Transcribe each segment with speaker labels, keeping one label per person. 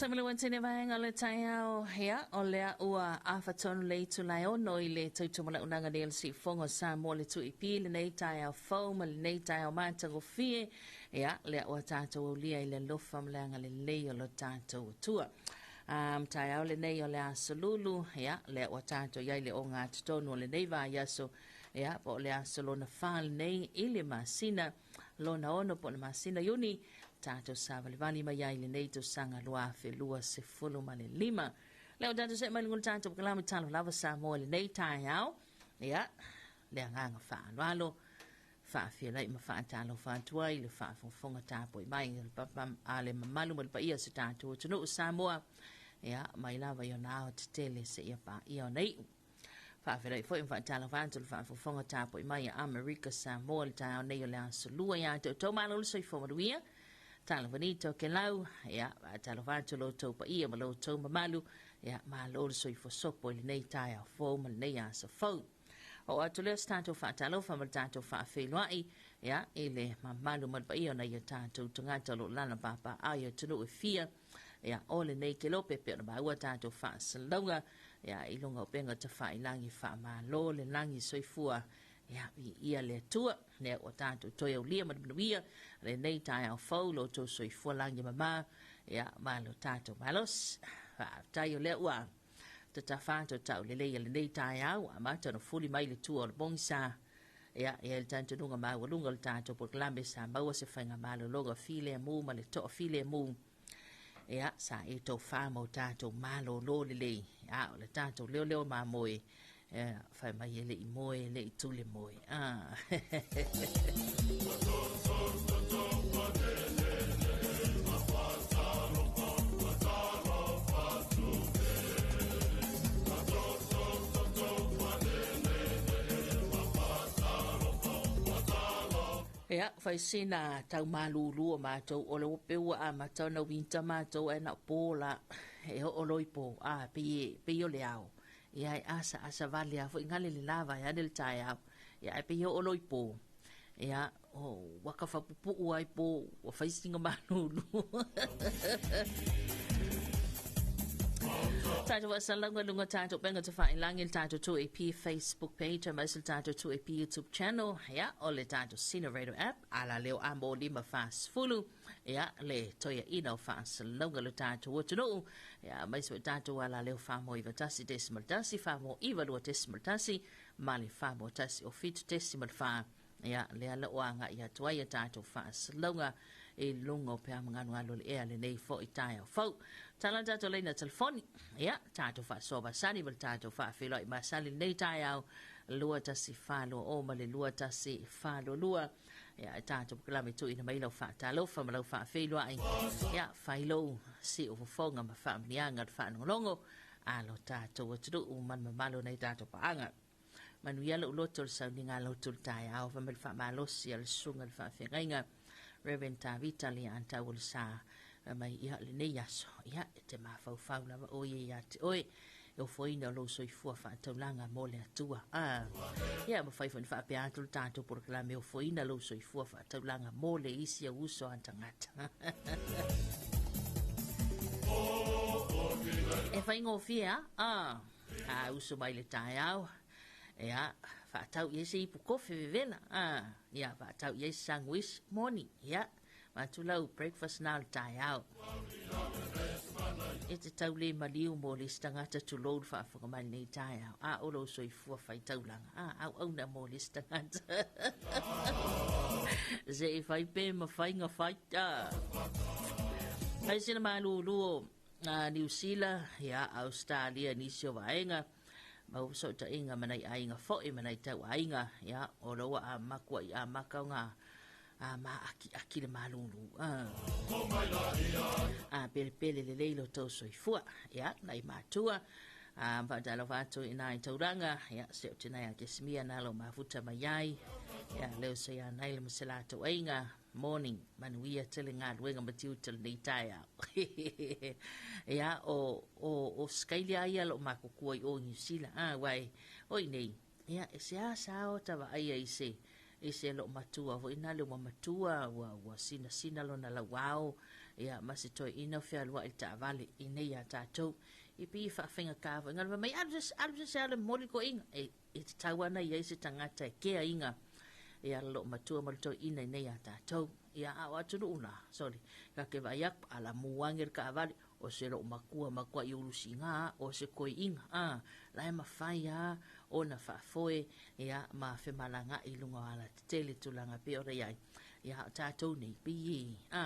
Speaker 1: Samalua tene vaega o le taeao, ia, o lea ua afa tonu le itula e 6 i le tautumalaunaga nei o le Siufogo o Samoa le 2AP lenei taeao fou ma lenei taeao matagofie, ia, lea ua tatou aulia i le alofa ma le agalelei o lo tatou Atua. Taeao lenei o le aso Lulu, ia, lea ua tatou i ai le ogatotonu o lenei vaiaso, ia, po o le aso lona 4 lenei i le masina lona 6 po o le masina Iuni, tatou savalivali mai ai i lenei tausaga 2025. Lea ua tatou see mai luga o le tatou polokalame Talo Lava Samoa i lenei taeao, ia, le agaga faaaloalo, faafeiloai ma faatalofa atu ai le faafogafoga tapuai mai a le mamalu ma le paia o si tatou atunuu Samoa, ia, mai lava i ona ao tetele seia paia ona iu. Faafeiloai foi ma faatalofa atu le faafofoga tapuai mai a Amerika Samoa i le taeao nei o le aso Lua ia te outou. Malo le soifua manuia. Talofa nei Tokelau, ia, faatalofa atu lo outou paia ma lo outou mamalu, ia, malo le soifua sopo i lenei taeao fou ma lenei aso fou. Oo atu lea o se tatou faatalofa ma le tatou faafeiloai, ia, i le mamalu ma le paia o nai o tatou tagata o lo o lala papaaao i atunuu e fia, ia, o lenei kelope e pei ona maua tatou faasalalauga, ia, i luga o upega tafailagi. Faamalo le lagi soifua, ia, viia le Atua, lea ua tatou toe aulia ma le manuia lenei taeao fou, lo outou soifua lagi e mama, ia, ma lo tatou malosi. Faafetai o lea ua tatafa atu taulelei a lenei taeao, ua amata ona fuli mai le tua o le pogisa. Ia, e i ai le talitonuga maualuga o le tatou polokalame sa maua se faigamalologa filemu ma le toafilemu. Ia, sa e tofa ma o tatou malolo lelei, a o le tatou leoleo mamoe, ia, fai mai e le i moe, e le i tule moe. Ah. Ia, fai sina tau malūlū o mātou, o le pei ua amata ona winter mātou ae na o pō la, e oo loa i pō, a, pei e, pei o le ao. Ia, e asa asa vale lava foi gale le la vaeane le taeao. Ia, ae pei e oo loa i pō, ia, o, ua kafapupuu lava i pō, ua fai sina malūlū. Tatou faasalalauga i luga o tatou upega tafailagi, le tatou 2AP Facebook page aemaise le tatou 2AP YouTube channel, ia, o le tatou Sina Radio app, alaleo a mo lima 40, ia, le toeaina o faasalalauga lo tatou atunuu, ia, aemaise foi tatou alaleo 491.1, 492.1, ma le 417.4. Ia, lea la ua agai atu ai a tatou faasalalauga i luga o peau magalugalu o le ea lenei foi taeao fou. Tala le tatou laina telefoni, ia, tatou faasoa masani ma le tatou faafeiloai masani lenei taeao, 21420 ma le 21422. Ia, e tatou polokalame tuuina mai lau faatalofa ma lau faafeiloai. Ia, fai lou siufofoga ma faamanuiaga o le faalogologo a lo tatou atunuu ma le mamalu o nai tatou paaga. Manuia lou loto le sauniga loto le taeao fai mai le faamalosi a le susuga i le faafeagaiga Reverend Tavita Leaantau o le Sa fai mai ia lenei aso ia e te mafaufau lava oe ia te oe e ofoina o lou soifua faataulaga mo le Atua. Ah, ia mafai foi ona faapea atu le tatou polokalame ofoina lou soifua faataulaga mo le isi au uso a tagata. E faigofie a? Ah. A uso mai le taeao, ia, faatau i ai se ipu kofe vevela, a, ia, faatau i ai se sandwich moni, ia, avatu lau breakfast na o le taeao. E te tau le maliu mo le isi tagata tulou le faafofoga mai lenei taeao, a o lou soifua faitaulaga, a, auauna mo le isi tagata. Se i fai pe mafai na fai, a. Ai sina malūlū o Niu Sila, ia, Ausetalia, nisi o vaega, mau fesootaiga ma nai aiga foi ma nai tauaiga, ia, o lo ua amaka i amaka o ngā a maakiaki le malūlū. A pelepele lelei lo tou soifua, ia, nai matua, a faatalofa atu i nai taulaga, ia, se o tēnā ia Kesimia nā lo mafuta mai ai, ia, leo se ia nai le ma se latou aiga, Morning, manuia tele galuega ma tiute o lenei taeao. Ia, o, o, o Australia ia lo makukua i o New Zealand. Ah, wai, o i nei, ia, e se a sa o ta vaaia i se, i se loomatua foi na le ua matua ua sinasina lona lauao, ia, ma se toeaina o fealuai i le taavale i inei ia tatou. E pei e faafaigata foi fai mai, alu se alu se alu e momoli le toeaina. E tatau lava ona i ai se tagata e keaina ia le loomatua ma le toeaina i inei ia tatou. Ia, a o atunuu la, sole, ta te vaai atu, alamu ane le taavale, o se loomatua matuai ulusiga, o se toeaina, la e mafai lava ona faafoe, ia, ma femalagaai i luga o alatetele tulaga pei ona i ai. Ia, o tatou nei, pei e,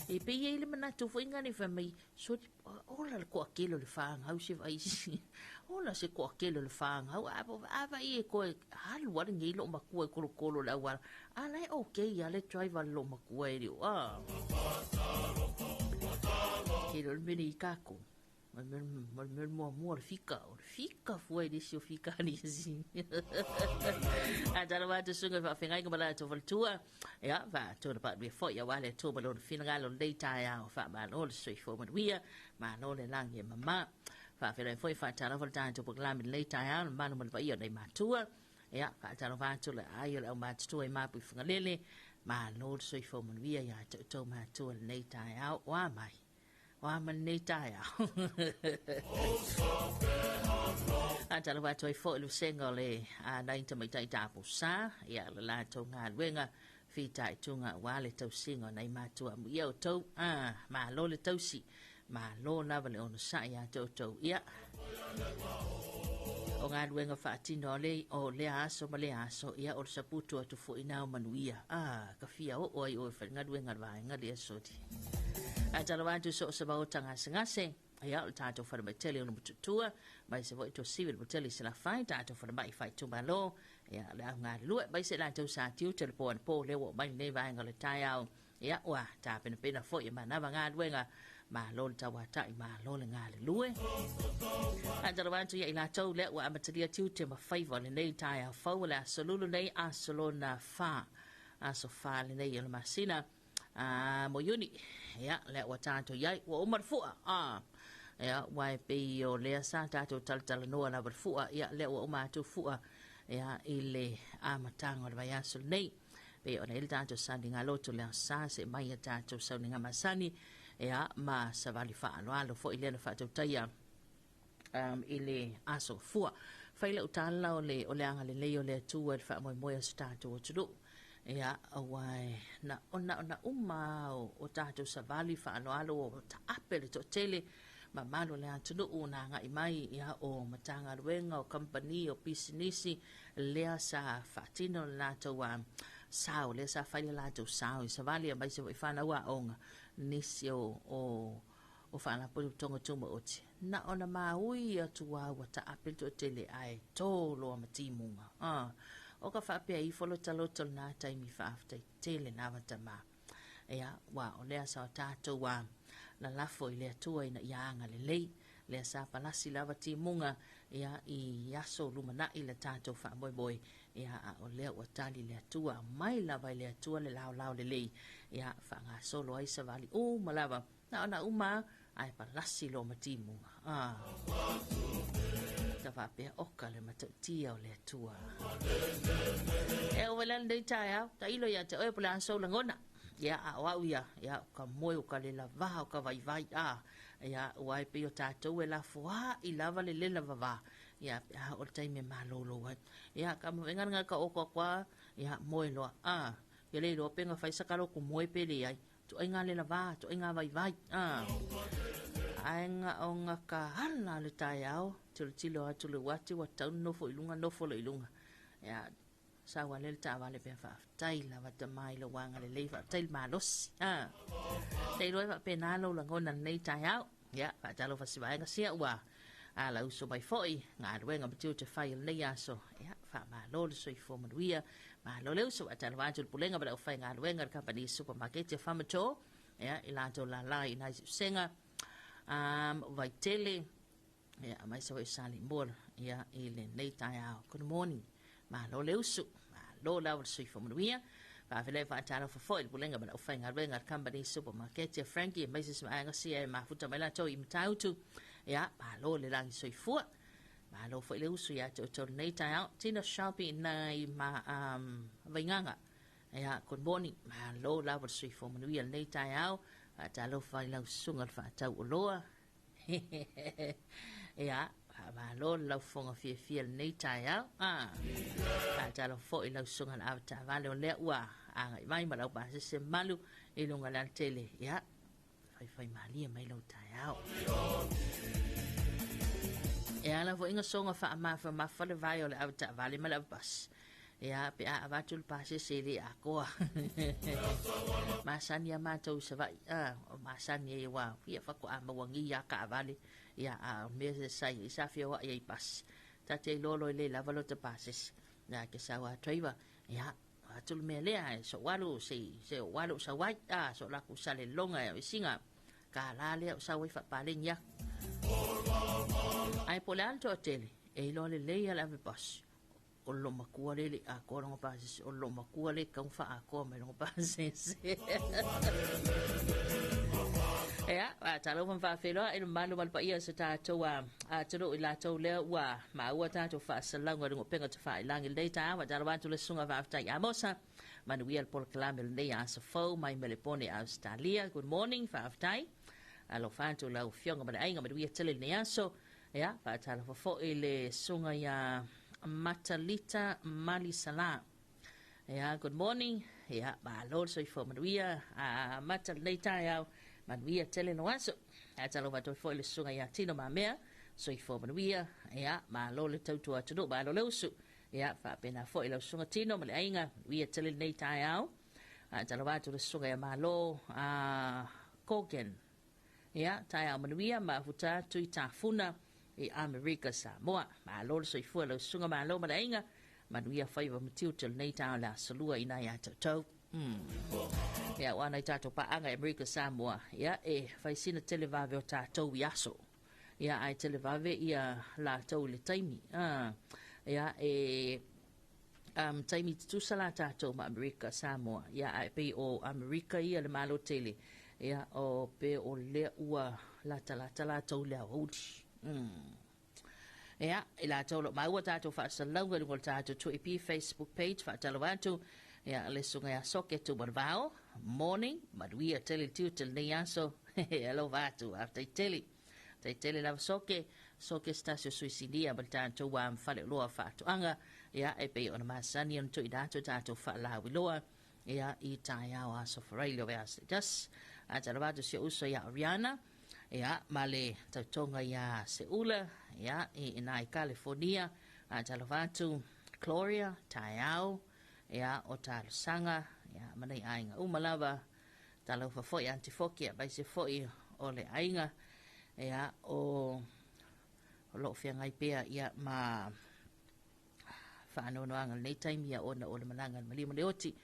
Speaker 1: e pei e i le manatu foi lena fai mai, soli, ola le toatele o le fanau se vaai ola se toatele o le fanau, a vai e toe alu lava lenei loomatua e tolotolo i le auala, a la e okay lava le driver a le loomatua e le o, Tele o le mea nei i tatou, o le mea muamua o le fika, o le fika fua i le isi o fika a nisi. A tala atu susuga i faafeagaiga ma latou faletua, ia, faatona panuia foi aua le Atua ma lona finagalo lenei taeao, faamalo le soifua manuia, malo le lagi e mama. Faafeiloai foi faatalofa le tatou polokalame lenei taeao, le mamalu ma le paia o nei matua. Ia, faatalofa atu le ai o le aumatutua i Mapu i Fagalele, malo le soifua manuia ia te outou matua lenei taeao, o a mai? O a mai lenei taeao? Faatalofa atu ai foi le vasega o le nai tamaitai tapusa, ia le latou galuega fitaituga aua le tausiga o nai matua. Amuia outou, malo le tausi, malo lava le onosai ia te outou. Ia, o galuega faatino o le, o lea aso ma lea aso, ia o le saputu atu foi na o manuia. Ka fia oo ai oe fai galuega le vaega lea soli. A talo atu so o se maota gasegase, ia o le tatou falemai tele o le Motootua, mai se foi Tuasivi le Motele i Salafai, tatou falemai faaitumalo, ia le au galulue, mai se latou sa tiute le po anapo lea ua oo mai lenei vaega o le taeao. Ia, ua tapenapena foi e manava galuega, malo le tauatai, malo le galulue. Faatalofa atu ia i latou lea ua amatalia tiute ma faiva o lenei taeao fou o le aso Lulu nei, aso lona fa, aso fa lenei o le masina mo Iuni. Ia, lea ua tatou i ai, ua uma le fua. Ia, ua e pei o lea sa tatou talatalanoa lava le fua, ia, lea ua uma atu fua, ia, i le amataga o le vaiaso lenei. Pei ona i ai le tatou sauniga loto le aso sa seʻe mai a tatou sauniga masani, ia, ma savali faaaloalo foi lea na faatautaia i le aso fua. Fai lau tala o le, o le agalelei o le Atua i le faamoemoe o se tatou atunuu. Ia, aua e na ona ona uma o, o tatou savali faaaloalo o taape le toatele mamalu o le atunuu na agai mai, ia, o Matagaluega, o kamupani, o pisinisi, lea sa faatino le latou sao, lea sa fai le latou sao i savali aemaise foi fanau aoga, nisi o faalapotopotoga tumaoti. Na ona maui atu lava ua taape le toatele ae to loa ma timuga. O ka faapea ifo lo taloto lena taimi faafetai tele lava tama. Ia, ua o lea sa o tatou lalafo i le Atua ina ia agalelei. Lea sa palasi lava timuga, ia, i aso lumanai le tatou faamoemoe, ia, a o lea ua tali le Atua, mai lava i le Atua le laolao lelei, ia, faagasolo ai savali uma lava, na ona uma ae palasi loa ma timuga. Ta faapea oka le matautia o le Atua. E o wela lenei taeao, tailo ia te oe po o le a sou lagona. Ia, a o au ia, ia, o ka moe o ka lela vaha o ka vaivai, ia, ua e pei o tatou e lafoa'i lava le lela vavā, ia, pe a oo i le taimi e malolo ai. Ia, ka mavenga ka oko aku lava, ia, moe loa, ia le iloa pe na fai sa kaloku moe pe leai. Tuaiga lela va, tuaiga vaivai, Ae na o na ka ala le taeao, tilotilo atu le uati ua tau nofo i luga, nofo loa i luga. Ia, sau lava lea le taavale pea faafetai lava tama i lou agalelei, faafetai le malosi. Tailo ai faapena lou lagona lenei taeao. Ia, faatalofa si vaega sia ua ala uso mai foi, galuega ma tiute fai o lenei aso. Ia, faamalo le soifua manuia, malo le uso. Faatalofa atu le pulega ma le aufaigaluega le kamupani supermarket o Farmatour, ia, i latou lala i nai siusega, Vaitele, ia, aemaise foi Salimoa, ia, i lenei taeao. Good morning. Malo le usu, malo lava le soifua manuia. Faafeiloai faatalofa foi i le pulega ma le aufaigaluega a le kamupani supermarket a Frankie, aemaise si vaega sia e mafuta mai latou i Matautu. Ia, malo le lagi soifua. Malo foi le usu ia te outou lenei taeao. Tina Shelby nai ma Vaigaga. Ia, good morning. Malo lava le soifua manuia lenei taeao. Faatalofa i lau susuga le faatau oloa. Ia, faamalo le laufofoga fiafia lenei taeao. Ah, faatalofa foi i lau susuga le avetaavale o lea ua agai mai ma lau pasese malu i luga le alatele. Ia, faifai malie mai lau taeao. E ala foi gasoga faamafamafa le vae o le avetaavale ma le avepasi. Ia, pe a avatu le pasese e le atoa. Masani a matou i Savaii, o masani ai aua ia faatoa mauagi lava taavale, ia a o le mea sa i ai sa feoai ai i pasi. Ta te iloa loa e le lava lota pasese, ia e te sau lava driver, ia avatu le mea lea, e sou alu se i ou alu ou sau ai, so o latou saleloga e sina $1 lea ou sau ai faapaleni atu. Ae po o le a le toatele, e iloa lelei lava le ave pasi. O le loomatua lea e le i atoa lona pasese, o le loomatua lea e tatau ona faaatoa mai lona pasese. Ia, faatalofa ma faafeiloai i le mamalu ma le paia o se tatou atunuu i latou lea ua maua tatou faasalalauga i luga o upega tafailagi i lenei taeao. Faatalofa atu le Susuga Faafetai Amosa, manuia le polokalame o lenei aso fou mai Melepone, Ausetalia. Good morning, faafetai. Alofa atu lau Afioga ma le aiga, manuia tele lenei aso. Ia, faatalofa foi i le susuga ia Matalita Malisala. Ia, good morning. Ia, malo le soifua manuia. A mata lenei taeao, manuia tele lou aso. Faatalofa atu foi i le susuga ia Tino Mamea, soifua manuia. Ia, malo le tautua atunuu, malo le usu. Ia, faapena foi lau susuga Tino ma le aiga, manuia tele lenei taeao. Faatalofa atu le susuga ia Malo Kogan. Ia, taeao manuia ma afuta atu i Tafuna i Amerika Samoa. Malo le soifua lau susuga malo ma le aiga, manuia faiva ma tiute o lenei taeao le Aso Lua ina ia toutou. Ia, ua nai tatou paaga i Amerika Samoa, ia, e fai sina tele vave o tatou i aso. Ia, ae tele vave ia latou i le taimi. Ia, e taimi tutusa la tatou ma Amerika Samoa, ia ae pei o Amerika ia le malo tele, ia o pe o lea ua latalata latou i le aoauli. Ia, i latou o lo o maua tatou faasalalauga i luga o le tatou 2AP Facebook page, faatalofa atu, ia, le susuga ia Soke Tumanavao, morning, manuia tele le tiute i lenei aso, alofa atu, faafetai tele. Tai tele lava Soke, Soke se tasi o sui sinia ma le tatou faleoloa faatoaga, ia e pei ona masani ona tuuina atu tatou faalauiloa, ia i taeao aso Faraile o vaiaso taitasi. Faatalofa atu si ou uso ia Oriana, ia ma le tautoga ia Seula, ia i ina i Kalifornia. Faatalofa atu Gloria, taeao, ia o talosaga, ia ma nei aiga uma lava. Talofa foi Aunty Foki aemaise foi o le aiga, ia o lo o feagai pea ia ma faanoanoaga i lenei taimi ia ona o le malaga a le maliu ma le oti,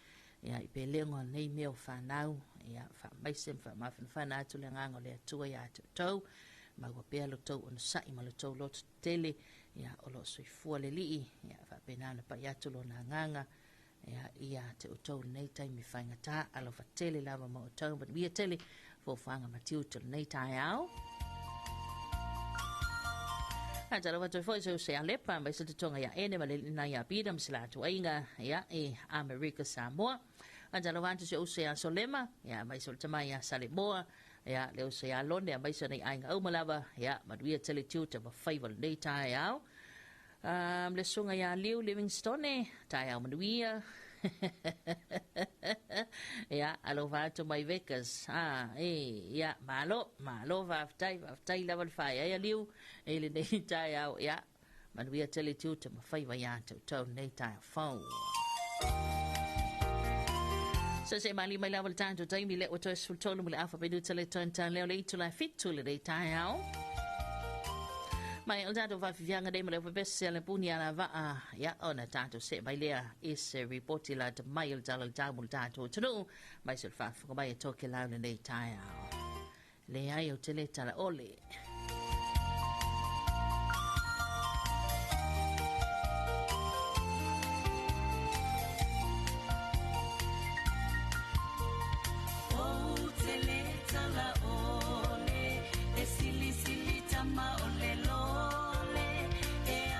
Speaker 1: ia i pelega o lenei mea o fanau, ia faamaise ma faamafanafana atu le agaga o le Atua ia te outou, maua pea lo tou onosai ma lo tou loto tetele, ia o lo o soifua le Alii, ia faapena ona pai atu lona agaga ia ia te outou lenei taimi faigata. Alofa tele lava ma outou, manuia tele foafoaga ma tiute o lenei taeao. Faatalofa atu foi se uso ia Lepa mai se totoga ia Ene ma le lina ia Pita ma se latou aiga ia i Amerika Samoa. Faatalofa atu se uso ia Solema ia mai se tama ia Salemoa ia le uso ia Lone mai se nei aiga uma lava ia manuia tele tiute ma faiva lenei taeao. Le susuga ia Liu Livingstone, taeao manuia. Ia, alofa atu mai Vegas. Ah, e, ia, malo, malo, faafetai, faafetai lava le faaeaea Liu i lenei taeao. Ia, manuia tele tiute ma faiva ia te outou lenei taeao fou. Se mali mai lava le tatou taimi lea ua toe 13 ma le afa minuta le toe leo le itula e 7 lenei taeao. Mai o le tatou faafiafiaga nei ma le pepese a le puni a la vaa, ia ona tatou see mai lea i se ripoti lata mai o le tala o le tau mo le tatou atunuu, mai se o le faafofoga mai e Tokelau lenei taeao. Leai ou te le tala ole.
Speaker 2: Ou te le tala ole, e silisili tama o le lole, e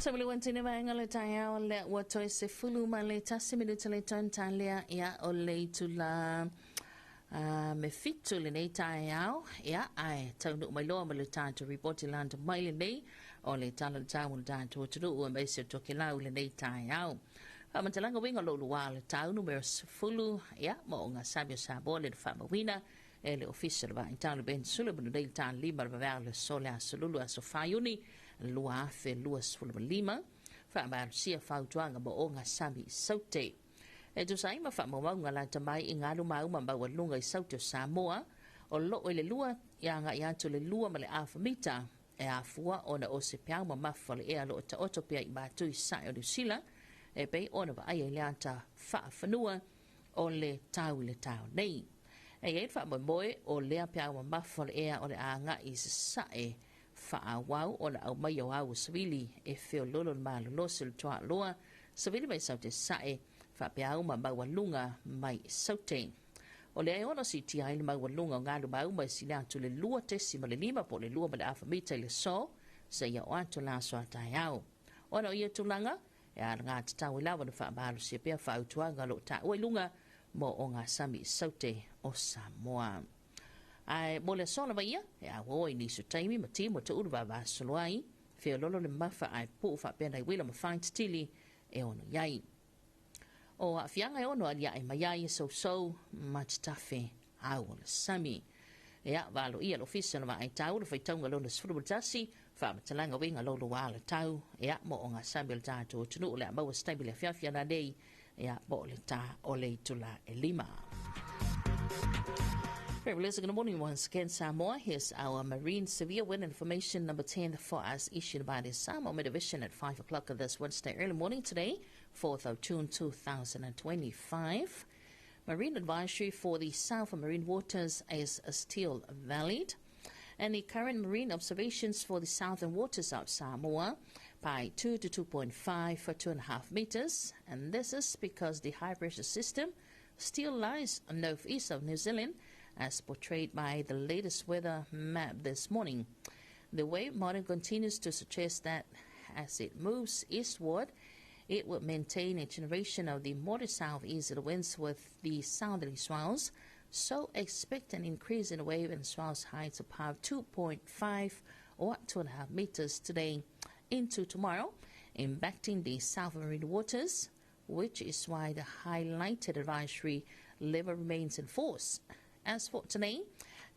Speaker 1: Sa le vaega le taeao lea ua toe 11 minute le tauta lea ia o le itula me 7 lenei taeao ia ae taunuu mai loa ma le tatou ripoti lata mai lenei o le tala o le tau o le tatou atunuu aemaise o Tokelau lenei taeao. Faamatalaga uiga o louluā o le tau numera 10 ia mo ogasami o Samoa le faamauina e le Ofisa o le Vaai le Ben Sullivan nei le 5 le vaveao le aso le aso Lulu aso 4 Iuni 2025. Faamalosia fautuaga mo ogasami i Saute. E tusa ai ma faamaumauga lata mai i galu mauma maualuga i Saute o Samoa, o loo i le 2 ia agai atu le 2.5 mita e afua ona o se peau mamafa o le ea o loo taoto pea i matu i sae o Niu Sila e pei ona vaaia i le ata faafanua o le tau i le tau nei. E i ai le faamoemoe o lea peau mamafa o le ea o le a agai i sasae faaauau ona aumaia o au savili e feololo le malolosi o le toaloa savili mai Saute sae faapea ma maualuga mai Saute. O lea e ono siitia ai le maualuga o galu mauma e sili atu le 2.5 po o le 2.5 mita i le aso seia oo atu le aso a taeao. Ona o ia tulaga, e alagatatau ai lava ona faamalosia pea fautuaga o loo taua i luga mo ogasami i Saute o Samoa. Ae mo le aso lava ia, e auau ai nisi o taimi ma timu e tuulu vavasolo ai, feololo le mafa ae puu faapea nai uila ma fāititili e ono i ai. O aafiaga e ono aliae mai ai e sousou ma tatafe au o le sami. Ia, valoia le Ofisa o le Vaai Tau, le faitauga lona 11, faamatalaga uiga louluā o le tau, ia, mo ogasami o le tatou atunuu o le a maua se taimi le afiafi ana nei, ia, po o le tā o le itula e 5. Very well, good morning once again, Samoa. Here's our marine severe wind information number 10 for us, issued by the Samoa Division at 5 o'clock of this Wednesday early morning today, 4th of June 2025. Marine advisory for the South Marine waters is still valid. And the current marine observations for the southern waters of Samoa by 2 to 2.5 for 2.5 meters. And this is because the high pressure system still lies northeast of New Zealand, as portrayed by the latest weather map this morning. The wave model continues to suggest that as it moves eastward, it will maintain a generation of the moderate southeasterly winds with the southerly swells, so expect an increase in wave and swells heights above 2.5 or 2.5 meters today into tomorrow, impacting the south marine waters, which is why the highlighted advisory level remains in force. As for today,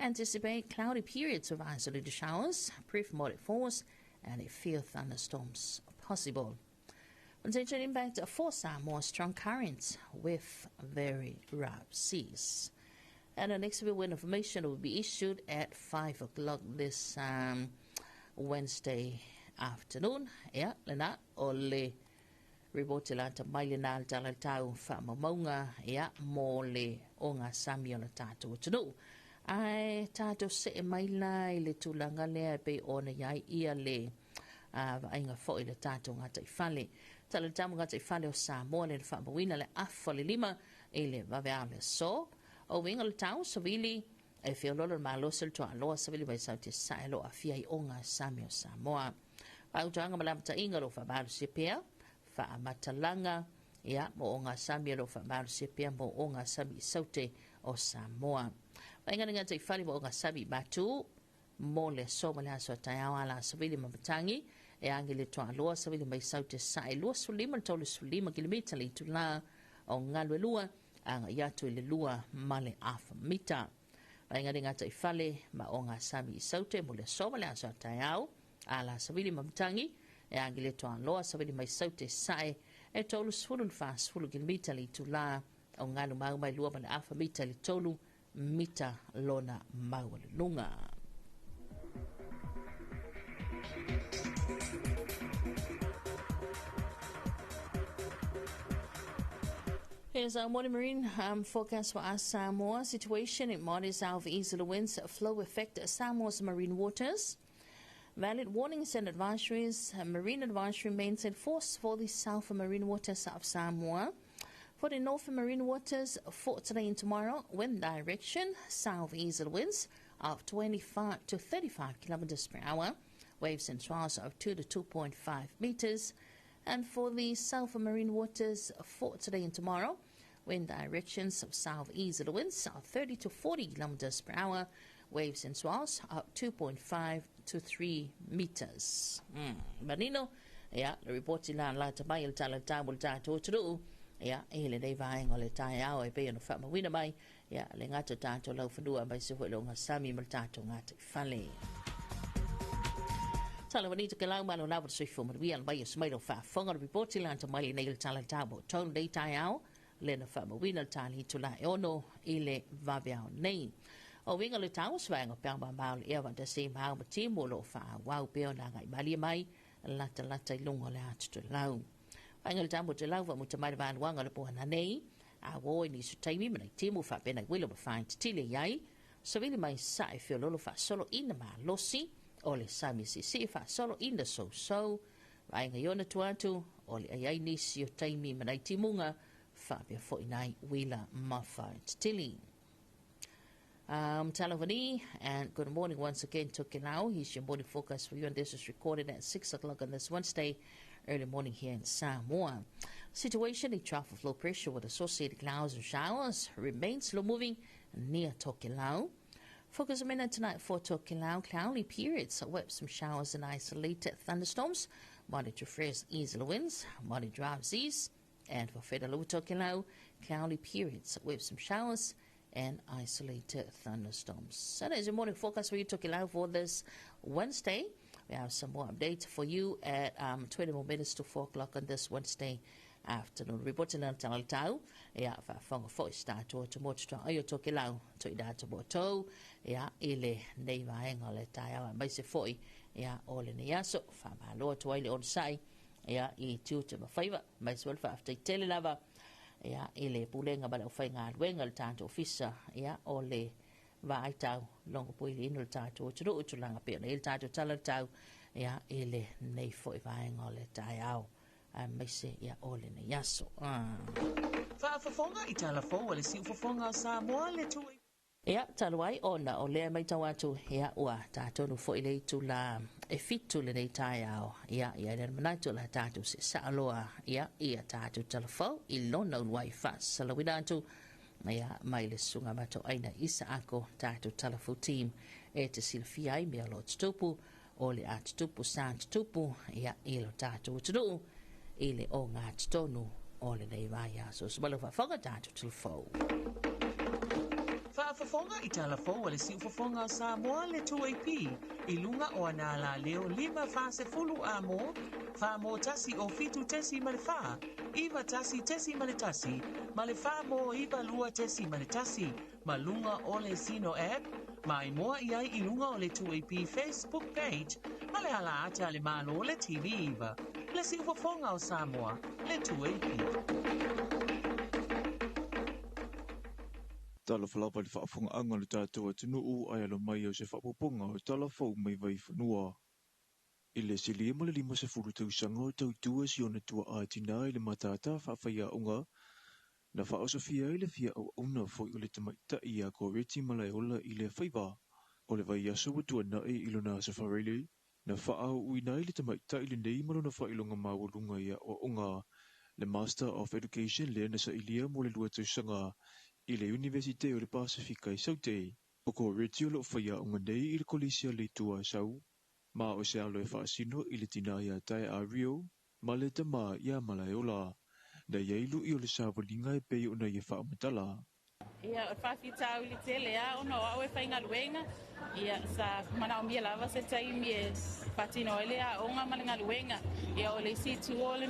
Speaker 1: anticipate cloudy periods of isolated showers, brief moderate force, and a few thunderstorms possible. Potential impact for Samoa, strong currents with very rough seas. And the next wind information will be issued at 5 o'clock this Wednesday afternoon. Ia, lena o le ripoti lata mai lena le tala tau faamaumauga ia mo le ogasami o le tatou atunuu. Ae tatou see mai la i le tulaga lea e pei ona i ai ia le vaaiga foi le tatou gataifale. Tala le tamu gataifale o Samoa le faamauina le afa le 5 i le vaveao le aso. O uiga o le tau savili e feololo le malosi o le toaloa savili mai Saute sae o loo aafia i ogasami o Samoa. Fautuaga ma limata'iga o loo faamalosia pea faamatalaga ia mo ogasami o loo faamalosia pea mo ogasami i Saute o Samoa. Vaaiga le gataifale mo ogasami i Matu mo le aso ma le aso a taeao ala savili ma matagi e age le toaloa savili mai Saute sae 25 le 35 kilomita le itulā o galu e lua agai atu i le 2.5 mita. Vaaiga le gataifale ma ogasami i Saute mo le aso ma le aso a taeao ala savili ma matagi e age le toaloa savili mai Saute sae e 30 le 40 kilomita le itulā o galu mau mai 2.5 mita le 3 mita lona maualuluga. Here's our morning marine forecast for us Samoa. Situation in moderate southeasterly winds flow affect Samoa's marine waters. Valid warnings and advisories. Marine advisory remains in force for the south marine waters of Samoa. For the north marine waters for today and tomorrow, wind direction southeasterly winds of 25 to 35 kilometers per hour. Waves and swells of 2 to 2.5 meters. And for the south marine waters for today and tomorrow, wind directions of southeasterly winds are 30 to 40 kilometers per hour. Waves and swells are 2.5 to 3 meters. Manino, ia, le ripoti la lata mai le tala tau le tatou atunuu, ia, i lenei vaega o le taeao e pei ona faamauina mai, ia, le gata tatou laufanua aemaise foi le ogasami ma le tatou gataifale. Tala wani te lau malo lava le soifua manuia le mai o se mai lau faafofoga le ripoti lata mai lenei le tala tau mo tonu nei taeao le na faamauina le tali itula e 6 i le vaveao nei. O uiga o le tau o se vaega o peau mamao le ea faatasi ma ao ma timu o lo o faaauau pea ona agai malie mai latalata i luga o le atu toelau. Vaega le tau mo te lau faamuta mai le valuaga o le po ananei, a ua o i nisi o taimi ma nai timu faapea nai uila ma faaititili i ai, savili mai sae feololo faasolo ina malosi o le sami siisii faasolo ina sousou. Vaega i ona tua atu o le ai ai nisi o taimi ma nai timuga faapea foi nai uila ma faaititili. Talavani, and good morning once again to Kelau. Here's your morning forecast for you, and this is recorded at 6 o'clock on this Wednesday, early morning here in Samoa. Situation, a trough of low pressure with associated clouds and showers remains slow moving near Tokelau. Focus a minute tonight for Tokelau, cloudy periods, with some showers and isolated thunderstorms. Moderate to fresh easterly winds, moderate drive seas. And for Fedalou Tokelau, cloudy periods with some showers and isolated thunderstorms. So that is your morning forecast for you Tokelau for this Wednesday. We have some more updates for you at 20 more minutes to 4 o'clock on this Wednesday afternoon. Reporting on Talatau, ia faafofoga foi se tatou atu motu toa ai o Tokelau, to i data mo tou, ia i lenei vaega o le taeao aemaise foi ia o lenei aso, faamalo atu ai le onosai ia i tiute ma faiva, aemaise foi le faafetai tele lava ia i le pulega ma le aufaigaluega le tatou ofisa ia o le vaai tau logo puiliina le tatou atunuu tulaga pei ona i ai le tatou tala le tau ia i lenei foi vaega o le taeao aemaise ia o lenei aso.
Speaker 2: Faafofoga i tala fou a le siufofoga o Samoa le 2AP.
Speaker 1: Ia, talu ai ona o lea e matau atu, ia, ua ta tonu foi le itula e 7 lenei taeao, ia, i ai lea manatu o le a tatou see sao loa, ia, i a tatou tala fou i lona uluai faasalalauina atu, ia, mai le susuga matoaina Isaako, tatou tala fou team, e te silafia ai mea o lo o tutupu, o le a tutupu sa tutupu, ia, i lo tatou atunuu, i le ogatotonu o lenei vaiaso. So, malo faafofoga tatou tala fou.
Speaker 2: Faafofoga i tala fou a le siufofoga o Samoa le 2AP i luga o ana alaleo 5 40 amo 4 mo 1 o 7.4 9 1.1 ma le 4 mo 9 2.1 ma luga o le Zeno app ma i moa i ai i luga o le 2AP Facebook page ma le ala ata a le Malo le TV 9 le siufofoga o Samoa le 2AP.
Speaker 3: Talofa lava i le faafofogaaga a lo tatou atunuu ae alo mai o se faaopoopoga o tala fou mai Vaifanua. I le 150 tausaga o tautua si ona tuaa tinā i le matata faafaiaoga, na faaosofia ai le fia auauna foi o le tamaitai ia Koreti Malaeola i le faiva. O le vaiaso ua tuanai i lona Aso Faraile, na faaauuina ai le tamaitai lenei ma lona faailoga maualuga i aoaoga, le Master of Education lea na sailia mo le 2 tausaga i le Iunivesite o le Pasefika i Saute. O Koreti o lo o faiaoga nei i le Kolisi a le Itu Asau, ma o se alo e faasino i le tinā iā Tae a Rio ma le tamā iā Malaeola. Na i ai lu'i o le savaliga e pei ona ia faamatala.
Speaker 4: Ia, o le faafitauli tele lava ona o au e faigaluega, ia, sa manaomia lava se taimi e faatino ai le aoga ma le galuega. Ia, o le isi itu o le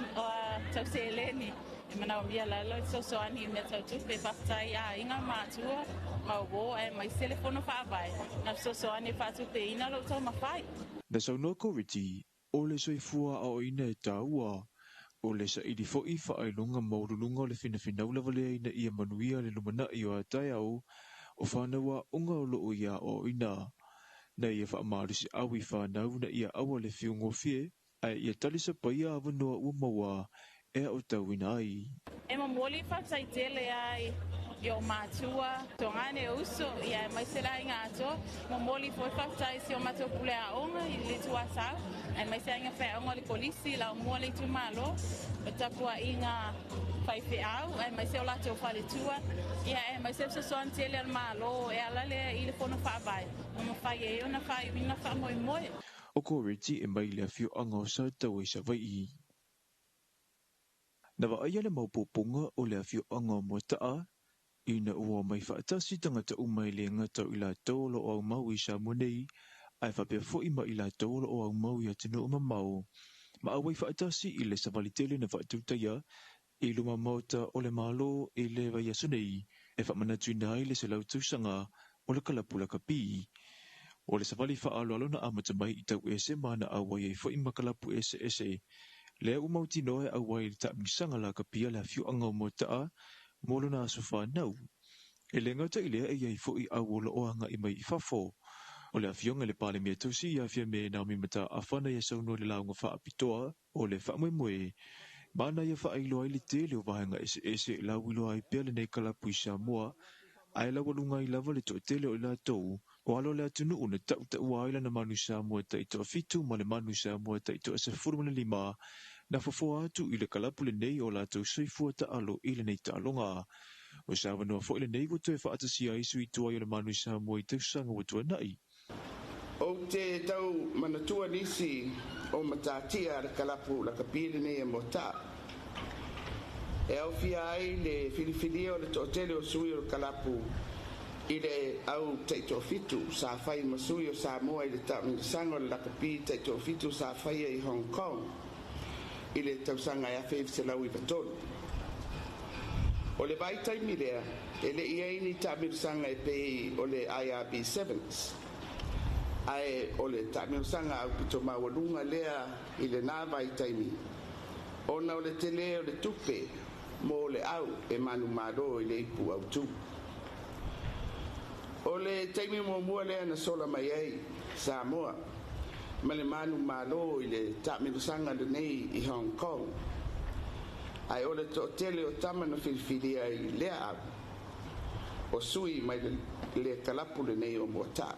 Speaker 4: tau seleni, e manaomia lava le fesoasoani i mea tau tupe. Faafetai i aiga ma matua ma uō aemaise le fono faavae na fesoasoani e faatupeina lou taumafai.
Speaker 3: Na saunoa Koreti, o le soifua aoaoina e taua, o le saili foi faailoga maualuluga o le finafinau lava lea ina ia manuia le lumanai o a taeao o fanau aoga o lo o ia aoaoina. Na ia faamalosiau i fanau na ia aua le fiugofie, ae ia talisapaia avanoa ua maua e aotauina ai.
Speaker 4: E momoli faafetai tele ai i ou matua, tuagane uso, ia aemaise le aiga atoa. Momoli foi le faafetai i si o matou pule aoga i le Itu Asau, aemaise aiga faiaoga o le Kolisi, Laumua le itumalo, o tapuaiga faifeau, aemaise o latou faletua, ia aemaise le fesoasoani tele a le Malo e ala lea i le Fono Faavae ua mafai ai ona faaiuina faamoemoe.
Speaker 3: O Koreti e mai le afioaga o Sataua i Savaii. Na vaaia le maopoopoga o le afioaga o Moataa ina ua omai faatasi tagata uma e le gata o i latou o lo o aumau i Samoa nei, ae faapea foi ma i latou o lo o aumau i atunuu mamao, ma auai faatasi i le savali tele na faatautaia i luma maota o le Malo i le vaiaso nei e faamanatuina ai le 100 tausaga o le kalapu lakapi. O le savali faaaloalo na amata mai i tauese ma na auai ai foi ma kalapu eseese, lea ua mautinoa e auai i le taamilosaga lakapi a le afioaga o Moataa mo lona aso fanau. E le gata i lea e i ai foi au o lo o agai mai i fafo. O le afioga i le Palemia Tausi ia Fiame Naomi Mataafa na ia saunoa i le lauga faapitoa o le faamoemoe, ma na ia faailoa ai le tele o vaega eseese e lauiloa ai pea lenei kalapu i Samoa, ae laualuga ai lava le toatele o i latou o alo o le atunuu na tautaua ai lana manu Samoa taitoafitu ma le manu Samoa taitoa-15 na fofoa atu i le kalapu lenei o latou soifua taalo i lenei taaloga. O se avanoa foi lenei ua toe faatasia ai sui tuai o le manu Samoa i tausaga ua tuanai.
Speaker 5: Ou te tau manatua nisi o matatia a le kalapu lakapi lenei e Moataa. E aofia ai le filifilia o le toatele o sui o le kalapu i le au taitoafitu sa fai ma sui o Samoa i le taamilosaga o le lakapi taitoafitu sa faia i Hong Kong i le tausaga e 1993. O le vaitaimi lea, e le i ai ni taamilosaga e pei o le IRB Sevens, ae o le taamilosaga aupito maualuga lea i lena vaitaimi ona o le tele o le tupe mo le au e manumalo i le ipu autū. O le taimi muamua lea na sola mai ai Samoa ma le manumalo i le taamilosaga lenei i Hong Kong, ae o le toatele o tama na filifilia i lea au o sui mai le kalapu lenei o Moataa.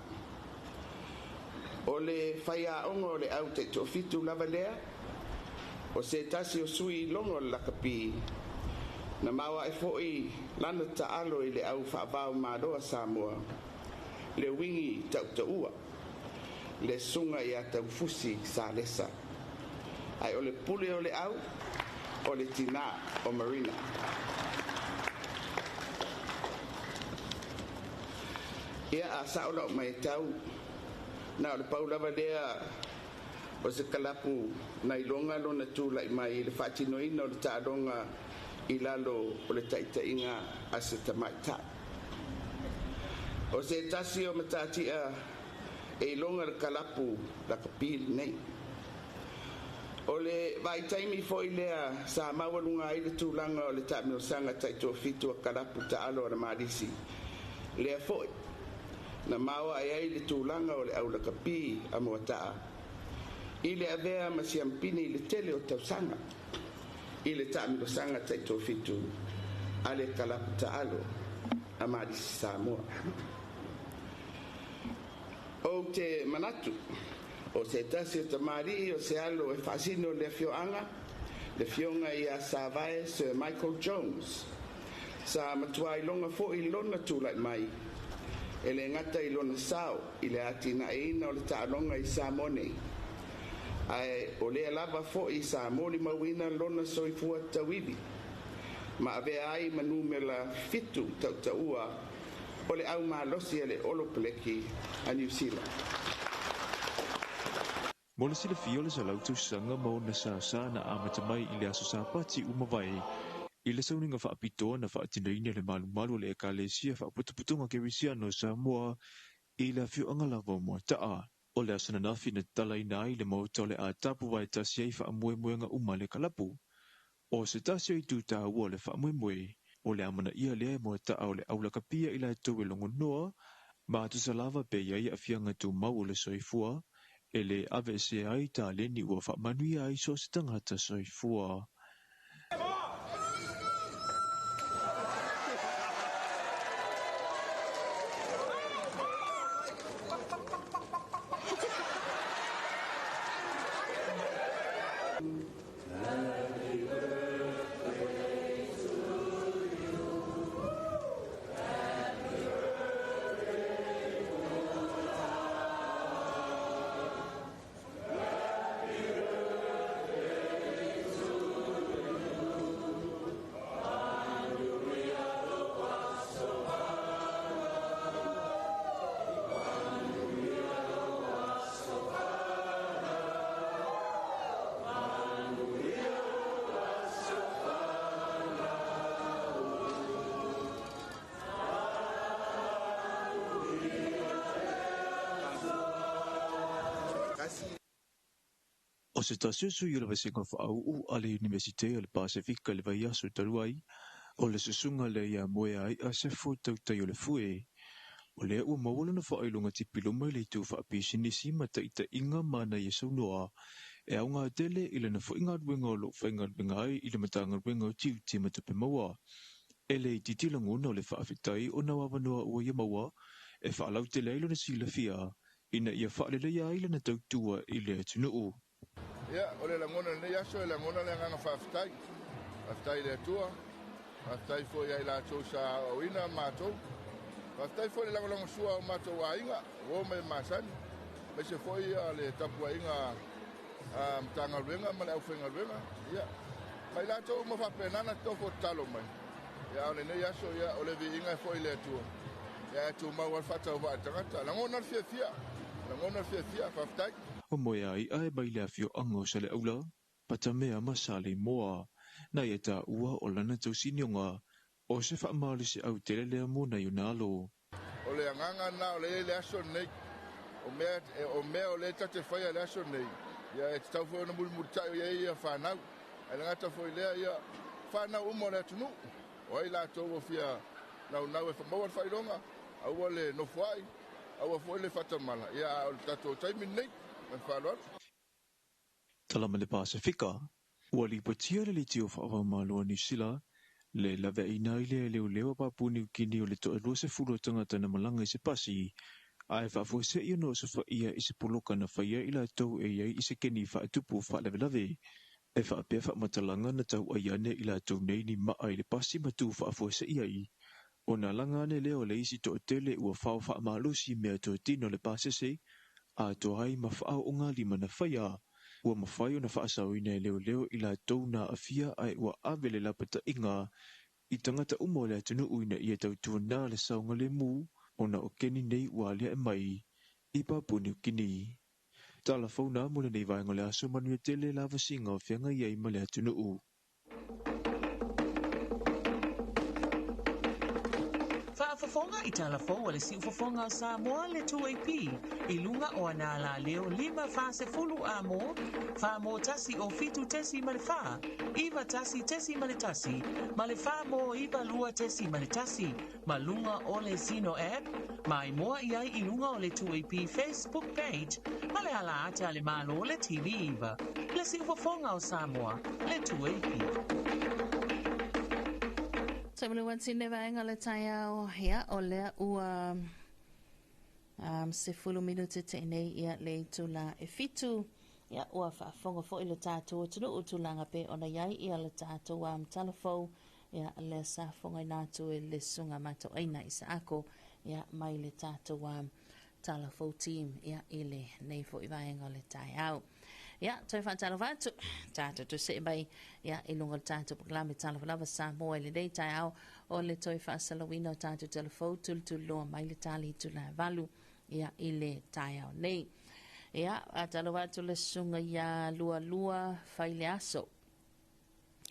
Speaker 5: O le faiaoga o le au taitoafitu lava lea, o se tasi o sui iloga o le lakapi, na maoae foi lana taalo i le au faavao malo a Samoa, le wingi tautaua, le susuga ia Taufusi Salesa. Ae o le pule o le au, o le tinā o Marina. Ia a sao lau matau, na o le pau lava lea o se kalapu na iloga lona tulai mai i le faatinoina o le taaloga i lalo o le taitaiga a se tamaitai. O se tasi o matatia e iloga le kalapu lakapi lenei. O le vaitaimi foi lea sa maualuga ai le tulaga o le taamilosaga taitoafitu a kalapu taalo a le Malisi. Lea foi na maoae ai le tulaga o le au lakapi a Moataa i le avea ma siampini i le tele o tausaga i le taamilosaga taitoafitu a le kalapu taalo a Malisi Samoa. Ou te manatu o se tasi o tamalii o se alo e faasino le afioaga, le afioga ia Savae Sir Michael Jones, sa matua iloga foi lona tulai mai e le gata i lona sao i le atinaeina o le taaloga i Samoa nei, ae o lea lava foi sa molimauina lona soifua tauivi ma avea ai ma numera 7 tautaua o le au malosi a le Olopeleki a Niu Sila.
Speaker 3: Mo le silafia o le 100 tausaga ma ona sasa na amata mai i le aso Sapati ua mavae i le sauniga faapitoa na faatinoina e le malumalu o le Ekalesia Faaputuputuga Kerisiano o Samoa i le afioaga lava o Moataa. O le aso ananafi na tatalaina ai le maota o le a tapu vaetasi ai faamoemoega uma a le kalapu. O se tasi o itu taua o le faamoemoe, o le amanaia lea e Moataa o le aulakapia i latou e logonoa ma tusa lava pe i ai aafiaga tumau o le soifua e le aveesea ai taleni ua faamanuia ai so o se tagata soifua. O se tasi o sui o le Vasega Faauu a le Iunivesite o le Pasefika i le vaiaso talu ai, o le susuga lea ia Moeai'a Sefo Tautaiolefue. O lea ua maua lona faailoga tipiloma i le itu faapisinisi ma taitaiga ma ana ia saunoa e aoga tele i lana foi galuega o lo o faigaluega ai i le Matagaluega o Tiute ma Tupe Maua. E le itiiti lagona o le faafetai ona o avanoa ua ia maua e faalautele ai lona silafia ina ia faaleleia ai lana tautua i le atunuu.
Speaker 6: Ia, o le lagona i lenei aso, e lagona le agaga faafetai. Faafetai i le Atua, faafetai foi ia i latou sa aoaoina matou. Faafetai foi i le lagolagosua a o matou aiga, uo ma e masani, aemaise foi le tapuaiga a Matagaluega ma le aufaigaluega, ia, ma i latou uma faapena ona tofo tatalo mai. Ia, a o lenei aso, ia, o le viiga e foi i le Atua, ia, ae tumau lava le faatauvaa i le tagata. Lagona le fiafia, lagona le fiafia, faafetai.
Speaker 3: O Moeai'a e mai le afioaga o Saleaula, Patamea ma Saleimoa. Na ia taua o lana tausinioga o se faamalosiau tele lea mo nai ona alo.
Speaker 6: O le agaga lena o lea e i ai le aso lenei. O mea, o mea o lea ta te faia i le aso lenei, ia e tatau foi ona mulimulitai i ai ia fanau. Ae le gata foi i lea, ia fanau uma o le atunuu. O ai latou ua fia naunau e maua le faailoga, aua le nofoai, aua foi le faatamala, ia a o le tatou taimi lenei. Ma le faaaloalo.
Speaker 3: Tala mai le Pasefika, ua lipotia le leitio faava-o-Malo a Niu Sila le laveaiina ai lea e leoleo a Papua Niu Kini o le toa 20 o tagata na malaga i se pasi ae faafuasei ona osofaia i se poloka na faia i latou e i ai i se keni faatupu faalavelave. E faapea faamatalaga na tauai ane i latou nei ni maa i le pasi ma tu faafuasei ai. Ona laga ane lea o le isi toatele ua fao faamalosi mea totino le pasese atoa ai ma faaoogalima na faia. Ua mafai ona faasaoina e leoleo i latou na aafia ae ua ave le lapataiga i tagata uma o le atunuu ina ia tautuana le saogalemu ona o keni nei ua aliae mai i Papua Niu Kini. Tala fou na mo lenei vaega o le aso manuia tele lavasiga o feagai ai ma le atunuu.
Speaker 2: Faafofoga i tala fou a le Siufofoga o Samoa le 2AP i luga o ana alaleo 5 40 A mo, 4 mo 1 o 7.4, 9 1.1, ma le 4 mo 9 2.1, ma luga o le Zeno app, ma i moa i ai i luga o le 2AP Facebook page, ma le ala ata a le Malo le TV 9. Le Siufofoga o Samoa, le 2AP.
Speaker 1: Sa vaega le taeao, ia, o lea ua 10 minute te nei ia le itula e 7. Ia, ua faafofoga foi le tatou atunuu tulaga pe ona iai ia le tatou talafou, ia lea sa fofogaina atu e le susuga Matoaina Isaako, ia mai le tatou talafou team, ia i lenei foi vaega o le taeao. Ia, toe faatalofa atu, tatou tusee mai ia i luga o le tatou polokalame Talofa Lava Samoa i lenei taeao o le toe faasalauina o tatou talafou tulituliloa mai le tali itula e 8 ia i le taeao nei. Ia, faatalofa atu le susuga ia Lualua fai le aso.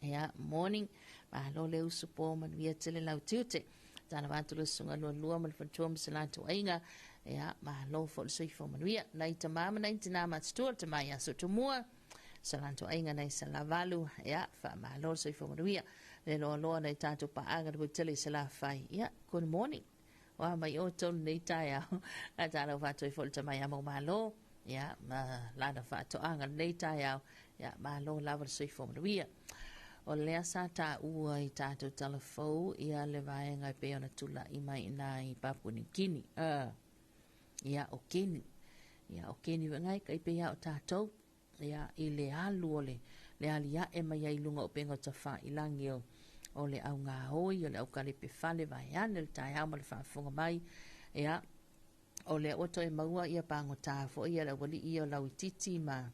Speaker 1: Ia, morning. Malo le usu po manuia tele lau tiute. Talofa atu le susuga Lualua ma le faletua ma se latou aiga. Ia, malo foi le soifua manuia. Nai tama ma nai tina matutua le tama ia Sotumua. Sa latou aiga nai Salavalu. Ia, faamalo le soifua manuia. Le loaloa nai tatou paaga le tele i Salafai. Ia, good morning. Wa mai o tolu nei taeao. A talofa atu ai foi le tama ia Maumalo. Ia, ma lana faatoaga lenei taeao. Ia, malo lava le soifua manuia. O lea sa taua i tatou talafou ia le vaega e pei ona tulai mai ina i Papua Niu Kini. Ia, o Keni. Ia, o Keni ngai kai pe ia o tatou. Ia, i le alu o le aliae mai ai lunga o penga o tafailangi o le au gaoi, o le au kalepe fale vaeane le taeao ma le faafofoga mai. Ia, o lea ua toe maua ia pagota foi ia le aualii ia o Lauititi ma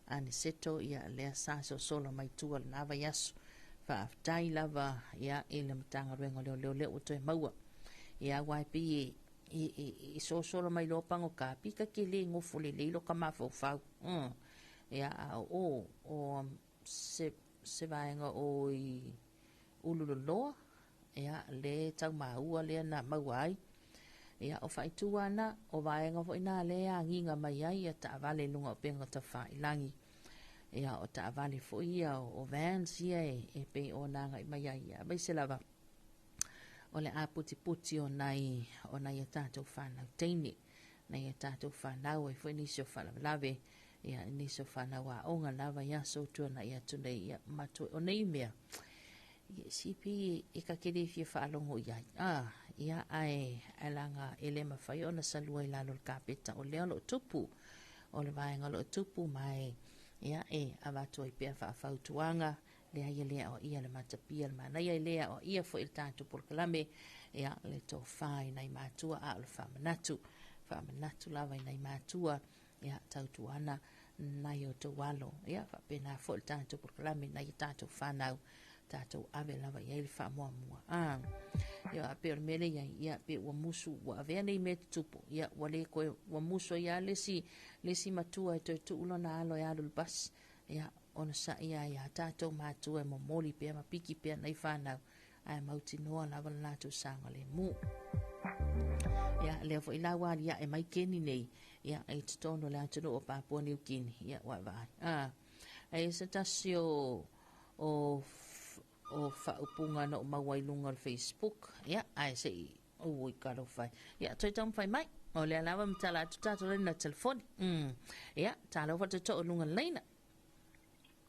Speaker 1: Aniseto, ia lea sa sosola mai tua lena vaiaso. Faafetai lava ia i le Matagaluega o Leoleo lea ua toe maua. Ia, aua e pei e sosola mai loa pagota, pika ke le gofo lelei lo ka mafaufau. Ia, a o se vaega o i Ululoloa, ia, le tau maua lea na maua ai. Ia, o faaitua ana, o vaega foi na le agiga mai ai ia taavale i luga o upega tafailangi. Ia, o taavale foi ia, o vans ia e pei ona agai mai ai, ia, aemaise lava o le aputiputi o nai o nai a tatou fanau teine, nai a tatou fanau ai foi nisi o faalavelave, ia, nisi o fanau aoga lava i aso ua tuanai atu nei, ia, matua o nei mea, ia, si pei e ta te le fia faalogo i ai, ia, ae leaga e le mafai ona salua i lalo o le kapeta, o lea o lo o tupu, o le vaega o lo o tupu ma e, ia, e avatu ai pea faafautuaga, leai e le aoaia le matapia le manaia, e le aoaia foi le tatou polokalame, ia, le tofa i nai matua, a o le faamanatu, faamanatu lava i nai matua, ia, tautuana nai o outou alo, ia, faapena foi le tatou polokalame nai o tatou fanau, tatou ave lava i ai le faamuamua. Ia, a pei o le mea lea i ai, ia, pe ua musu, ua avea nei mea tutupu, ia, ua le koe, ua musu ai lava le isi, le isi matua e toe tuu lona alo e alu i le bus, ia, onosai lava iā tatou matua e momoli pea ma piki pea nai fanau, ae mautinoa lava le latou saogalemu. Ia, lea foi la ua aliae mai keni nei, ia, i totonu o le atunuu o Papua New Guinea, ia, ua e vaai. Ae se tasi o, o, o faaupuga na ou maua i luga o le Facebook, ia, ae se i, ui, talofa e. Ia, toe taumafai mai. O lea lava matala atu tatou laina telefoni. Ia, talofa tootoo i luga o le laina.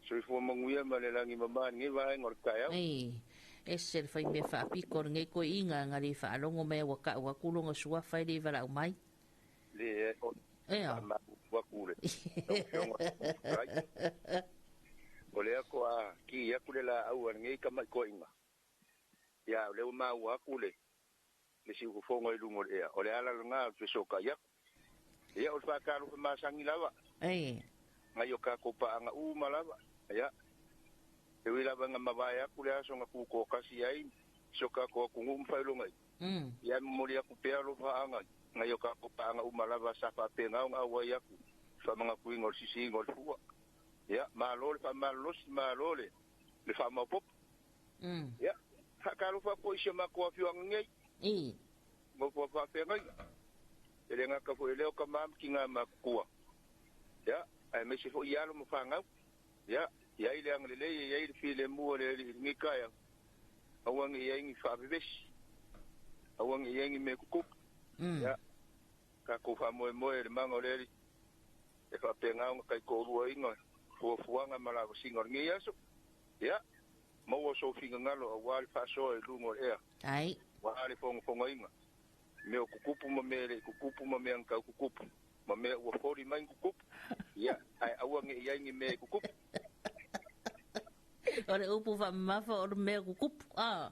Speaker 7: Soifua manuia ma le lagi mama i lenei vaega o le taeao.
Speaker 1: Ei, ese le faimea faapito o lenei toeaina na le faalogo mai ua tau atu lona suafa e le valaau mai.
Speaker 7: Leai, o
Speaker 1: Ea.
Speaker 7: faamalulu atu le lau Afioga i le Fofoga Fetalai. O lea toa ki atu le laau a lenei tamai toeaina. Ia, o lea ua maua atu le le siufofoga i luga o le ea. O le ala lena o le fesootai atu. Ia, o le faatalofa masani lava.
Speaker 1: Ei.
Speaker 7: Nai o tatou paaga uma lava. Ia, e ui lava ina mavae atu le aso na tutoatasi ai si o tatou atunuu ma faailoga i. Ia, e momoli atu pea alofaaga nai o tatou paaga uma lava sa faapena ona auai atu i le faamanatuina o le sisiina o le fua. Ia, malo le faamalolosi, malo le faamaopoopo. Ia, faatalofa atu foi i si o matou afioaga nei. Nofo a faafeagaiga. E le gata foi i lea o tama ma tina matutua. Ia, aemaise foi i alo ma fanau. Ia, i ai le agalelei e i ai le filemu o le Alii i lenei taeao. Aua ne i ai ni faavevesi. Aua ne i ai ni mea tutupu. Ia, tatou faamoemoe i le mana o le Alii e faapena ona taitoaluaina fuafuaga ma lavasiga o lenei aso. Ia, maua sou finagalo aua le faasoa i luga o le ea.
Speaker 1: Ai.
Speaker 7: Aua le fogafogaina, mea o tutupu ma mea e le i tutupu ma mea na tau tutupu, ma mea ua foli mai na tutupu, ia, ae aua ne i ai ni mea e tutupu.
Speaker 1: O le upu faamamafa o le mea tutupu, a.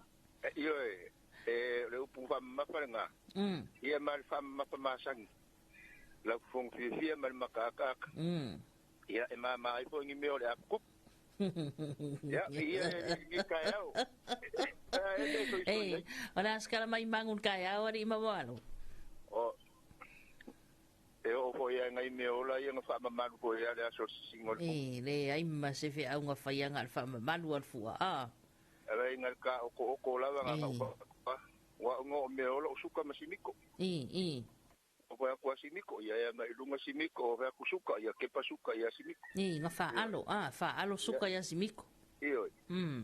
Speaker 7: Ioe, e, o le upu faamamafa lena, ia ma le faamamafa masani, lau fofoga fiafia ma le makaakaaka, ia, e mama ai foi ni mea o le a tutupu. Ia, ia, e taeao.
Speaker 1: Ei, o le a sikala mai mangu le taeao alii ma moalo.
Speaker 7: O, e oo foi ia ngai mea ola ia na faamamalu foi ia le aso o le sisiga o le fua.
Speaker 1: E leai ma se feauga faiaga a le faamamalu a le fua, a.
Speaker 7: Ala inga le ka oko oko lava nga ka ua o mea ola o suka ma simiko.
Speaker 1: I, i.
Speaker 7: O fai atu a Simiko, ia ea mai luga Simiko, o fai atu suka, ia kepa suka ia Simiko.
Speaker 1: I, nga faalo, a, faalo suka ia Simiko.
Speaker 7: Ioe.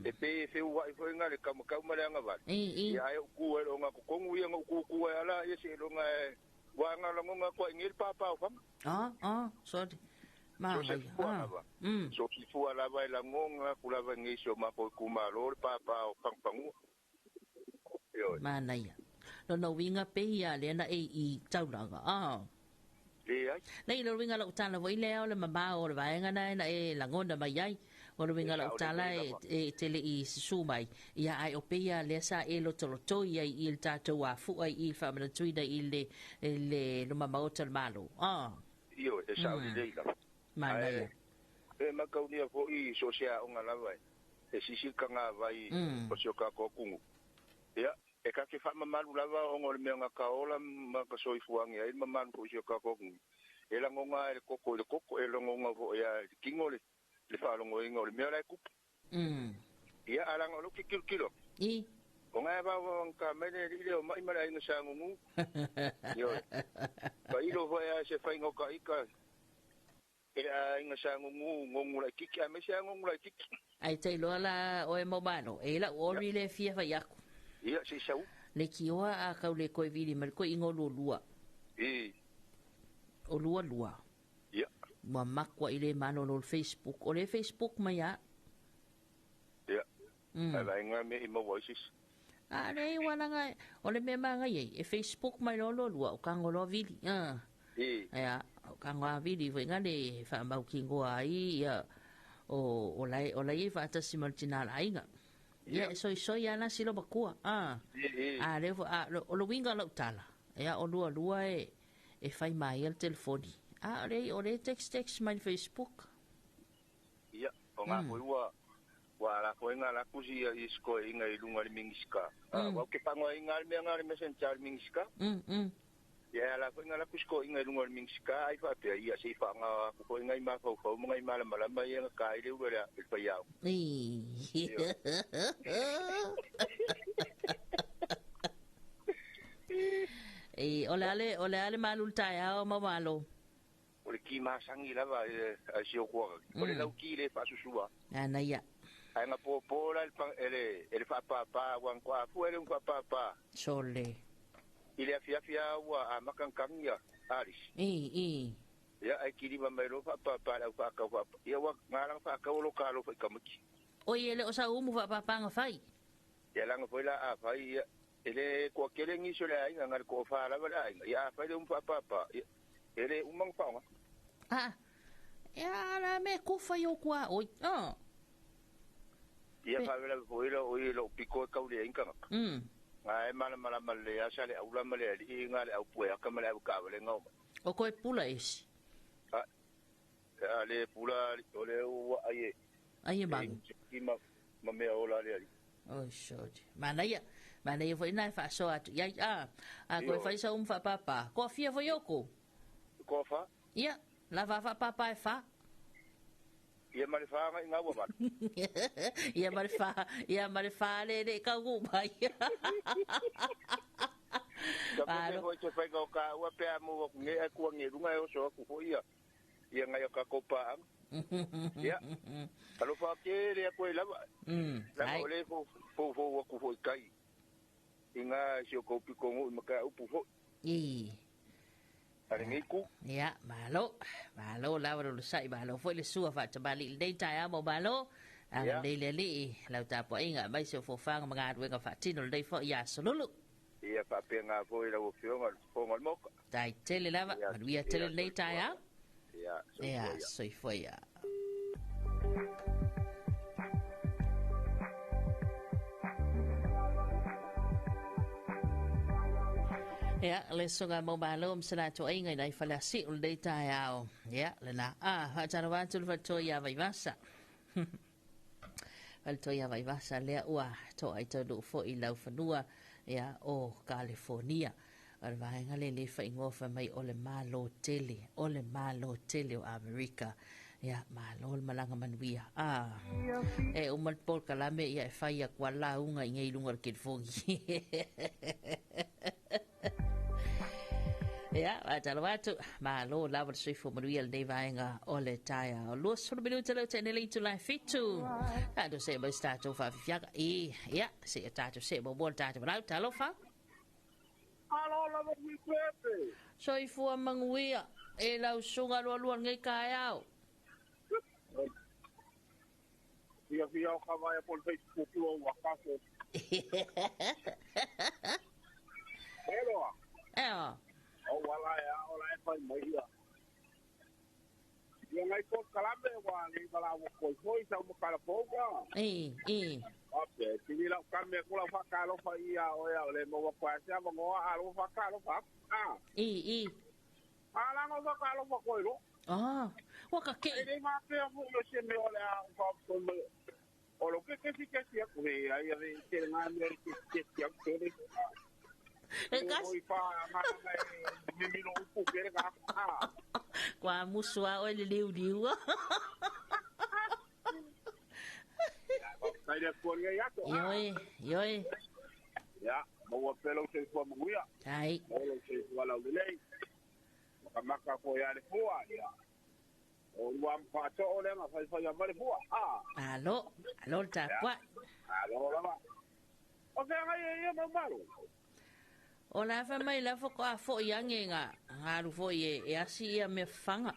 Speaker 7: E pei e feua'i foi nga le kaumakau ma le agavale.
Speaker 1: I, i.
Speaker 7: Ia ae uku ai lo nga kokongu ia nga uku uku ai ala ia seiloga e ua nga lagoga atu ai nei le pāpā o fama.
Speaker 1: A, a, sorry.
Speaker 7: So se fua lava. So se fua lava e lagoga atu lava i nei si o makou itumalo le pāpā o Pagupagua. Ioe.
Speaker 1: Manaia. Lona uiga pei ia lea na e i taulaga, a.
Speaker 7: Leai.
Speaker 1: Nei, lona uiga lau tala foi lea o le mamao o le vaega na na e lagona mai ai. O le uiga lau tala e te le i susu mai, ia ae o pei lea sa e lotolotoi ai i le tatou afu'a i le faamanatuina i le le luma maota o le Malo, a.
Speaker 7: Ioe, e sao lelei lava.
Speaker 1: Manaia.
Speaker 7: Ae e mataulia foi so o se aoga lava e sisi le tagavai o si o tatou atunuu. Ia, e ta te faamamalu lava ona o le mea na ka ola ma ka soifuaga ai le mamalu foi o si o tatou atunuu. E lagona lava e le toto i le toto, e lagona foi lava e le tino le faalogoina o le mea la e tupu. Ia, ae leaga o lou tilotilo atu, o na e vaovaogata mai le alii lea o mai ma le aiga sa Gugu. Ioe. Tailo foi lava i se faiga o ta ita. E le aiga sa gugu gogu laititi aemaise a gogu laititi.
Speaker 1: Ai te iloa la oe Maumalo, e lau ori le fia fai aku.
Speaker 7: Ia, se i sau.
Speaker 1: Le kioa a kau le koe vili ma le koe ingo lua lua.
Speaker 7: E.
Speaker 1: O lua lua.
Speaker 7: Ia.
Speaker 1: Ua makua i le malolo le Facebook. O le Facebook mai a.
Speaker 7: Ia. Ai vaega mea i maua ai se isi.
Speaker 1: A le ua langa o le mea maga ai e Facebook mai lo lua lua o kango loa vili. Ah.
Speaker 7: E.
Speaker 1: Ia, o kango a vili foi nga le whaamau ki ngoa ai ia o lai o lai e whaatasi ma le tina la aiga. Ia, e soi soi ala silo makua. Ah.
Speaker 7: E.
Speaker 1: A le a o lo winga lau tala. Ia o lua lua e fai mai al telefoni. A o le text text mai Facebook.
Speaker 7: Ia, o ngā foi ua wa la foi ngā la kusi ia i sko inga i lunga le mingiska. Wa ke pango inga le mea ngā le messenger le mingiska. Ia la foi ngā la kusi ko inga i lunga le mingiska ai fa pea ia se fa ngā ku foi ngai ma fau fau ngai ma la malama ia ngā kai le ua le fa iau.
Speaker 1: E o le ale malul tai ao mawalo.
Speaker 7: O le ki masangi lava e si o kua. O le lau ki le whaasusua.
Speaker 1: Ana ia.
Speaker 7: Ai ngā pōpō la e le whaapāpā, wan kua afu e le whaapāpā.
Speaker 1: Sole.
Speaker 7: I le afiafi a ua a makankangia, Aris.
Speaker 1: I.
Speaker 7: Ia ai kirima mai lo whaapāpā lau whaakau whaapā. Ia wa ngā ranga whaakau lo kā lo whaikamaki.
Speaker 1: O i ele o sa umu whaapāpā ngā whai?
Speaker 7: Ia langa foi la a whai ia. Ele kua kere ngiso le ainga ngā le kua whālawa le ainga. Ia a whai le umu whaapāpā. Ele umang whaonga.
Speaker 1: Ah, ia la me kufa yo kua oi. Ah.
Speaker 7: Ia whawela foila o i lo piko e kaule inga. Ngai mala mala mala asa le aula mala le inga le au pue aka mala au ka le ngau.
Speaker 1: O koe pula esi.
Speaker 7: Ah. Le pula o le ua ai.
Speaker 1: Ai mangu.
Speaker 7: Ki ma mea ola le ali.
Speaker 1: Oi shot. Mana ia foi nai fa so atu. Ia a. A koe fai sa fa papa. Ko fia foi yoko.
Speaker 7: Ko fa?
Speaker 1: Ia. La va fa papa e fa.
Speaker 7: Ia mare fa ngai ngau ma.
Speaker 1: Ia mare fa le le ka gu mai.
Speaker 7: Ka mo te fai ka ua pe mo nge e ku nge runga e o so ku fo ia. Ia ngai ka kopa. Ia. Alo fa ke le ko lava. La o le fo fo fo ku fo kai. Inga si o ko piko ngo maka upu fo.
Speaker 1: I.
Speaker 7: Ia,
Speaker 1: Ia, malo, malo lava lo sai malo foi le sua fa tabali le data ya mo malo. A le le le lau tapo inga mai se fo fanga mga duenga fa tino le fo ia solulu.
Speaker 7: Ia fa penga foi la ofionga fonga moka.
Speaker 1: Tai tele lava, manuia tele le data ya.
Speaker 7: Ia,
Speaker 1: ia, soi foi ya. Ia, le songa mo malo msala to inga nei fala si o le tai ao. Ia, le na. Ah, ha tara watu le to ia vai vasa. Fal to ia vai vasa le ua to ai to lu fo i lau fanua ia o California. O le vaenga le le fa ingoa fa mai o le malo tele, o le malo tele o Amerika. Ia, malo le malanga manuia. Ah, e o mal pol kalame ia e fai a kwa la unga i ngei lunga le kilifongi. Ia, a talo atu, malo lava le soifua manuia lenei vaega o le taeao. 20 minuta leo tene le itu lai fitu. Tatou se mai se tatou faafifiaga. I, ia, se ia tatou se mo le tatou malau, talofa.
Speaker 8: Alo lava kuikuepe.
Speaker 1: Soifua manuia, e lau suga lualua lenei kaeao.
Speaker 8: Fia fia o kavaia pol Facebook o ua kaso. Eloa.
Speaker 1: Eo.
Speaker 8: O wala e o la e fai mai ia. Ia ngai ko kalame wa le bala wo ko foi sa mo kala poga.
Speaker 1: E.
Speaker 8: Oke, tini la kame ko la fa ka lo fa ia o ia le mo wa sa mo ngo a lo fa ka lo fa. Ah.
Speaker 1: E.
Speaker 8: Ala ngo fa ka lo fa ko lo.
Speaker 1: Ah, wa ka ke.
Speaker 8: E ma pe mo lo se me o le a fa ko me. O lo ke si ke si ko e ai a te nga me ke ke ke ke.
Speaker 1: E kas. Kwa musua o le liu liu. Ioi, ioi.
Speaker 8: Ya, mo pelo se fo muia.
Speaker 1: Ai.
Speaker 8: Mo se fo la lei. Maka ko ya le fo ya. O lua mawhaato o le nga whai whai a mare pua. Ah.
Speaker 1: Alo, alo le tapuai.
Speaker 8: Alo lava. O te anga ia ia mau malo.
Speaker 1: O la fa mai la fo a fo ia nge nga ngalu fo ye e asi ia me fanga.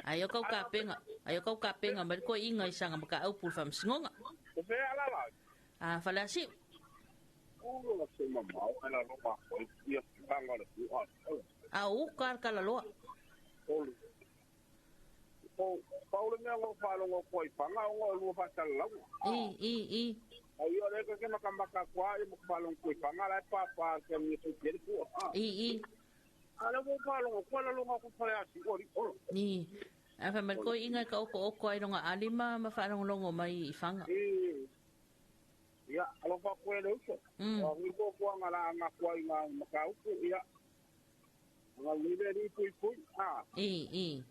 Speaker 1: Ai o kau ka penga, ai o kau ka penga mai ko inga i sanga maka au pul fam singonga.
Speaker 8: O te ala la.
Speaker 1: A fa la si.
Speaker 8: O la se mamau ala lo ma ko ia fanga le pua.
Speaker 1: A u ka ka la loa.
Speaker 8: O o Paulo mea ngō whālongo koi panga o ngō lua whātala lau.
Speaker 1: I.
Speaker 8: Ai o le ke maka maka kwa i mo whālongo koi panga lai pāpā ke mi te tere pua.
Speaker 1: I.
Speaker 8: Ala mo whālongo kwa la longa ko whare asi ori oro.
Speaker 1: I. A wha mai koi inga ka oko oko ai ronga alima ma whālongo mai i whanga.
Speaker 8: I. Ia, alofa koe le uso. O ngi ko kua ngā la ngā kua i ngā makauku, ia. Ngā wile ri pui pui. Ha.
Speaker 1: I.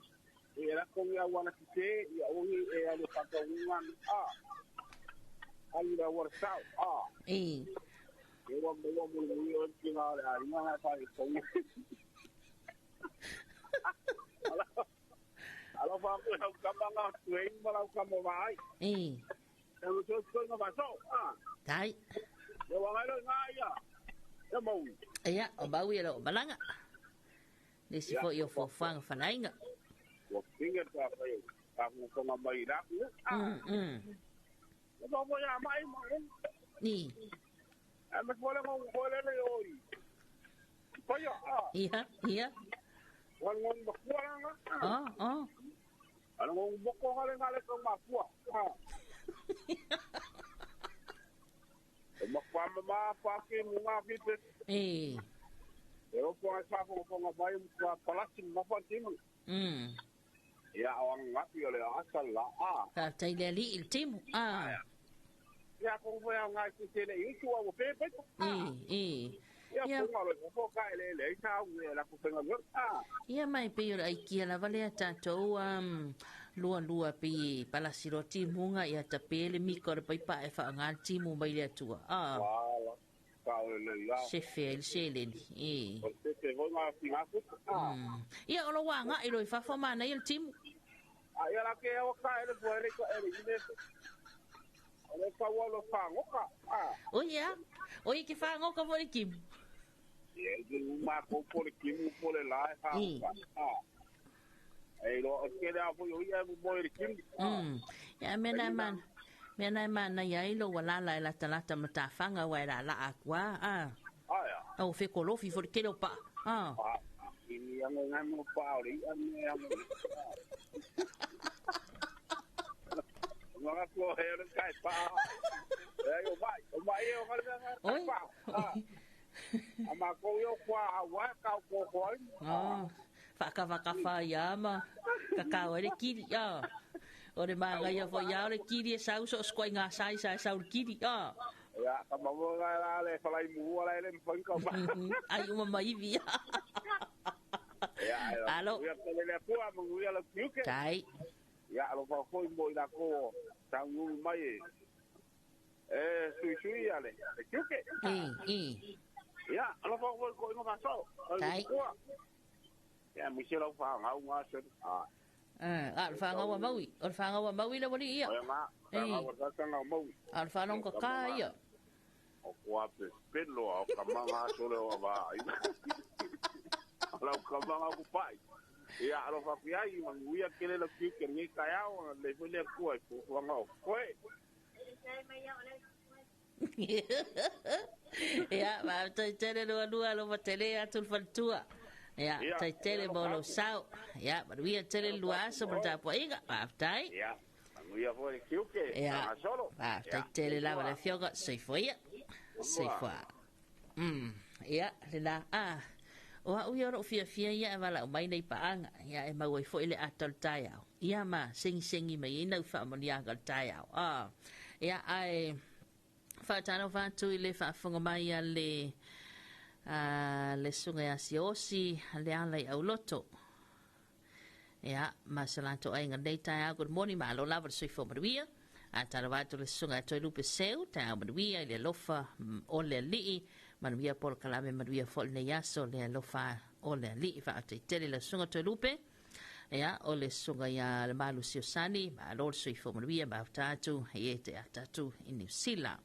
Speaker 8: E la kongi au ana ki te, ia ongi e ale whakaunga, a. Ai la wara sao, a.
Speaker 1: I.
Speaker 8: E wa mo mo mo o ki ngā le ari ngā whai kongi. Alo wha koe hau kama ngā tuei ma lau kama mai.
Speaker 1: I.
Speaker 8: E mo tō koe ngā vaso, a.
Speaker 1: Tai.
Speaker 8: E wa ngai lo ngā ia. E maui.
Speaker 1: Ia, o maui e lo malanga. Nisi fo i o fōfanga whanainga.
Speaker 8: Wa pinga ta whai, ta konga mai raku. O mo ya mai mo.
Speaker 1: Ni.
Speaker 8: A me fole mo fole le oi. Pa ya.
Speaker 1: Ia.
Speaker 8: Wa ngong mo kuanga.
Speaker 1: Oh.
Speaker 8: Ala ngong mo ko ngale ngale ko ma pua. O ma kwa ma pa ke mo nga ki te.
Speaker 1: E.
Speaker 8: E o ko sa ko ko nga mai ko palasi mo pa timu. Ia o ngapi o le asa la a.
Speaker 1: Ka tai le li il timu. A.
Speaker 8: Ia ko mo ia ngai ki te le isu o pe pe.
Speaker 1: I.
Speaker 8: Ia ko ngalo ko ka le le sa u la ko penga a.
Speaker 1: Ia mai pe ora ai kia la vale tatou lua lua pe palasi ro timu nga ia tape le miko le paipa e fa nga timu mai le atua. A.
Speaker 8: Wala. Ka o le ia.
Speaker 1: Se fe il se le ni. I.
Speaker 8: O te te vo nga tinga ku.
Speaker 1: Ia o lo wanga i lo i fafo mana i le timu.
Speaker 8: A ia la ke o ka ele po ele ko ele ine. O le ka wa lo whangoka. A.
Speaker 1: O ia. O ia ke whangoka mo le kimu.
Speaker 8: Ia ke uma ko po le kimu po le la e whangoka. A. E lo o ke le a po ia mo le kimu.
Speaker 1: Ia me na man. Me na man ia i lo wala la talata matafanga wa la la akwa. A.
Speaker 8: Aia.
Speaker 1: O fe kolofi fo ke lo pa. A.
Speaker 8: Ini yang ngai mo pa o le ia me. Nga ko he le kai pa. E o mai, o mai o ka le kai pa. A ma ko yo kwa wa ka ko ko.
Speaker 1: Ah, whaka whaka ia ma. Ka ka o le kiri a. O le manga ia fo ia le kiri e sau so skoi ngā sai sai sau kiri a.
Speaker 8: Ia ka ma mo la le falai mu ala le mfan ka ma.
Speaker 1: Ai uma mai via.
Speaker 8: Ia
Speaker 1: Alo.
Speaker 8: Ia ko le pua mo ia le kiuke.
Speaker 1: Tai.
Speaker 8: Ia alo fa foi mo ila ko tangu mai e. E sui sui ale. Le kiuke.
Speaker 1: I.
Speaker 8: Ia alo fa foi ko ino so.
Speaker 1: Tai.
Speaker 8: Ia mi se lo fa ngau ngā se. Ah.
Speaker 1: A le whanga wa maui. O le whanga wa maui le wali ia.
Speaker 8: O ngā, ngā wa tanga maui.
Speaker 1: A le whanong ka ka ia.
Speaker 8: O kua pe pelo o ka manga sole o va. Ala ka manga ku pai. Ia alo fa ku ai manguia kele le ki ke ni ka iao le fo le ku ai ku wanga o koe.
Speaker 1: Ia, ma tai tele lua lua lo matele atu le faletua. Ia, tai tele mo lo sao. Ia, manuia tele lua aso mo tapo inga. Maftai.
Speaker 8: Ia, manuia fo le kiuke.
Speaker 1: Ia,
Speaker 8: solo.
Speaker 1: Maftai tele lava le fioga, soifua ia. Soifua. Ia, le la, a. O au ia ro fia fia ia wala o mai nei paanga. Ia e mau ai fo ile atol tai au. Ia ma sengi sengi mai ina ufa moniaga le tai au. Ah. Ia ai whaatano whaatu i le whaafonga mai a le le sunga ia siosi le ala i auloto. Ia, ma salanto ai ngā nei tai au. Good morning, ma alo lava le soifo manuia. A tala wātu le sunga toi lupe seu, tai au manuia i le alofa o le alii. Manuia polo kalame manuia fo le nei aso le alofa o le alii. Whaatei tele le sunga toi lupe. Ia, o le susuga ia Lemalu Siosani, malo le soifua manuia ma mafuta atu i e te ata atu i Niu Sila.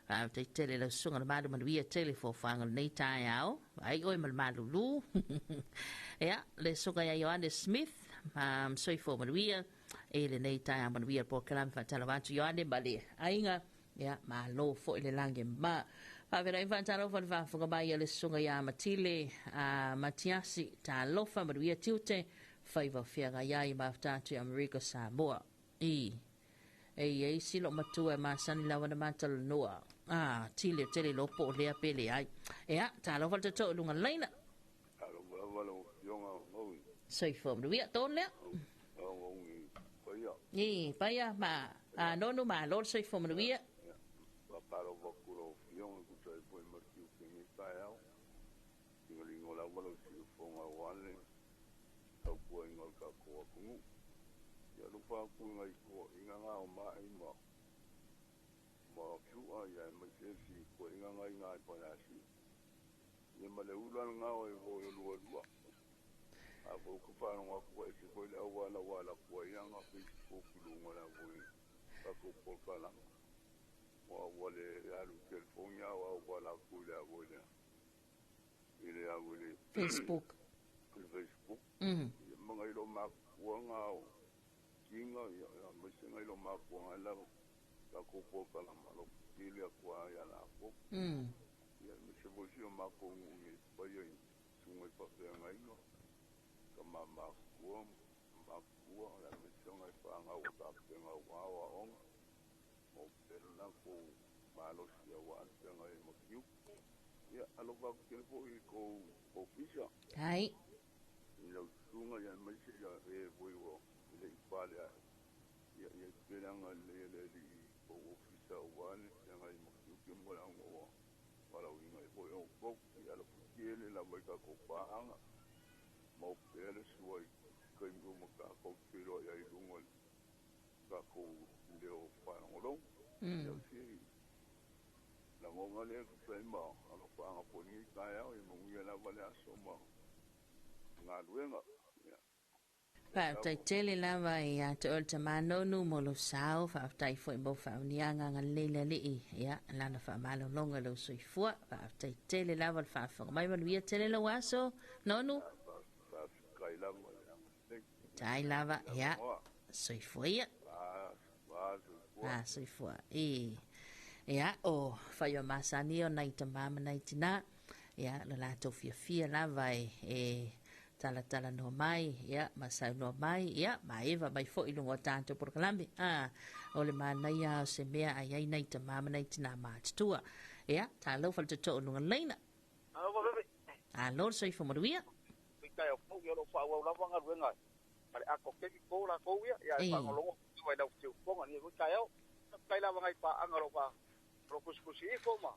Speaker 1: Faafetai tele lau susuga Lemalu, manuia tele foafoaga o lenei taeao. Vaai oe ma le malulu. Ia, le susuga ia Ioane Smith, soifua manuia i lenei taeao manuia le polokalame faatalofa atu Ioane ma le aiga. Ia, malo foi le lagi ma. Faafeiloai faatalofa le faafofoga mai a le susuga ia Matile a Matiasi, talofa manuia tiute, faiva o feagai ai mafuta atu i Amerika Samoa. I. E i ai si loo matua e masani lava na matalanoa. Ah, tile tele lo po o lea pe leai. Ia, talofa le toto i luga laina.
Speaker 9: Talofa lava lau Afioga Maui.
Speaker 1: Soifua manuia, tonu lea.
Speaker 9: Au paia.
Speaker 1: I, paia ma a nonu malo le soifua manuia.
Speaker 9: Faatalofa atu lau Afioga e tusa ai foi ma le tiute i lenei taeao. Ligoligo lava lau siufofoga aua le tautuaina o le tatou atunuu. Ia alofa atu i nai toeaiina na o mai ma sua aemaise si toeaina na i ina i Faleasiu. Ia ma le ula lena o e foi o lualua. A foi ou te faalogo atu ua ese foi le auala ua alu atu ai ana Facebook i luga o le a foi tatou polokalame. Ua ua le alu i telefoni a ua auala atu i le a foi le i le a foi le
Speaker 1: Facebook.
Speaker 9: Le Facebook. Ia ma nai lo matua na o Tina ia aemaise nai lo matua na lava tatou polokalame lo pili atu a ia latou. Ia aemaise foi si o matou nuu nei paia i susuga i faafeagaiga, tama matutua, matutua, aemaise o nai fanau o tapena aua aoaoga, maua pea le latou malosi aua le feagai ai ma tiute. Ia, alofa atu tele foi i tou ofisa.
Speaker 1: Ai.
Speaker 9: I lau susuga, ia aemaise ia e foi ua le i pale ae. Ia, ia i pea le agalelei a le Alii i tou ofisa aua le feagai ai ma tiute ma valaauga ua valaauina ai foi outou. Ia alofa tele lava i tatou paaga, maua pea le sua i taimi uma tatou te feiloai ai i luga o le tatou leo faalogologo. Ia o se lagona lea e tusa ai ma alofaaga foi i lenei taeao, ia manuia lava le aso ma galuega. Ia.
Speaker 1: Faafetai tele lava ia te oe le tama nonu mo lou sao, faafetai foi mo faamanuiaga agalelei le Alii, ia, lana faamalologa i lou soifua. Faafetai tele lava le faafofoga mai, manuia tele lou aso, Nonu.
Speaker 9: Faafetai lava le agalelei.
Speaker 1: Tai lava, ia, soifua ia. Ah, soifua. E. Ia, o faiva masani o nai tama ma nai tina. Ia, lo latou fiafia lava e, e talatalanoa mai, ia, ma saunoa mai, ia, ma eva mai foi i luga o tatou polokalame. Ah, o le manaia o se mea a i ai nai tama ma nai tina matutua. Ia, talofa le toto'o luga laina.
Speaker 8: Alofa Pepe.
Speaker 1: Alo le soifua manuia.
Speaker 8: Peitai o pau ia o lo o faaauau lava galuega ma le ako kemiko latou ia, ia e faalogologo atu ai lau siufofoga i lenei foi taeao. Faafetai lava nai paaga o lo o faa o lo o tusitusi ifo ma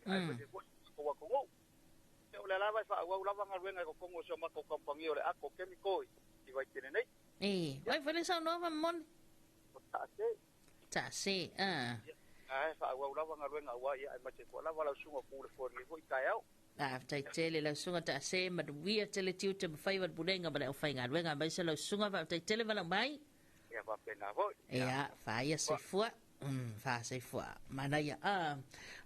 Speaker 8: aemaise foi si o matou atunuu. Ia o lea lava e faaauau lava galuega i totonu o si o matou kamupani o le Ako Chemical i Vaitele nei.
Speaker 1: E, vai foi le saunoaga momoli.
Speaker 8: O Taase.
Speaker 1: Taase, a.
Speaker 8: Ia, ae faaauau lava galuega aua ia aemaise foi lava lau susuga Pule foi i lenei foi taeao.
Speaker 1: Faafetai tele lau susuga Taase, manuia tele tiute ma faiva le pulega ma le aufaigaluega aemaise lau susuga, faafetai tele valaau mai.
Speaker 8: Ia faapena foi.
Speaker 1: Ia, faia soifua. Faasoifua. Manaia. A,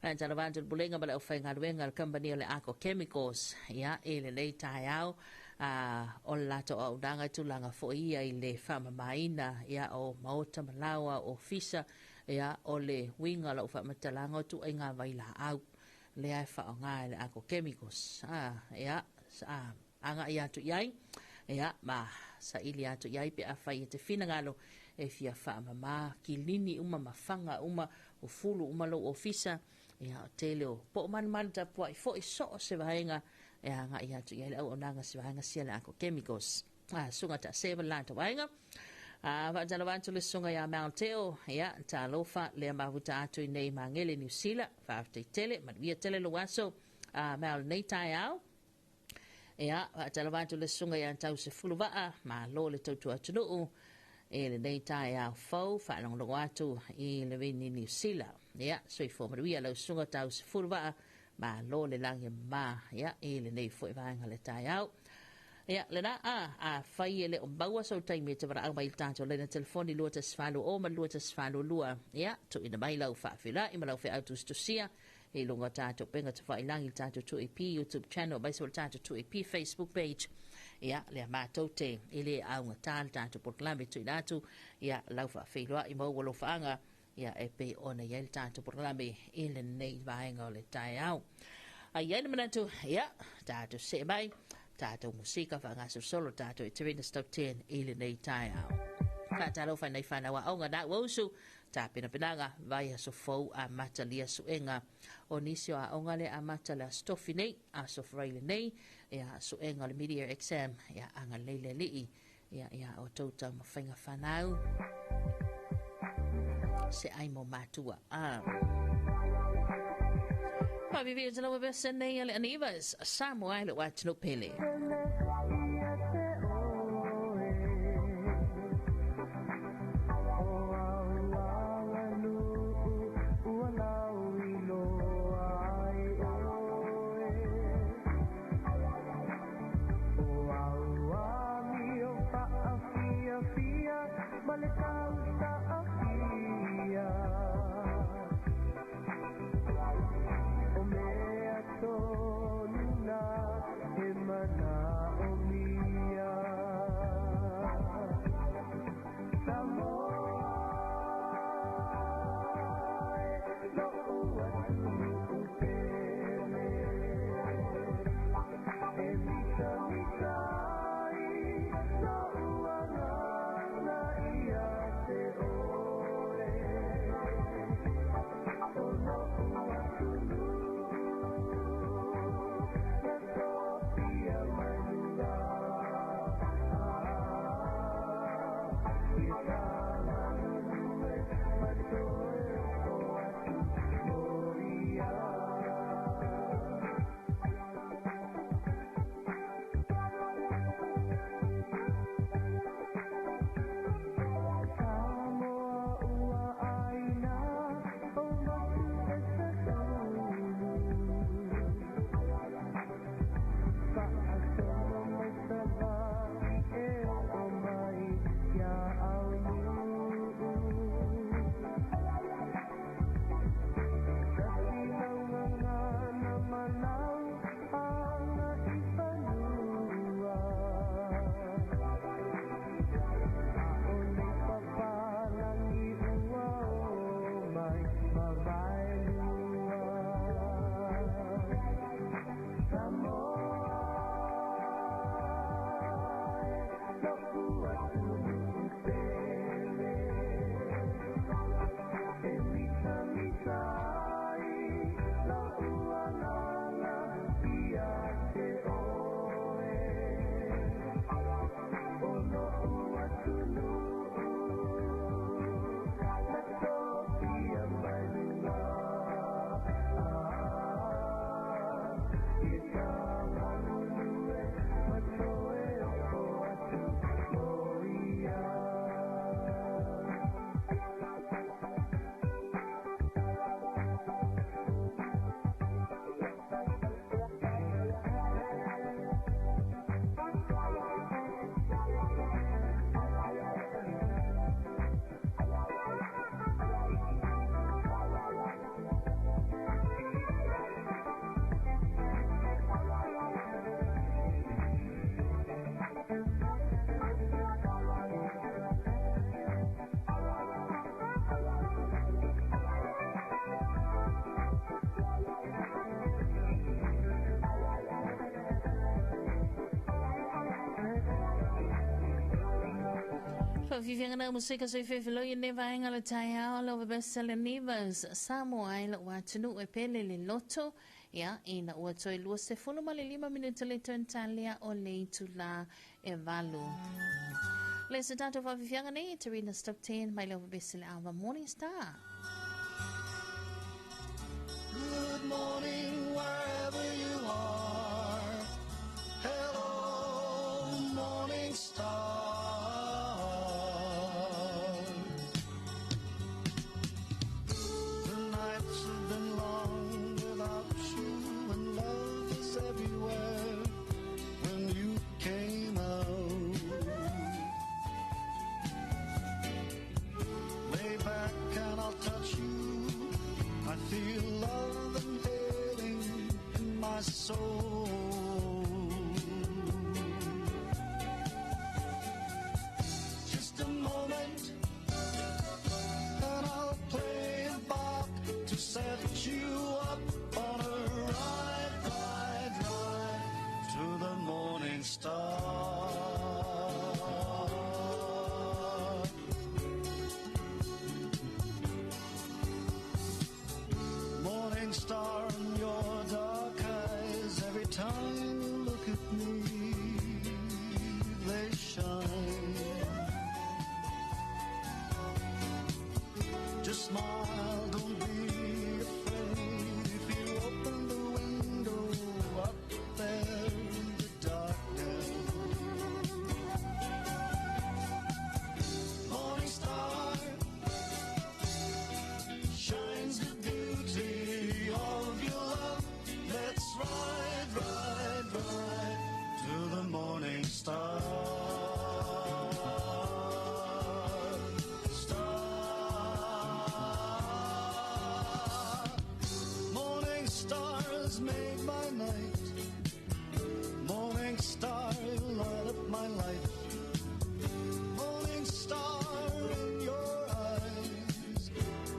Speaker 1: ae talofa atu le Pulega ma le aufaigaluega a le kamupani o le Arco Chemicals, ia, i lenei taeao, a, o le latou auaunaga i tulaga foi ia i le faamamaina, ia, o maota ma laoa, o ofisa, ia, o le uiga o lau faamatalaga o ituaiga vailaau lea e faaaoga e le Arco Chemicals. A, ia, a, agai atu i ai, ia, ma saili atu i ai pe afai e te finagalo e fia faamama kilini uma ma faga uma, o fulu uma lou ofisa, ia, o tele o po o malumalu tapuai foi so o se vaega e agai atu i ai le auaunaga se vaega sia le Arco Chemicals. A, susuga taase ma le latou vaega. A, faatalofa atu le susuga ia Malteo, ia, talofa lea mafuta atu i nei Magele Niu Sila, faafetai tele, manuia tele lou aso, a, Mal nei taeao. Ia, faatalofa atu le susuga ia Tausefuluvaa, malo le tautua atunuu i lenei taeao fou, faalogologo atu i le Vini Niu Sila. Ia, soifua manuia lau susuga Tausefuluvaa, malo le lagi e mama, ia, i lenei foi vaega le taeao. Ia, lena, afai e le o maua sou taimi e te valaau mai i le tatou laina telefoni 2180 ma le 2182, ia, tuuina mai lau faafeiloai ma lau feau tusitusia i luga o tatou upega tafailagi i le tatou 2AP YouTube channel aemaise foi le tatou 2AP Facebook page. Ia, lea matou te e le augata le tatou polokalame tuuina atu, ia, lau faafeiloai ma ou alofaaga, ia, e pei ona i ai le tatou polokalame i lenei vaega o le taeao. A i ai le manatu, ia, tatou see mai, tatou musika faagasolosolo tatou i Terena Stop 10 i lenei taeao. Faatalofa i nai fanau aoga na ua usu, tapenapenaga, vaiaso fou amata lia suega. O nisi o aoga le amata le Aso Tofi nei, Aso Faraile nei, ia, suega o le mid-year exam, ia, agalelei le Alii, ia, ia outou taumafaiga fanau. Se ai mo matua. Ah. Faavivia te lawa vese nei a le Anivas, Samoa i le atunuu pele. Fafifiaga na musika soifefelo i lenei vaega o le taeao lau vavesa le Nivas Samoa i lou atunuu e pele le loto ia ina ua toe 25 minute le toe talia o le itula e valu. Le se tatou faafifiaga nei, Terina Stockton mai lau vavesa le Ava Morning Star.
Speaker 10: Good morning wherever you are. Hello, morning star. The nights have been long without you, and love is everywhere. When you came Morning star. Morning star in your dark eyes, every time you look at me, they shine. Just smile, don't be afraid. If you open the window up there in the darkness, morning star shines the beauty of your love. Let's ride, ride, ride to the morning star. Star. Morning star has made my night. Morning star, you light up my life. Morning star in your eyes.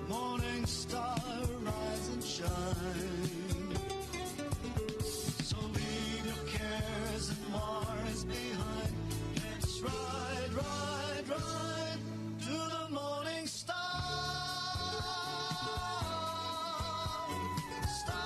Speaker 10: Morning star, rise and shine. So leave your cares and worries behind. Let's ride, ride, ride to the morning star. Star.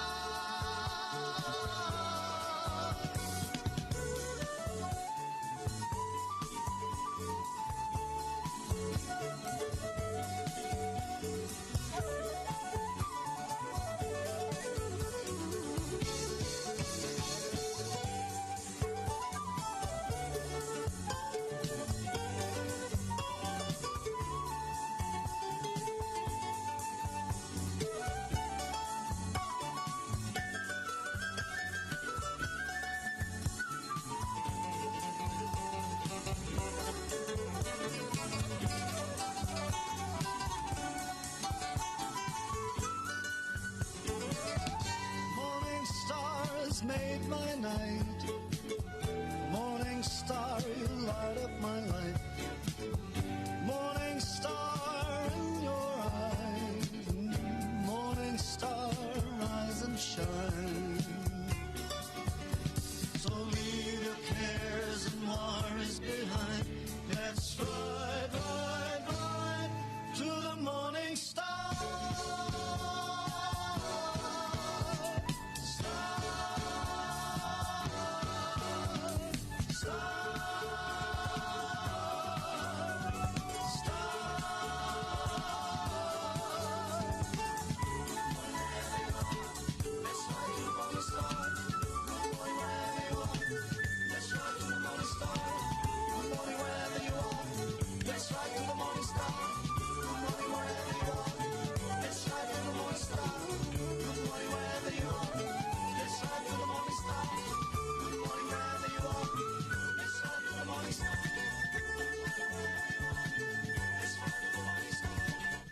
Speaker 10: Morning star has made my night. Morning star, you light up my life. Morning star in your eyes. Morning star, rise and shine. So leave your cares and worries behind. Let's ride, ride, ride to the morning star. Star, star, star. Let's ride to the morning star. Good morning wherever you are. Let's ride to the morning star. Good morning wherever you are. Let's ride to the morning star. Good morning wherever you are. Let's ride to the morning star. Good morning wherever you are. Let's ride to the morning star. Good morning wherever you are. Let's ride to the morning star. Let's ride to the morning star.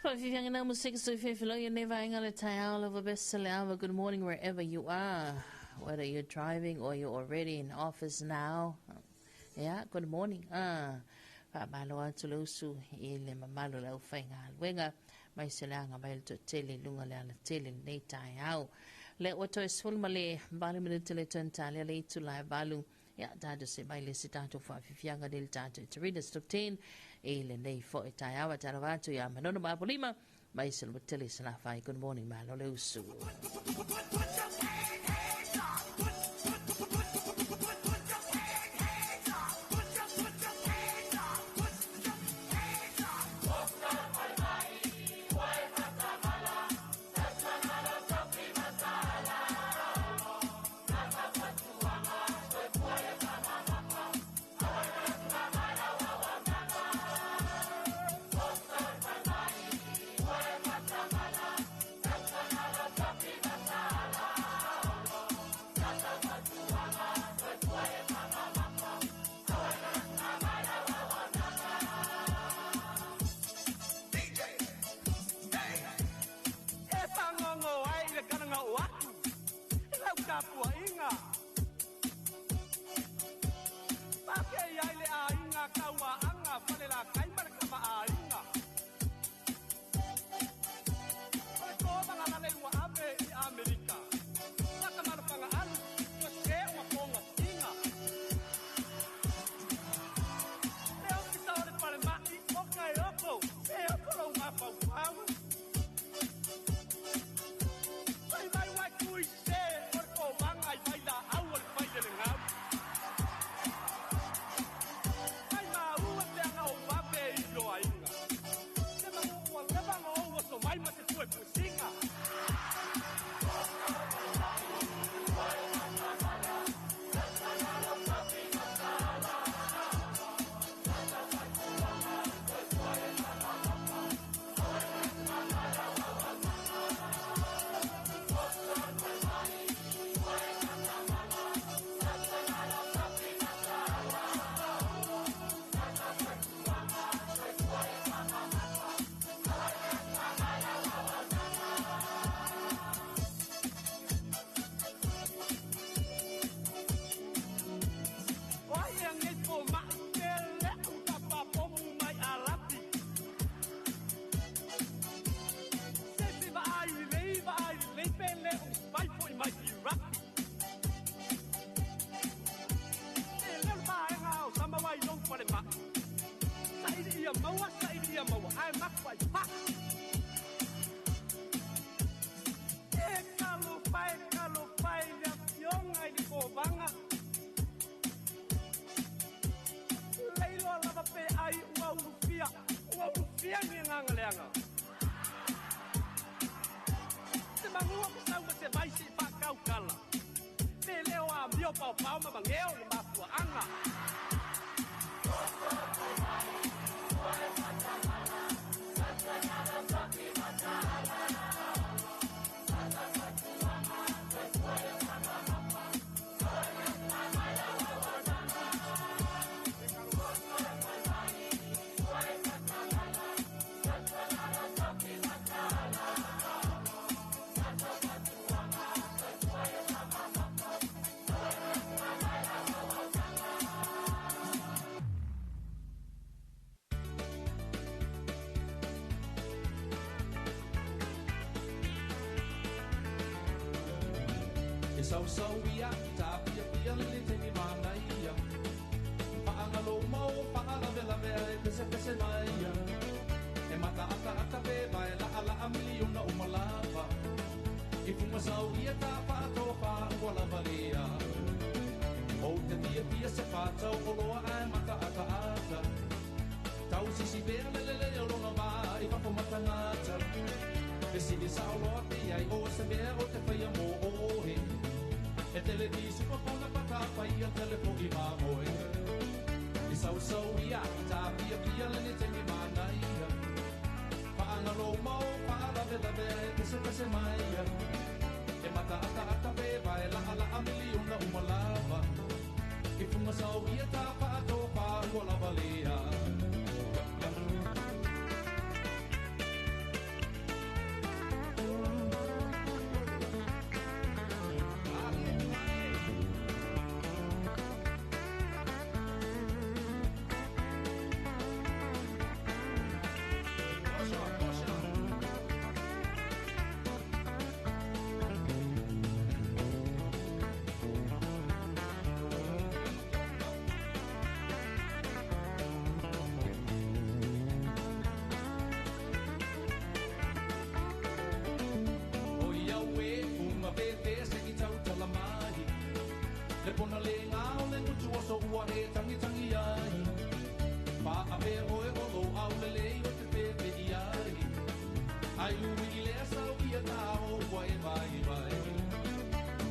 Speaker 1: Faafiafiaga musika so fefelo ia nei vaega le taeao lava besa le ava. Good morning wherever you are, whether you're driving or you're already in office now. Yeah, good morning. Faamalo atu le usu i le mamalu le aufaigaluega mai se leaga mai le toatele i luga le alatele lenei taeao. Le ua toe 18 minute le tentalia le itu lae valu. Ia, tatou se mai le se tatou faafiafiaga le tatou Terina Stop 10 i lenei fo'i taeao. Talava atu ia Manono ma Apolima mai se le Salafai. Good morning, malo le usu.
Speaker 11: E whangongo ai le karanga o aku. Lau kapua inga. Pake ai le a inga kaua anga whale la kai mara kama a inga. Ole ko manga la le ua ave i Amerika. Saka mara panga alu, ua se uma konga inga. e mapu ai pa. E talofa e talofa i le afioga i le kovaga. Leiloa lava pe ai ua ulufia, ua ulufia ni agaga leaga. Se magua ma sau ma se vai se i faakaukala. Pe leo amio paopao ma mageo le mafuaaga.
Speaker 12: E sausau ia, tapiapia le le taimi manaia. Faagalo mau, faalavelavea e pesepese maia. E mataataata pe vae laala'a miliona uma lava. I fugasau ia ta faatofa ua lava lea. Ou te piapia se fatau oloa ae mataataata. Tau sisi pea le lelei o lona vā i fafo matagata. Fesili saoloa pe ai o se mea o te whaia mō ohe. E tele di supa pona pata whaia tele po i mamoe. I sausau ia, tā pia pia le ne taimi manaia. Faangalo mau, faalavelave e pese pese maia. E mata ata ata pe vae laa laa miliona uma lava. I fugasau ia tā whaatofa ua lava lea. O ia ue funga fefe se ki tautala mahi. Le pona le ngā o le ngutu o so ua e tangi tangi ai. Whaape oe o lo au le lei o te pepe i ai. Ai ui i lea sau ia tā o ua e vai vai.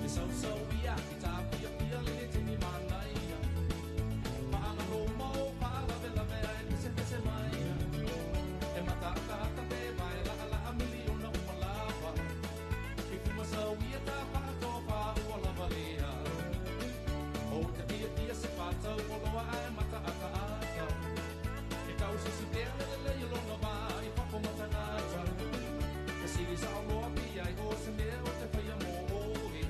Speaker 12: E sausau ia ki tā pia pia le le tini manaia. Faangalo mau, faalavelavea e pese pese maia. E mataataata pe vae laa laa miliona uma lava. I fumasau ia tā faatofa ua lava lea. O te piapia se fatau o loa ae mataataata. E tau sisi pea le lelei o lona vā i fafo matagata. Fesili saoloa pe ai o se mea o te whaia mō ohe.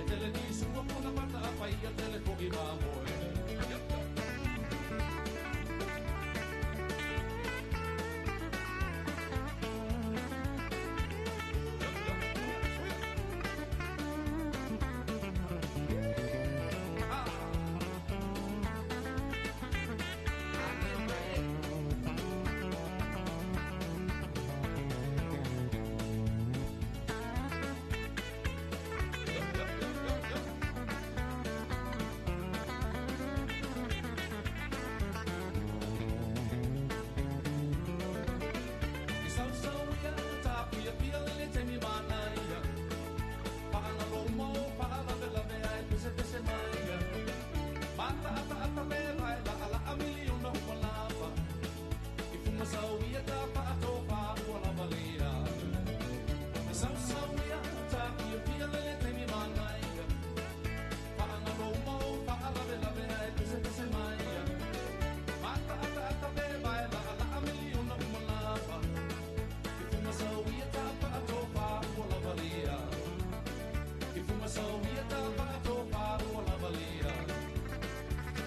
Speaker 12: E tele ni sua pona pata a whaia tele po i mamoe. I sausau ia, tā piapia le le taimi manaia. Faangalo mau, faalavelavea e pesepese maia. Mataataata pe vae laa laa miliona uma lava. I fugasau ia tā faatofa ua lava lea. I sausau ia, tā piapia le le taimi manaia. Faangalo mau, faalavelavea e pesepese maia. Mataataata pe vae laa laa miliona uma lava. I fugasau ia tā faatofa ua lava lea. I fugasau ia tā faatofa ua lava lea.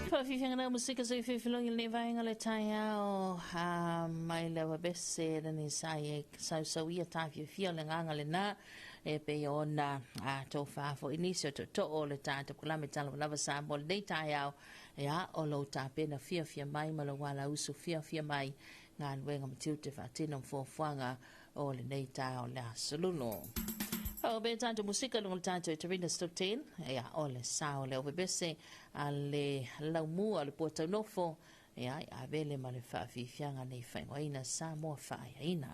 Speaker 1: Faafiafiaga na musika se fefilongi le vaenga le taeao a mai lava bese le ni sai e sausau ia tā fiafia le agaga lenā e pei ona a tofa fo'i nisi o tootoo o le tatou kalame tala lava Samoa lenei taeao. Ia o lou tapena fiafia mai ma lou alausu fiafia mai. galuega ma tiute faatino ma fuafuaga o lenei taeao o le Aso Lulu. O be tatou musika luga o le tatou Tarina Stockton, ia o le sao le ovebese a le laumua o le puataunofo, ia i avele ma le faafiafiaga nei faaigoaina Samoa Faaaiaina.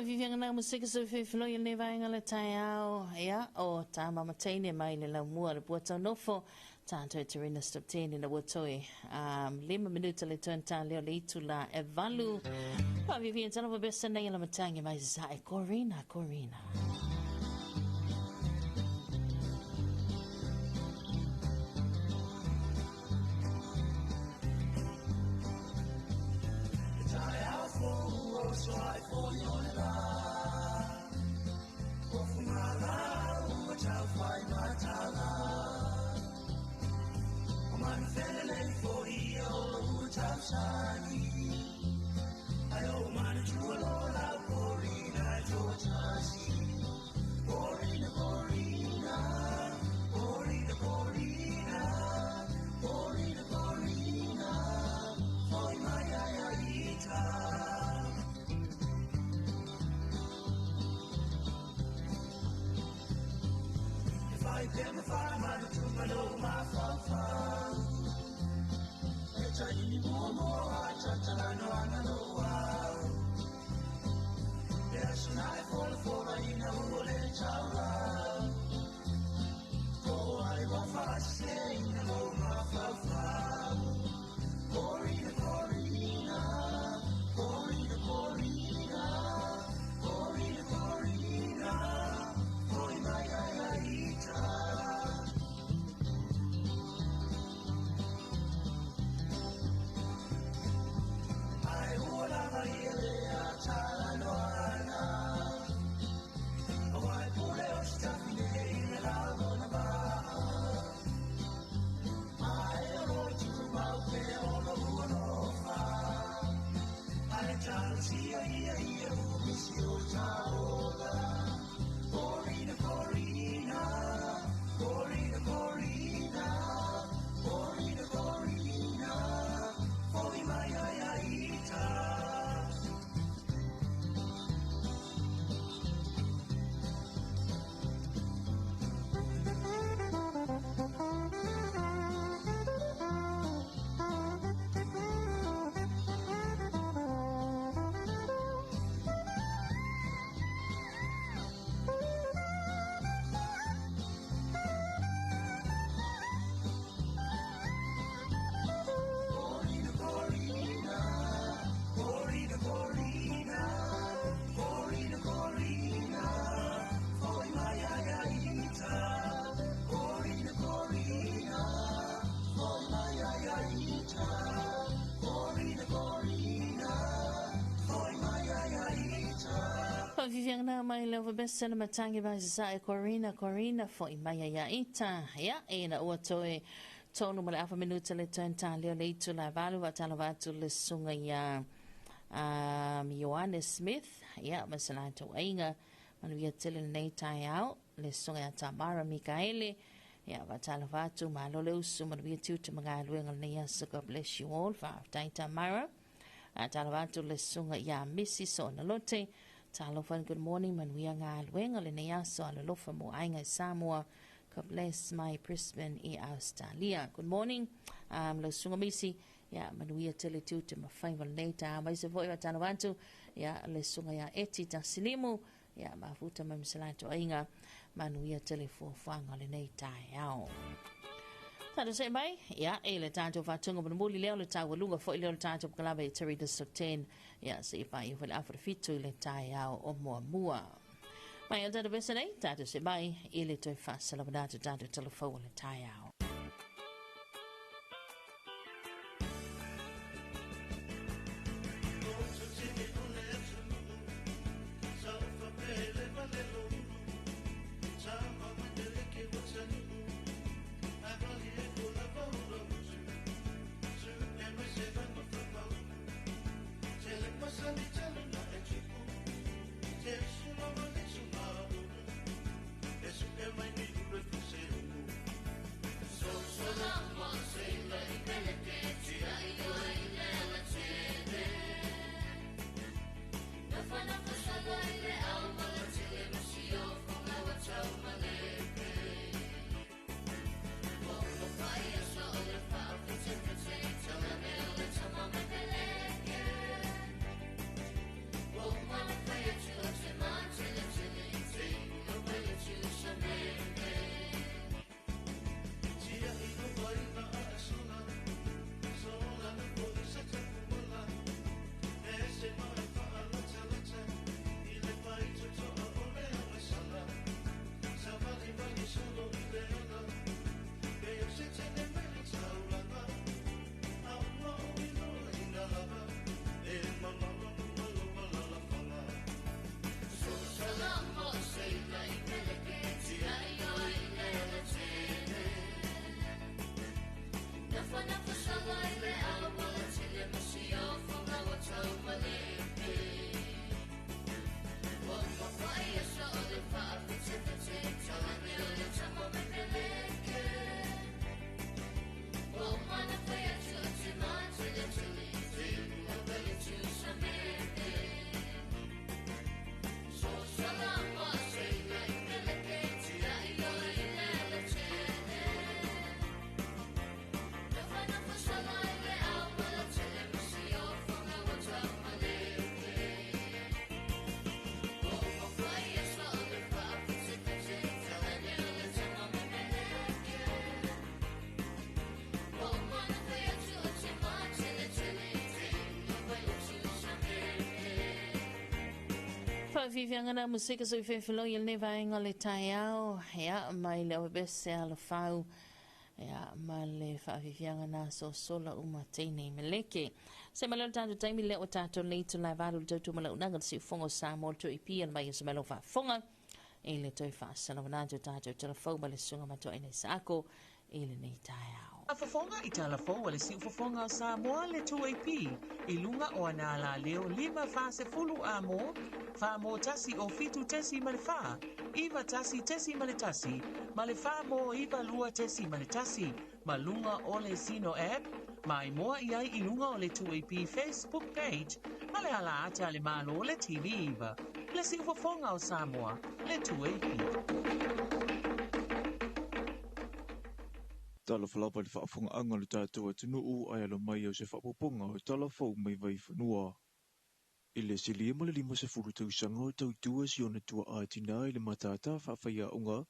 Speaker 1: Vivianga na musika so fifilo i le vaenga le taeao ia o tā mamateine mai le laumua le pua nofo tātou te rina stop tēne na watoe 5 minuta le tōn tā leo le itu la e valu. Vivian tana wabesa nei la matangi mai sa e Corina Corina. Viviana mai leva besa na matangi vai sa e Corina Corina foi mai ia ita ia e na ua toe tonu ma le afa minuta le tone tā leo le itu la valu wa tala watu le sunga ia Ioane Smith ia masala tau ainga manu ia tele nei tai au le sunga ia Tamara Mikaele ia wa tala watu malo le usu manu ia tiuta mga luenga nei aso. God bless you all. Fa Tamara tala watu le sunga ia Missy Sona Lote. Talofa, good morning, manuia ngā luenga le nei aso alalofa mo ainga i Samoa. God bless my Brisbane i Australia. Good morning, lo sunga misi, ia manuia tele tiute mawhaiwa nei tā mai se voi wa tana watu, ia le sunga ia eti ta silimu, ia mafuta mamisalato ainga, manuia tele fuafuanga le nei tā ao. Tātou se mai, ia, e le tātou whātunga manamuli leo le tāua lunga foi leo le tātou pakalava i Terita Soten, ia, se i pai i whale awhara fitu i le tāi ao o mua mua. Mai o tātou besa nei, tātou se mai, i le toi whasalamanatu tātou telefou le tāi ao.
Speaker 13: So
Speaker 1: Faafiafiaga na musika soifefelo i lenei vaega o le taeao, ia, mai le Auepese Alofau, ia, ma le faafiafiaga na sosola uma teine meleke. Se ma leo tatou taimi lea ua tatou nei itula e 8 le tautua ma launaga le siufofoga o Samoa le 2AP mai o se malo faafofoga i le toe faasalawana atu o tatou talafou ma le susuga matoaina i Saako i lenei taeao.
Speaker 2: Faafofoga i Talafou a le Siufofoga o Samoa le 2AP i luga o ana alaleo 5 40 A mo, 4 mo 1 o 7 tesi ma le 4, 9 1 tesi ma le 1, ma le 4 mo 9 2 tesi ma le 1, ma luga o le Zeno app, ma imoa i ai i luga o le 2AP Facebook page, ma le ala ata a le Malo le TV 9. Le Siufofoga o Samoa, le 2AP.
Speaker 3: Talofa lava i le faafofogaaga a lo tatou atunuu ae alo mai o se faaopoopoga o tala fou mai Vaifanua. I le 150 tausaga o tautua si ona tuaa tinā i le matata faafaiaoga,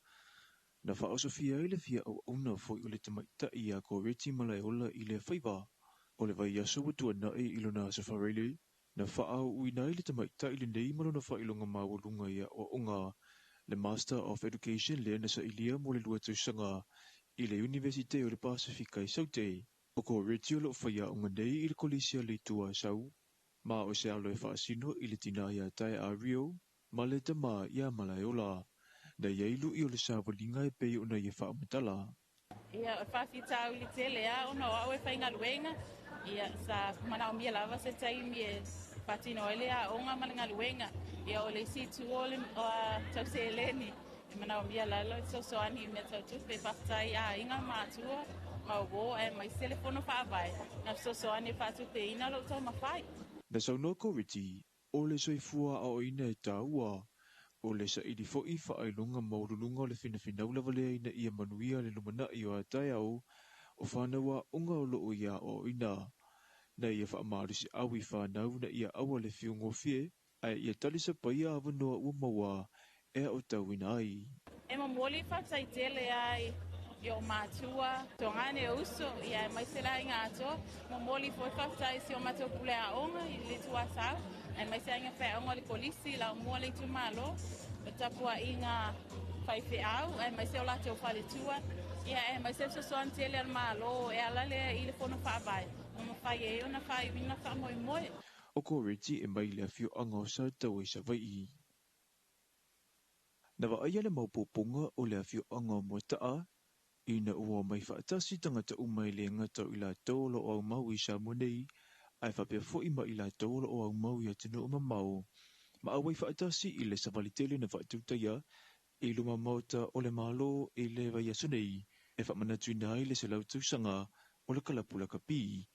Speaker 3: na faaosofia ai le fia auauna foi o le tamaitai ia Koreti Malaeola i le faiva. O le vaiaso ua tuanai i lona aso Faraile, na faaauuina ai le tamaitai lenei ma lona faailoga maualuga i aoaoga, le Master of Education lea na sailia mo le 2 tausaga i le Iunivesite o le Pasefika i Saute. O Koreti o loo faiaoga nei i le Kolisi a le Itu Asau, ma o se alo e faasino i le tinā ia Tae a Rio ma le tamā ia Malaeola. Na iai lu'i o le savaliga e pei ona ia faamatala.
Speaker 4: Ia, o le faafitauli tele lava ona o au e faigaluega, ia, sa manaomia lava se taimi e faatino ai le aoga ma le galuega. Ia, o le isi itu o le tau seleni, e manaomia lalo e fesoasoani i mea tau tupe. Faafetai i aiga ma atua ma uō aemaise le fono faavae na fesoasoani e faatupeina lou taumafai.
Speaker 3: Na saunoa Koreti, o le soifua aoaoina e taua, o le saili foi faailoga maualuluga o le finafinau lava lea ina ia manuia le lumanai o a taeao o fanau aoga o loo ia aoaoina. Na ia faamalosiau i fanau na ia aua le fiugofie, ae ia talisapaia avanoa ua maua e aotauina ai.
Speaker 4: E momoli faafetai tele ai i o matua, togane uso, ia aemaise le aiga atoa. Momoli foi faafetai i si o matou pule aoga i le Itu Asau, aemaise aiga faiaoga o le Kolisi, Laumua le itumalo, o tapuaiga faifeau, aemaise o latou faletua, ia aemaise le fesoasoani tele a le Malo e ala lea i le fono faavae, ua mafai ai ona faaiuina faamoemoe.
Speaker 3: O Koreti e mai le afioaga o Sataua i Savaii. Na vaaia le maopoopoga o le afioaga o Moataa, ina ua omai faatasi tagata uma e le gata o i latou o lo o aumau i Samoa nei, ae faapea foi ma i latou o lo o aumau i atunuu mamao, ma auai faatasi i le savali tele na faatautaia i luma maota o le Malo i le vaiaso nei, e faamanatuina ai le 100 tausaga o le kalapu lakapi.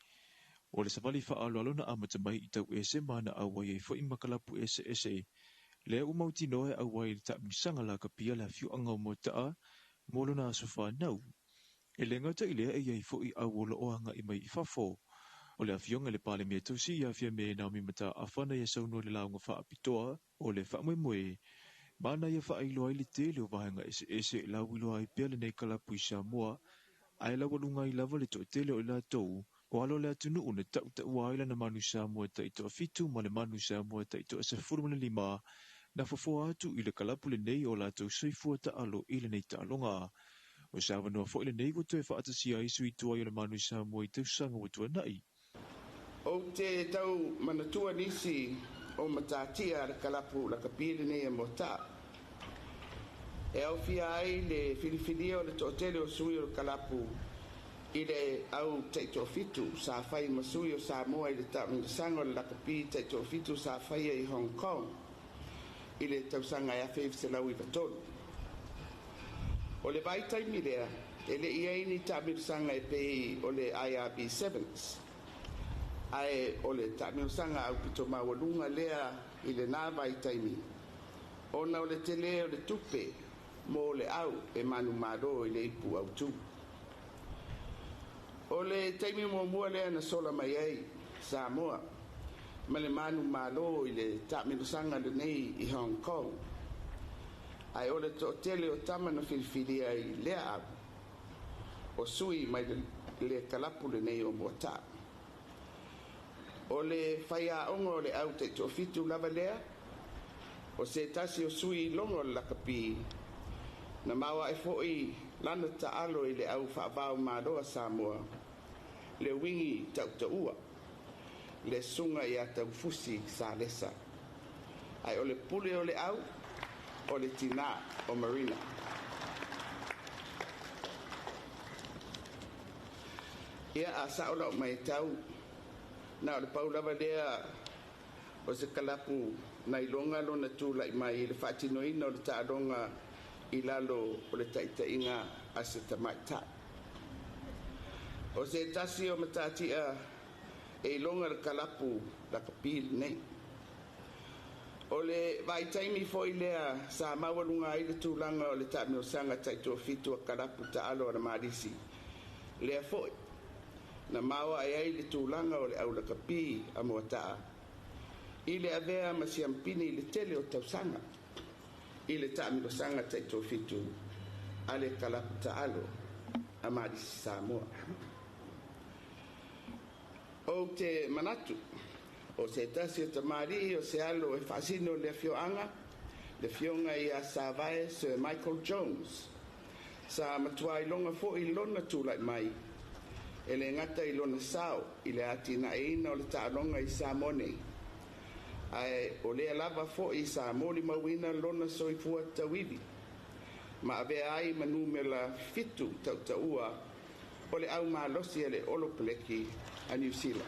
Speaker 3: O le savali faaaloalo na amata mai i tauese ma na auai ai foi ma kalapu eseese, lea ua mautinoa e auai i le taamilosaga lakapi a le afioaga o Moataa mo lona aso fanau. E le gata i lea e i ai foi au o lo o agai mai i fafo. O le afioga i le Palemia tausi ia Fiame Naomi Mataafa na ia saunoa i le lauga faapitoa o le faamoemoe, ma na ia faailoa ai le tele o vaega eseese e lauiloa ai pea lenei kalapu i Samoa, ae laualuga ai lava le toatele o i latou o alo o le atunuu na tautaua ai lana manu Samoa taitoafitu ma le manu Samoa taitoa15 na fofoa atu i le kalapu lenei o latou soifua taalo i lenei taaloga. O se avanoa foi lenei ua toe faatasia ai sui tuai o le manu Samoa i tausaga ua tuanai.
Speaker 5: Ou te tau manatua nisi o matatia a le kalapu lakapi lenei e Moataa. E aofia ai le filifilia o le toatele o sui o le kalapu i le au taitoafitu sa fai ma sui o Samoa i le taamilosaga o le lakapi taitoafitu sa faia i Hong Kong i le tausaga e 1993. O le vaitaimi lea, e le i ai ni taamilosaga e pei o le IRB Sevens, ae o le taamilosaga aupito maualuga lea i lenā vaitaimi, ona o le telē o le tupe mo le au e manumalo i le ipu autū. O le taimi muamua lea na sola mai ai Samoa ma le manumalo i le taamilosaga lenei i Hong Kong, ae o le toatele o tama na filifilia i lea au o sui mai le kalapu lenei o Moataa. O le faiaoga o le au taitoafitu lava lea O se tasi o sui iloga o le lakapi na maoae fo'i lana taalo i le au faavao malo a Samoa le uigi tautaua le suga iā Taufusi Salesa ae o le pule o le au o le tinā o Marina. Ia a sa'o la'u maitau na o le pau lava lea o se kalapu na iloga lona tula'i mai i le faatinoina o le taaloga i lalo o le taʻitaʻiga a se tamaʻitaʻi. O se tasi o matati'a e iloga le kalapu lakapi lenei. O le vaitaimi fo'i lea sa maualuga ai le tulaga o le taamilosaga taitoafitu a kalapu taalo a le Malisi lea fo'i na maoae ai le tulaga o le aulakapi a Moata'a i le avea ma siampini i le tele o tausaga i le taamilosaga taitoafitu a le kalapu taalo a Malisi Samoa. Ou te manatu o se tasi o tamalii o se alo e faasino le afioaga le afioga ia Savae Sir Michael Jones sa matuā iloga fo'i lona tula'i mai e le gata i lona sao i le atinaeina o le taaloga i Samoa nei ae o lea lava fo'i sa molimauina lona soifua tauivi ma avea ai ma numera 7 tautaua o le aumalosi a le Olopeleki a Niu Sila.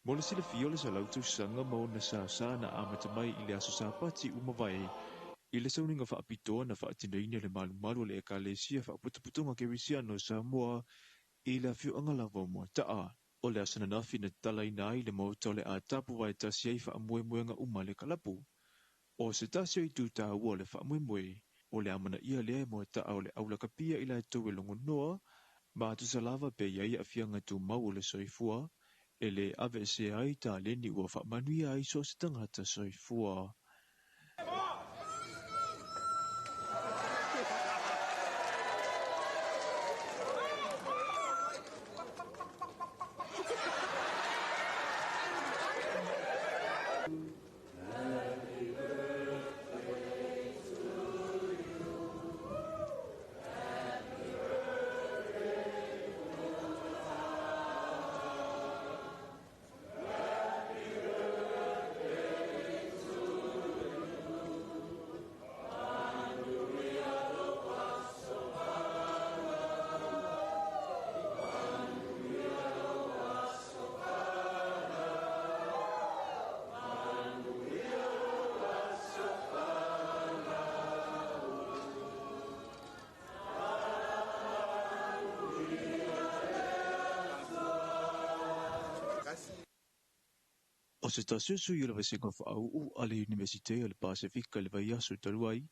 Speaker 3: Mo le silafia o le 100 tausaga ma ona sāsā na amata mai i le aso Sapati ua mavae i le sauniga faapitoa na faatinoina e le malumalu o le Ekalesia Faaputuputuga Kerisiano o Samoa i le afioaga lava o Moata'a. O le aso ananafi na tatalaina ai le maota o le a tapuvae tasi ai faamoemoega uma a le kalapu. O se tasi o itu taua o le faamoemoe, o le amanaia lea e Moata'a o le aulakapia i latou e logonoa ma tusa lava pe i ai aafiaga tumau o le soifua e lē aveesea ai taleni ua faamanuia ai so o se tagata soifua. O se tasi o sui o le Vasega Faauu a le Iunivesite o le Pasefika i le vaiaso talu ai,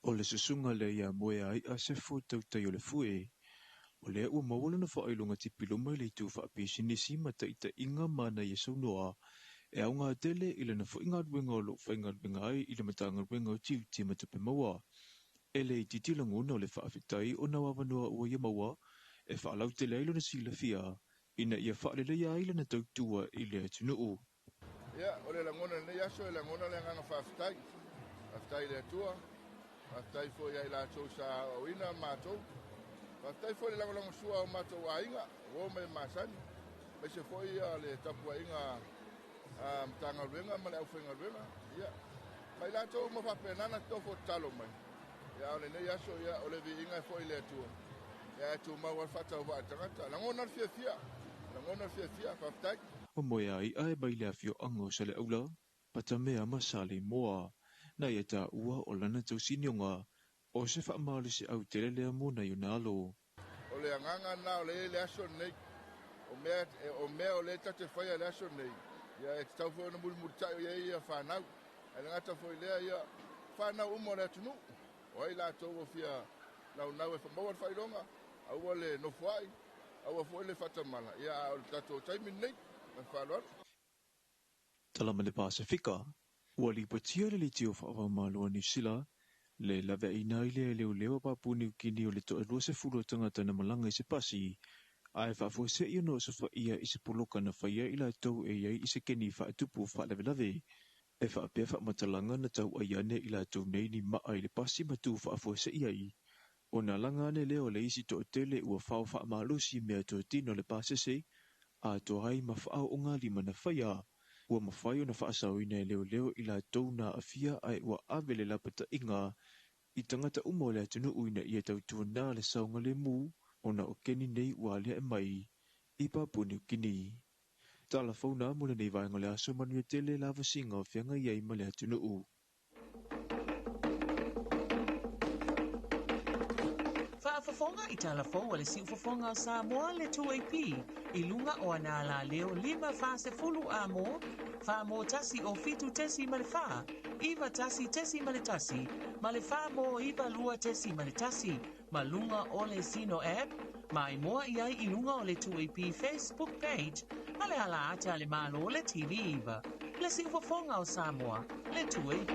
Speaker 3: o le susuga lea ia Moeai'a Sefo Tautaiolefue. O lea ua maua lona faailoga tipiloma i le itu faapisinisi ma taʻitaʻiga ma ana ia saunoa e aoga tele i lana fo'i galuega o loo faigaluega ai i le Matagaluega o Tiute ma Tupe Maua. E le itiiti lagona o le faafetai ona o avanoa ua ia maua e faalautele ai lona silafia ina ia faaleleia ai lana tautua i le atunuu.
Speaker 6: Ia, o le lagona i lenei aso, e lagona le agaga faafetai. Faafetai i le Atua, faafetai foi ia i latou sa aoaoina matou. Faafetai foi i le lagolagosua o matou aiga, uo ma e masani, aemaise foi le tapuaiga a Matagaluega ma le aufaigaluega. Ia, ma i latou uma faapena ona tofo tatalo mai. Ia, a o lenei aso, ia, o le viiga e foi i le Atua. Ia, ae tumau lava le faatauvaa a le tagata. Lagona le fiafia, lagona le fiafia, faafetai.
Speaker 3: O Moeai'a e mai le afioaga o Saleaula, Patamea ma Saleimoa. Na ia taua o lana tausinioga o se faamalosiau tele lea mo nai ona alo.
Speaker 6: O le agaga lena o lea e i ai le aso lenei. O mea, o mea o lea ta te faia i le aso lenei, ia e tatau foi ona mulimulitai i ai ia fanau. Ae le gata foi i lea, ia fanau uma o le atunuu. O ai latou ua fia naunau e maua le faailoga, aua le nofoai, aua foi le faatamala, ia a o le tatou taimi lenei. Ma le faaaloalo.
Speaker 3: Tala ma le Pasefika, ua lipotia le leitio faava-o-Malo a Niu Sila le laveaiina ai lea e leoleo a Papua Niu Kini o le toa-20 o tagata na malaga i se pasi ae faafuase'i ona osofaia i se poloka na faia i latou e i ai i se keni faatupu faalavelave. E faapea faamatalaga na tauai ane i latou nei ni maa i le pasi ma tu faafuasei ai, ona laga ane lea o le isi toatele ua fao faamalosi i meatotino a le pasese, atoa ai ma faaoogalima na faia. Ua mafai ona faasaoina e leoleo i latou na aafia ae ua ave le lapataiga i tagata uma o le atunuu ina ia tautuana le saogalemu ona o keni nei ua aliae mai i Papua New Guinea. Tala fou na mo lenei vaega o le aso manuia tele lavasiga o feagai ai ma le atunuu.
Speaker 2: Faafofoga i tala fou a le Siufofoga o Samoa le 2AP i luga o ana alaleo 5 40 A mo, 4 mo 1 o 7.4, 9 1.1, ma le 4 mo 9 2.1, ma luga o le Zeno app, ma e moa i ai i luga o le 2AP Facebook page ma le ala ata a le Malo le TV 9. Le Siufofoga o Samoa, le 2AP.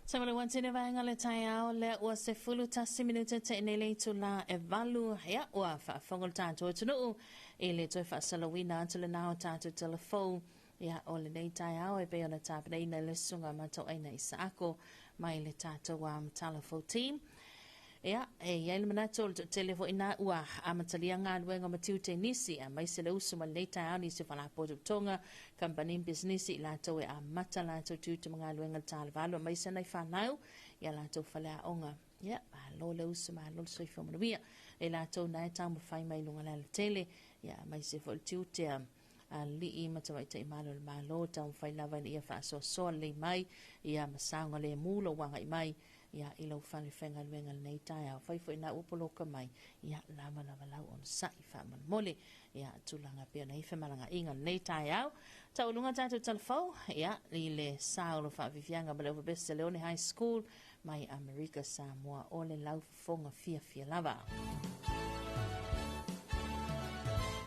Speaker 1: Sa ma le uantene vaega le taeao lea ua 11 minute te nei le itula e valu ia ua faafofoga le tatou atunuu i le toe faasalauina atu lena o tatou telefou ia o lenei taeao e pei ona tapenaina e le susuga Matauaina Isaako mai le tatou Talafou team. Ia, e i ai le manatu o le toatele foi na ua amatalia galuega ma tiute nisi, aemaise le usu mai lenei taeao nisi o faalapotopotoga, kamupani ma pisinisi i latou e amata latou tiute ma galuega i le talevalu, aemaise nai fanau i a latou faleaoga. Ia, malo le usu, malo le soifua manuia i latou na e taumafai mai i luga o le alatele, ia, aemaise foi le tiute a alii ma tamaitai malo o le Malo, taumafai lava ina ia faasoasoa lelei mai, ia ma saogalemu lou agai mai ia i lau fale faigaluega lenei taeao. Fai foi na ua poloka mai, ia lava lava lau onosai faamolemole. Ia tulaga pea ona i femalagaaiga lenei taeao. Taualuga tatou talafou, ia i le sa o lo faafiafiaga ma le Ovabese Leone High School mai Amerika Samoa o le laufofoga fiafia lava.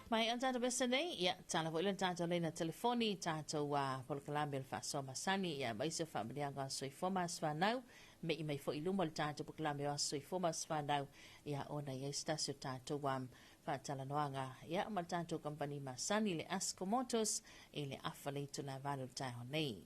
Speaker 1: Mai a tatou bese nei, ia, tala foi le tatou leina telefoni, tatou polokalame o le faasoa masani, ia, aemaise o faamanuiaga o aso soifua ma aso fanau, mei mai foi i luma o le tatou polokalame o aso soifua ma aso fanau, ia, ona i ai se tasi o tatou faatalanoaga, ia, ma le tatou kamupani masani, le Asco Motors, i le afa le itula valu o le taeao nei.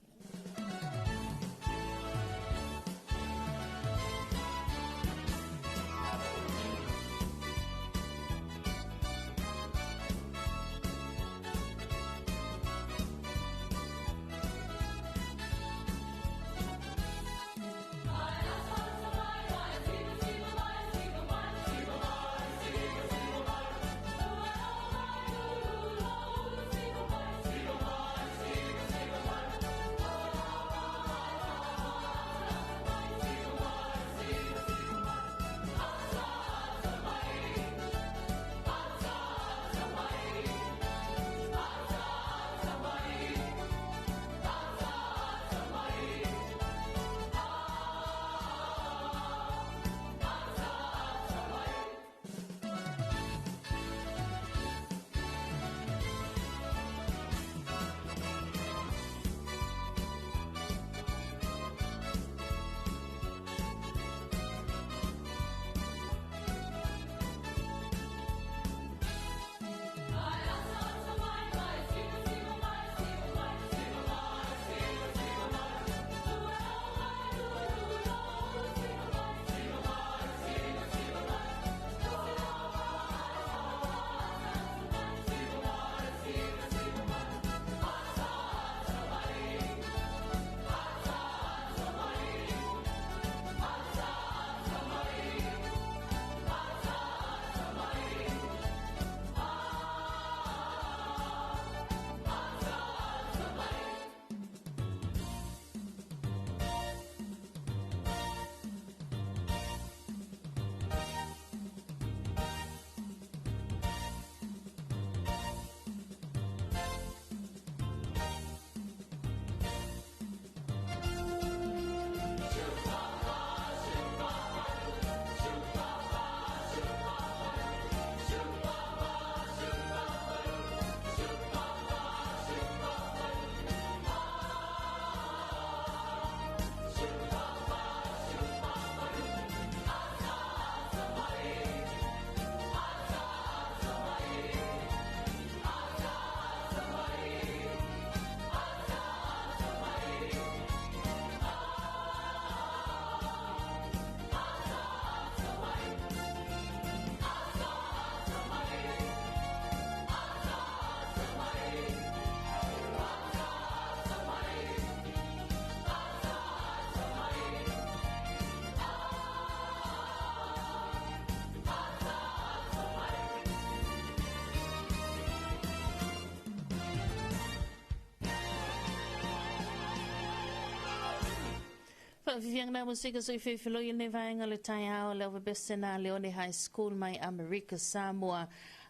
Speaker 1: Faafiafiaga na musika soifefeloi i lenei vaega o le taeao le Ovabese na Leone High School mai Amerika Samoa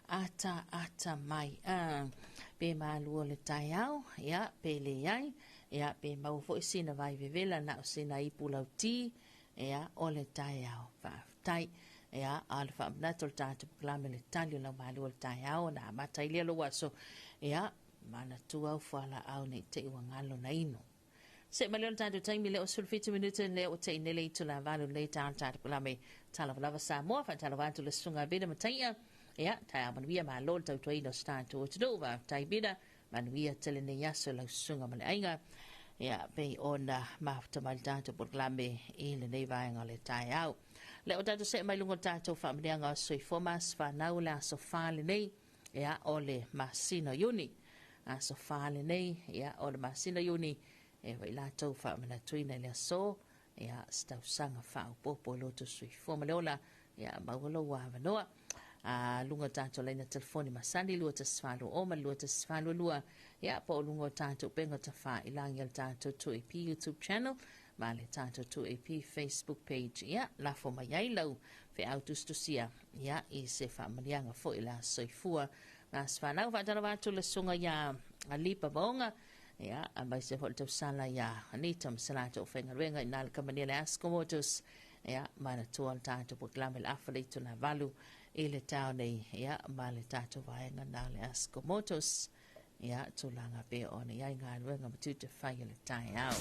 Speaker 1: ata ata mai a pe malua o le taeao ia pe leai ia pe maua foi sina vai vevela na o sina ipu lauti ia o le taeao faafetai ia a o le faamanatu o le tatou polokalame le tali o lau malua o le taeao na amata ai lea lou aso ia manatua au fualaau nei te i ua galo na inu. Se mai lea o le tatou taimi lea o 17 minute lea ua tei nei le itula valu lenei taeao le tatou polokalame Talofa Lava Samoa. Faatalofa atu le Susuga Bida Mataia. Ia, taeao manuia malo le tautuaina o se tatou atunuu. Faafetai Bida, manuia tele nei aso lau susuga ma le aiga. Ia, pei ona mafuta mai le tatou polokalame i lenei vaega o le taeao. Lea ua tatou see mai luga o le tatou faamanuiaga o soifua ma aso fanau le aso fa lenei. Ia, o le masina o Iuni. Aso fa lenei, ia, o le masina o Iuni, e foi latou faamanatuina i le aso, ia, se tausaga faaopoopo i lo outou soifua ma le ola, ia, maua lou avanoa. A luga o tatou laina telefoni masani 2180 ma le 2182, ia, po o luga o tatou upega tafailagi a le tatou 2AP YouTube channel ma le tatou 2AP Facebook page. Ia, lafo mai ai lau feau tusitusia, ia, i se faamanuiaga foi o le aso soifua ma aso fanau. Faatalofa atu le susuga ia Lipa Vaoga, ia, aemaise foi le tausala ia Anita ma se latou faigaluega i na le kamania le Asco Motors, ia, manatua le tatou polokalame le afa le itula valu i le taeao nei, ia, ma le tatou vaega na le Asco Motors. Ia, tulaga pei ona i ai galuega ma tiute fai o le taeao.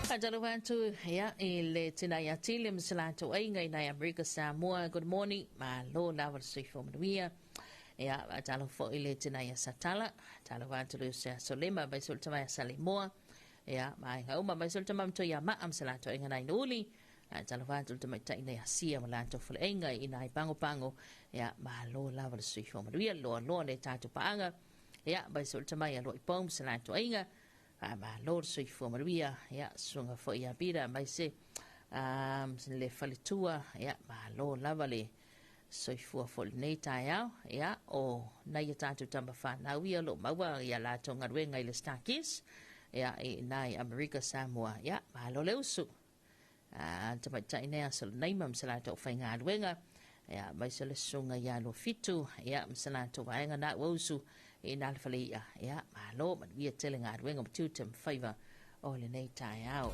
Speaker 1: Faatalofa atu ia, i le tina ia Tile ma se latou aiga i nai Amerika Samoa. Good morning. Malo lava le soifua manuia. Ia, faatalofa foi i le tina ia Satala. Faatalofa atu le uso ia Solema, mai se tama ia Salemoa. Ia, ma aiga uma, mai se tama matua ia Maa ma se latou aiga nai Nuuli. Ae talofa atu le tamaitai nei Asia ma latou faleaiga i nai pagopago. Ia, malo lava le soifua manuia, loa loa le tatou paaga. Ia, mai se tamai a Loipou ma se latou aiga. Faamalo le soifua manuia. Ia, susuga foi ia Pita mai se le faletua. Ia, malo lava le soifua foi lenei taeao. Ia, o nai a tatou tama fanau ia o lo o maua ia latou galuega i le Starkist. Ia, i nai Amerika Samoa. Ia, malo le usu. A tamaitai nei a Solonaima ma se latou faigaluega. Ia, mai se le susuga ia Luafitu, ia, ma se latou vaega na ua usu i nā le faleia. Ia, malo, manuia tele galuega ma tiute ma faiva o lenei taeao.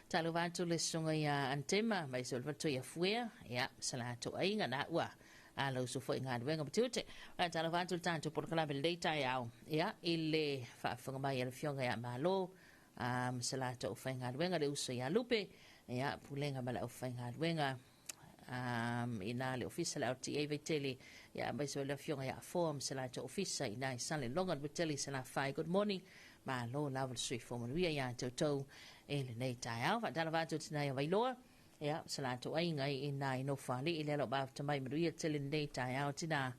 Speaker 1: Talofa atu le susuga ia Antema, mai se o le faletua ia Fuea, ia, ma se latou aiga na ua a lau usu foi galuega ma tiute. Talofa atu le tatou polokalame lenei taeao, ia, i le faafofoga mai a le afioga ia Malo, ma se latou faigaluega le uso ia Lupe, ia, pulega ma le aufaigaluega i nā le ofisa le LTA Vaitele, ia, aemaise o le afioga ia Afoa ma se latou ofisa i nā i Saleloga le Vaitele i Salafai. Good morning. Malo lava le soifua manuia ia te outou e lenei taeao. Faatalofa atu tina ia Vailoa, ia, se latou aiga i nā i Nofoalii lea lo mafuta mai manuia tele lenei taeao tina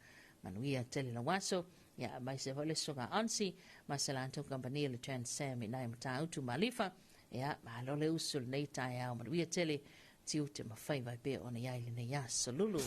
Speaker 1: manuia tele lau aso. Ia, aemaise foi le susuga Onsi ma se latou kamupani le Transam i nai Matautu Malifa. Ia, malo le usu lenei taeao manuia tele tiute ma faiva e pei ona i ai lenei aso lulu.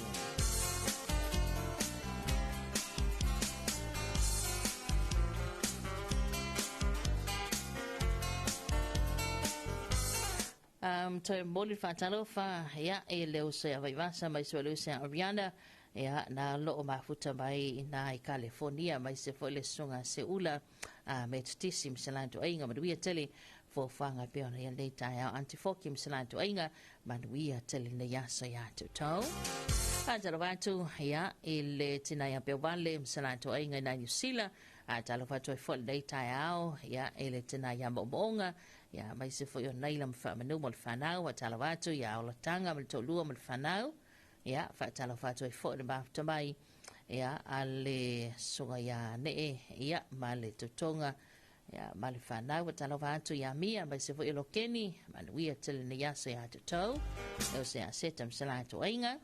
Speaker 1: Toe momoli le faatalofa, ia, i le uso ia Vaivasa mai se le uso ia Ariana, ia, na loo mafuta mai i nā i California, mai se foi le susuga Seula a Metotisi ma se latou aiga manuia tele fuafuaga e pei ona i ai lenei taeao. Aunty Foki ma se latou aiga manuia tele lenei aso ia te outou. Faatalofa atu, ia, i le tina ia Peovale ma se latou aiga i nā Niu Sila. Faatalofa atu ai foi lenei taeao, ia, i le tina ia Moomooga, ia, mai se foi o Naila ma Faamanu mo le whanau. Faatalofa atu ia Olataga ma le toalua ma le whanau. Ia, faatalofa atu ai foi le mafuta mai, ia, a le susuga ia Nee, ia, ma le totoga, ia, ma le whanau. Faatalofa atu ia Mia, mai se foi o Lokeni, manuia tele nei aso ia toutou. E o se a seta ma se latou aiga.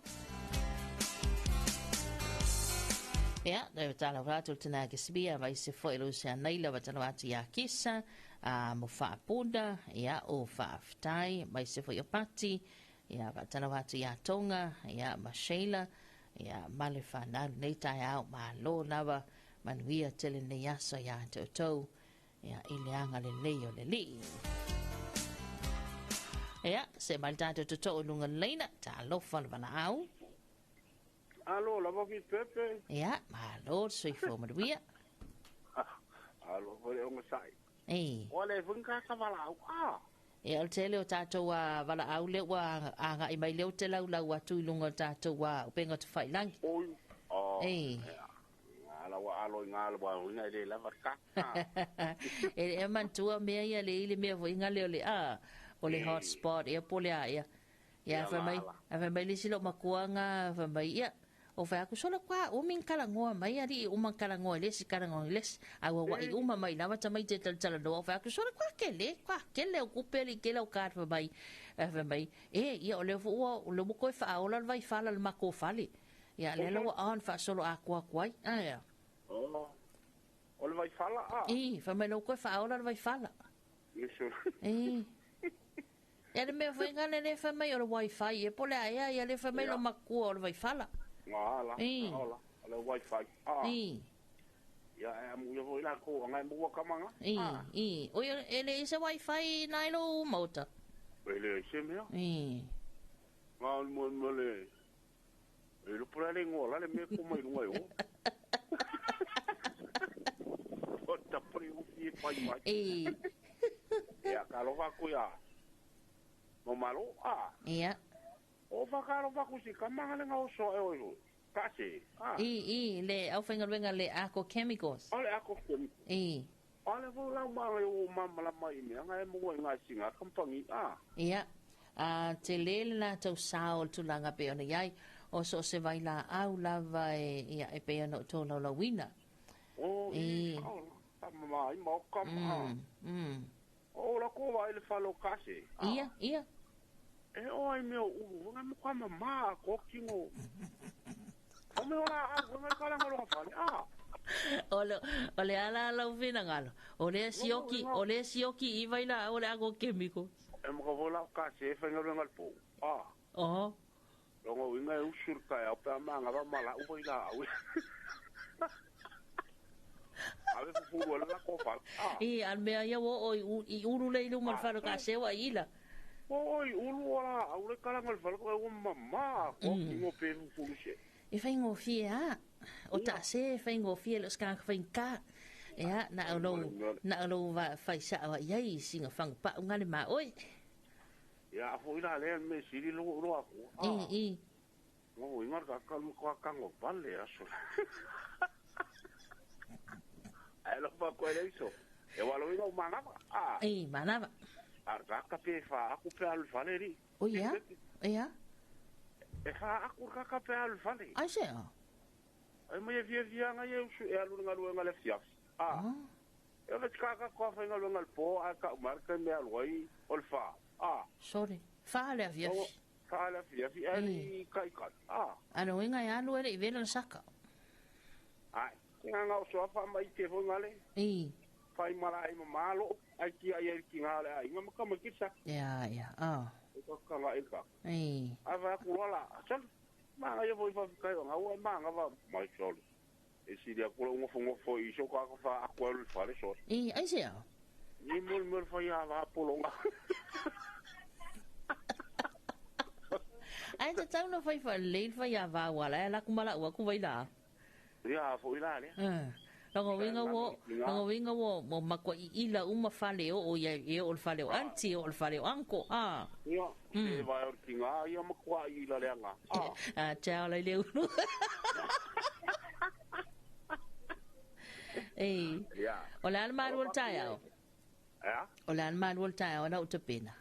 Speaker 1: Ia, faatalofa atu le tina Kisibia, mai se foi o se Naila, faatalofa atu ia Kisa, a mo Faapuna, ia, o Faafetai, mai se foi o Pati, ia, faatalofa atu ia Tonga, ia, ma Sheila, ia, ma le whanau lenei taeao, malo lava, Manuia tele lenei aso iā te outou, ia, i le agalelei o le Alii. Ia, se mai le tatou totoo i luga o le laina, talofa le valaau.
Speaker 9: Alo lava ki pepe.
Speaker 1: Ia, malo le soifua manuia.
Speaker 9: Alo foi le ogasai.
Speaker 1: Ei.
Speaker 9: O le foi ka ka valaau. Ah.
Speaker 1: Ia, o le tele o tatou valaau lea ua agai mai lea ou te laulau atu i luga o tatou upega tafailagi.
Speaker 9: Oi. Oh.
Speaker 1: Ei.
Speaker 9: Ala ua alo i ngā le wā e le lava ka.
Speaker 1: E e manatua mea ia le i le mea foi ngale o le a o le hotspot ia po le a ia. Ia fai mai, a fai mai le isi lou makuaga fai mai ia o fai atu sola kwa umi kala ngoa mai ali uma kala ngoa le si kala ngoa le si a ua wai uma mai lava tamaiti e talatalanoa o fai atu sola kwa kele kwa kele o kupe ali kele o ka fai mai fai mai e ia o le fu ua o le ua koe whaaola le vai fala le mako fale ia le la ua on whaasolo a kua kuai a ia
Speaker 9: Oh. O le vai fala a.
Speaker 1: I, fai mai le ua koe whaaola le vai fala.
Speaker 9: Yesu.
Speaker 1: I. Ia le mea foi ngale le fai mai o le wifi e po le aea ia le fai mai lo makua o le vaifala.
Speaker 9: Ngā la,
Speaker 1: I.
Speaker 9: ngā la, o le wifi. Ah.
Speaker 1: I.
Speaker 9: Ia e amu ia foi la ko ngai mua kamanga.
Speaker 1: I, i. O ia e le ise wifi nai lo mota.
Speaker 9: E le se mea.
Speaker 1: I.
Speaker 9: Ngā o mo mo le. E lo pula le ngola le me ko mai lunga yo. O tapri u fi pai mai.
Speaker 1: I.
Speaker 9: Ia ka lo va ku ia. No malo a.
Speaker 1: Ia.
Speaker 9: O va ka lo va ku si kamanga le ngau so e o yo. Ka se. A.
Speaker 1: I, i, le au whaingaluenga le Ako Chemicals.
Speaker 9: O le Ako Chemicals.
Speaker 1: I.
Speaker 9: O le vo lau ma le o mama la mai me anga e mo ngai singa kampangi a.
Speaker 1: Ia. A te le le la tau sao o le tulaga pe ona iai o so se vai la au lava e ia e pe ona o tō laulauina.
Speaker 9: O
Speaker 1: I.
Speaker 9: i. O la ma i ma o ka ma. O la ko vai le falo ka se.
Speaker 1: Ia, ia.
Speaker 9: E o ai mea ulu, ngai mo ka ma ma ko kingo. O me ora a ngai ka la ngalo fale. A.
Speaker 1: O le, o le ala ala u whina ngalo. O le sioki, o le sioki i vai la o le Ako Chemicals.
Speaker 9: E mo ka vola ka se fa ngalo ngal po. A.
Speaker 1: Oho.
Speaker 9: Longo inga e usur ka e au pe ama ngava mala u vai la au. Ave fufuru ala la ko fale. A.
Speaker 1: I, al mea ia o o i uru le ilu mal falo ka sewa i ila.
Speaker 9: O i ulu ala au le kala ngal fale ko e o mama ko kingo pe fufuru se.
Speaker 1: E whai ngō a. O ta se e whai ngō fie lo skanga whai ka. Ia, na au lou, na au lou va whai sa wa iai singa whanga pa ungale ma oi.
Speaker 9: Ia, a fo ila le me siri lo lo aku.
Speaker 1: I, i.
Speaker 9: Ngo ingar ka ka mo ka ka ngo vale aso. Ai lo pa ko le iso. E walo inga o manava. A.
Speaker 1: I, manava.
Speaker 9: A ka ka pe fa aku pe alu fale ri.
Speaker 1: O ia? Ia?
Speaker 9: E fa aku ka ka pe alu fale.
Speaker 1: Ai se a.
Speaker 9: Ai mai via via nga ye usu e alu nga lu nga le fia. A. E le ka ka ko fa nga lu nga po a ka mar ka me alu ai o le fa. A.
Speaker 1: Sorry. Fa le fia.
Speaker 9: Fa le fia fi ali kai ka. A.
Speaker 1: Ano inga e alu ele i vela saka.
Speaker 9: Ai, nga nga so fa mai te fo nga le.
Speaker 1: I.
Speaker 9: Fai mala ai malo ai ki ai ai ki nga le ai nga ka ma ki sa.
Speaker 1: Ia, ia. A.
Speaker 9: E ka ka nga e ka.
Speaker 1: I.
Speaker 9: A va ku la. Sal. Ma nga ye fo fa ka nga o ma nga va mai sol. E si dia ko ngo fo ngo fo i so ka ka fa a ko le fa le so.
Speaker 1: I, ai se a.
Speaker 9: Ni mo mo fa ya va po longa.
Speaker 1: Ai te tau no fai fa le fa ya va wala la kumala wa ku vai la.
Speaker 9: Ia fo ila le.
Speaker 1: Longo winga wo, longo winga wo mo makwa i ila uma fale o o ia e o le fale o anti o le fale o anko. A.
Speaker 9: Ia, e vai o kinga ia makwa i ila le anga. A.
Speaker 1: A ciao lai le ulu. Ei.
Speaker 9: Ia.
Speaker 1: O le alma ro tai au.
Speaker 9: Ia.
Speaker 1: O le alma ro tai au na utapena.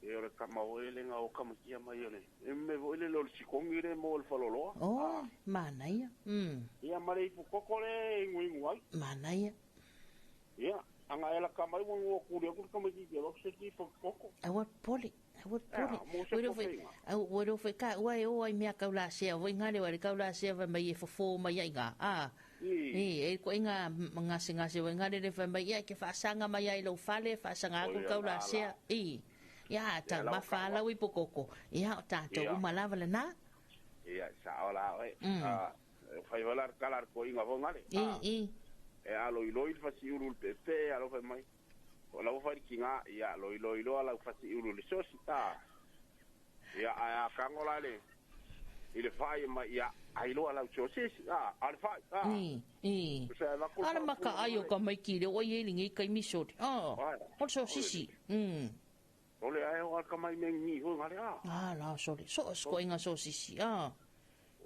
Speaker 9: E o le kama o ele ngā o kama kia mai ole. E me vo ele lo sikongi le mo le faloloa.
Speaker 1: Oh, mana ia.
Speaker 9: Ia mare ipu koko le ingu ingu ai.
Speaker 1: Mana ia.
Speaker 9: Ia, anga ela kama i wangu o kuri aku kama ki ke se ki ipu koko.
Speaker 1: Awa poli, awa poli. Awa ro fe ka ua e o ai mea kau la sea, voi ngale wa le kau la sea vai mai e fofo mai ai ngā. A. E ko inga ngase ngase voi ngale le vai mai ia ke whaasanga mai ai lau fale, whaasanga aku kau la sea. I. Ia, tau mawhala ui pokoko. Ia, o tātou umalava le nā.
Speaker 9: Ia, sa o la oe. Fai wala kala ko inga fo ngale.
Speaker 1: I.
Speaker 9: E alo iloi le fasi ulu le pepe alo fai mai. O la fai kinga ia lo iloi lo ala fasi ulu le sosi ta. Ia a kango la le. I le fai mai ia ai lo ala sosi a al fai a.
Speaker 1: I. Ala maka ayo ka mai ki le o ye lingi kai misori. Ah. O sosi si.
Speaker 9: Ole ai o ka mai mengi ho ngale a.
Speaker 1: Ah la sori. So sko inga sosi si. Ah.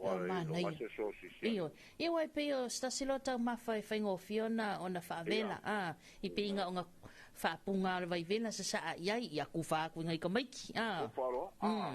Speaker 9: O mana
Speaker 1: ia. Ia wai pe o stasilo tau mafa e whaingofia ona whaavela. Ah, i pe inga o ngā whaapunga o le vaivela sa saa iai ia ku whaaku ngai ka maiki. Ah.
Speaker 9: Wharo. Ah,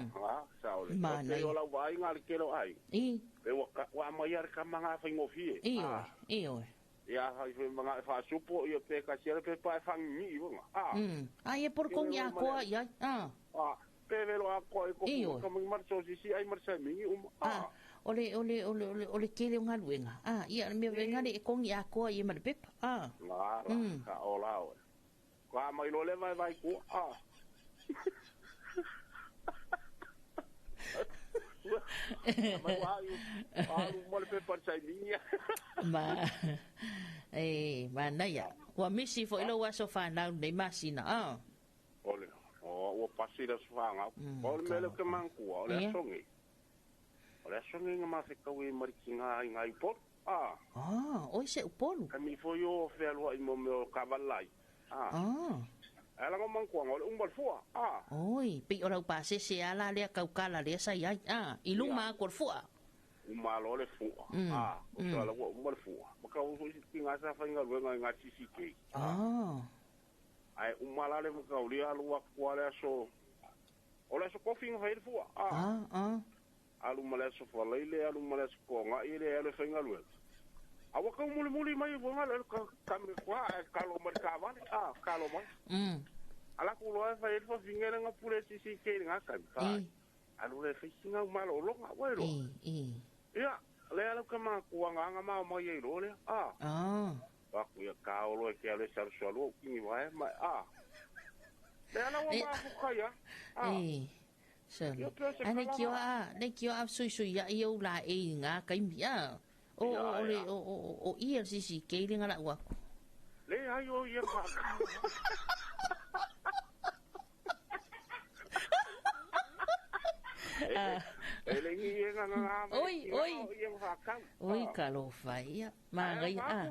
Speaker 9: sa ole.
Speaker 1: Mana.
Speaker 9: O la wai ngā le kelo ai.
Speaker 1: I.
Speaker 9: Pe wa mai ar ka manga whaingofia.
Speaker 1: I oi. I oi.
Speaker 9: Ia hai whai manga whaasupo ia pe ka siara pe pae whangi i wanga. Ah.
Speaker 1: Ah, ia por kongi a koa iai. Ah.
Speaker 9: Ah. Pe velo a koa i ko ka mangi marso sisi ai marsa mingi uma.
Speaker 1: Ah. Ole ole ole ole ole kele o ngaluenga. Ah, ia me venga le kongi a koa i ma pepa. Ah.
Speaker 9: La ka ola o. Ka mai lo le vai vai ku. Ah. Ma wa alu mo le pepa sai mingi.
Speaker 1: Ma eh ma na ia. Wa misi fo ilo wa so fa na nei masina. Ah.
Speaker 9: Ole. O pasi la sfanga. O le mele ke manku o le songi. O le songi nga mawhekau e mariki ngā i ngā upolu. Ah.
Speaker 1: Ah, oi se upolu.
Speaker 9: Ka mi foi o whealua i mo meo kawalai. Ah.
Speaker 1: Ah.
Speaker 9: Ala ngā mangkuanga o le umbal fua. Ah.
Speaker 1: Oi, pi o rau pāsese ala lea kaukala lea sai ai. Ah, i luma ako le fua.
Speaker 9: Umalo le fua. Ah, o te ala ua umbal fua. Maka o soi ki ngā sa whainga luenga i ngā TCK.
Speaker 1: Ah.
Speaker 9: Ai umala le mkaulia alu akua le aso. O le aso kofi nga whaile fua. Ah.
Speaker 1: Ah, ah.
Speaker 9: Alu maleso faleile alu maleso konga ile alu whainga luenga. Awa ka muli muli mai wanga le ka me kwa ka lo mai ka vale ah ka lo mai. Ala ku lo fa ile fa fingere nga pule TCK nga ka. Alu le fa singa malo lo nga wa lo. Ia le alu ka ma ku nga nga ma mai e lo le. Ah.
Speaker 1: Ah.
Speaker 9: Aku ia ka o lo ke ale sa so lo ki wa ma ah. Le ala wa ma ku ka ya. Ah.
Speaker 1: Solo. Ane kio a, ne kio a sui sui ia i au la e ngā kai mia. O o le o o o ia sisi ke le ngala ua.
Speaker 9: Le ai o ia ka. E le ngi nga nga.
Speaker 1: Oi oi. Oi ka lo fai ia. Ma ngai a.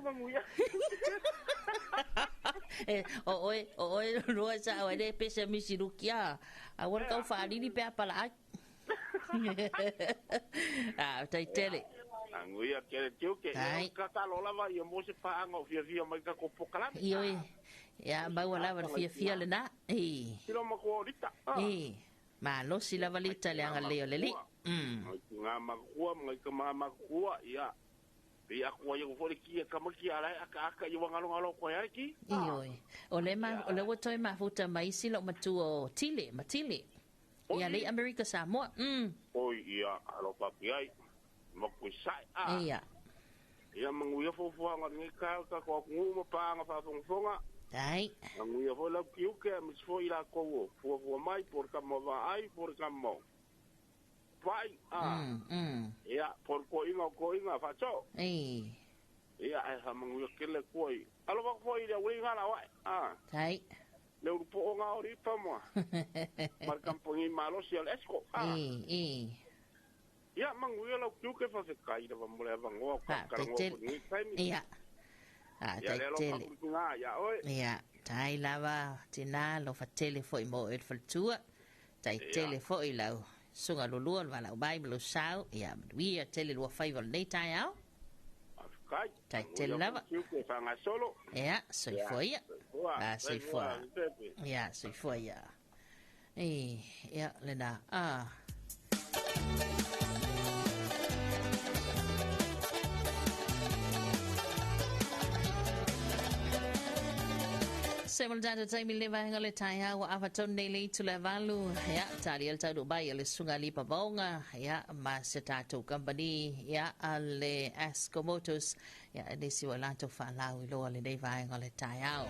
Speaker 1: E o oi o oi roa sa o le pese misi rukia. A ua kau whaalili pea pala ai. Ah, tai tele.
Speaker 9: Anguia kere tiuke. Ka talo lava ia mo se paanga o fia fia mai ka kopo kalame.
Speaker 1: Ioi. Ia maua lava le fia fia le na. E.
Speaker 9: Silo makoa rita.
Speaker 1: E. Ma losi lava lita le anga leo lele.
Speaker 9: Ngā makua, ngai ka maa makua, ia. Pe aku ai ko le ki ka maki ala aka aka i wangalo ngalo ko ai ki.
Speaker 1: Ioi. O le ma o le wato ma futa mai silo matua o Tile, matile. Ia le Amerika Samoa.
Speaker 9: Oi ia alo papi ai. Mo sai a.
Speaker 1: Ia.
Speaker 9: Ia manguia fofo nga ngi ka ka ko nguma pa nga fa fonga.
Speaker 1: Dai.
Speaker 9: Manguia fo la ki uke mi fo ila ko fo fo mai por ka mo va ai por ka mo. Pai a. Ia por ko inga fa cho.
Speaker 1: Ei.
Speaker 9: Ia ai ha manguia kele koi. Alo va fo ila wi ngala wa. Ah.
Speaker 1: Dai.
Speaker 9: Le upo nga ori pa mo. Mar kampongi malo si al esko. Ah.
Speaker 1: Ei.
Speaker 9: Ia manguia la ki uke fa se kai da mo le va ngo ka ka ngo ni kai mi.
Speaker 1: Ia. Ah, tai tele.
Speaker 9: Ia.
Speaker 1: Ia, tai lava tina lo fa tele foi mo el faltua. Tai tele foi lau. Sunga lulua le walau mai lo sau. Ia, manuia tele lua faiva le nei au.
Speaker 9: Kai.
Speaker 1: Tai tele lava. Ia, soifua ia. Ah, soifua. Ia, soifua ia. E, ia, lena. Ah. Se mo tata taimi le vaenga le taia ua afatonu nei le itu le valu ia tali ele taunuu mai le suga ali pavaoga ia ma se tatou company ia a le Asco Motors ia e nisi ua latou faalau iloa lenei vaega o le taeao.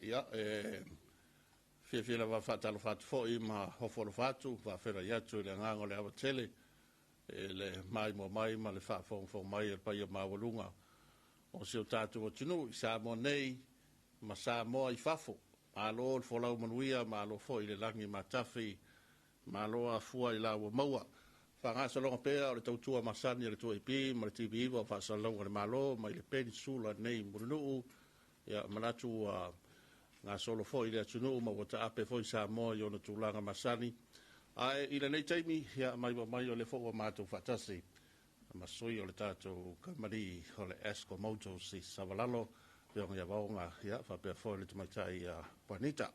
Speaker 13: Ia, e fiafia lava e faatalofa atu foi ma ofo alofa atu, faafeiloai atu i le agaga o le ava tele i le maimoa mai ma le faafogafoga mai a le paia maualuga o si o tatou atunuu i Samoa nei ma Samoa i fafo. Malo le folau manuia, malo foi i le lagi matafi, malo afua i la ua maua. Faagasologa pea o le tautua masani a le 2AP ma le TV9 o faasalalauga a le Malo mai le Penisula nei i Mulinuu. Ia, manatu ua gasolo foi le atunuu ma ua taape foi Samoa i ona tulaga masani. Ae i lenei taimi, ia, mai ua mai o lea foi ua matou faatasi ma sui o le tatou kamupani o le Esco Motors i Savalalo, Afioga ia Vaoga, ia, faapea foi le tamaitai ia Juanita.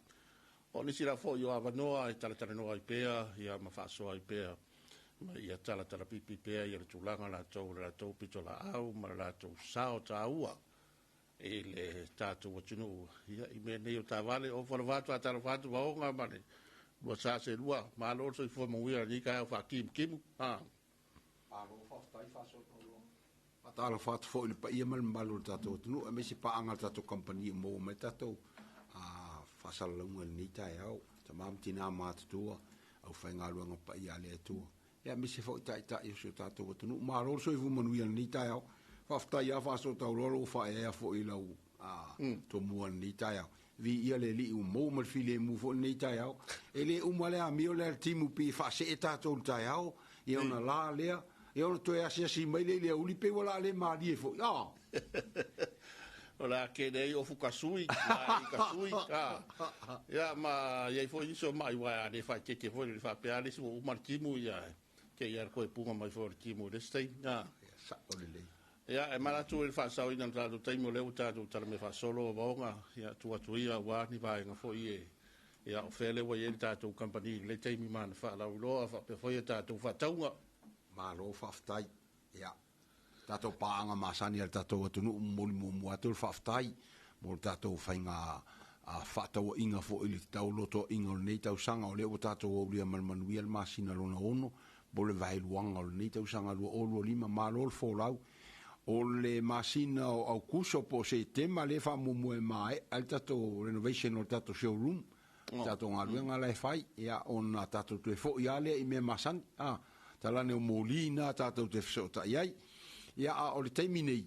Speaker 13: O nisi la foi o avanoa e talatalanoa ai pea, ia, ma faasoa ai pea, ma ia talatalapipi pea ia le tulaga latou, le latou pitolaau ma le latou sao taua i le tatou atunuu, ia, i mea nei o taavale. O falafa atu, faatalofa atu Vaoga ma le lua sa selua, malo le soifua manuia i lenei taeao faakimutimu.
Speaker 14: Malo faafetai faasoa tauloa. Faatalofa atu foi i le paia ma le mamalu o le tatou atunuu, aemaise paaga a le tatou kamupani ua maua mai le tatou faasalalauga i lenei taeao. Tama ma tina matutua, aufaigaluega paia a le Atua, ia aemaise foi taitai o si o tatou atunuu. Malo le soifua manuia i lenei taeao. Faafetai lava faasoa tauloa lou faaeaea foi i lau tomua i lenei taeao. Viia le Alii ua maua ma le filemu foi lenei taeao. E le uma le amio lea a le timu pei e faasee tatou i le taeao, ia ona la lea, ia ona toe asiasi mai lea i le aoauli pei ua laa le malie foi. Ah!
Speaker 13: O le a tele ai ofu kasui, laei kasui, a. Ia ma i ai foi nisi o mai aua a le faaeteete foi le faapea lava le isi ua uma le timu ia te i lava le toe puga mai foi o le timu i le isi taimi. A.
Speaker 14: Ia sao lelei.
Speaker 13: Ia e manatu i le faasaoina o le tatou taimi o lea ua tatou talamea faasolo Vaoga, ia tuu atu ia aua ni vaega foi e ia o fea lea ua i ai le tatou kamupani i lenei taimi ma ana faalauiloa faapea foi a tatou faatauga.
Speaker 14: Malo faafetai. Ia, tatou paaga masani a le tatou atunuu, momoli muamua atu le faafetai mo le tatou faiga fefaatauaiga foi i le taulotoaiga o lenei tausaga, o lea ua tatou aulia ma le manuia le masina lona ono mo le vaeluaga o lenei tausaga 2025. Malo le folau. O le masina o Aukuso po o Setema lea e faamuamua e maea ai le tatou renovation o le tatou showroom, le tatou galuega la e fai, ia ona tatou toe foi lava lea i mea masani, a, talane o moli na tatou te fesootai ai. Ia, a o le taimi nei,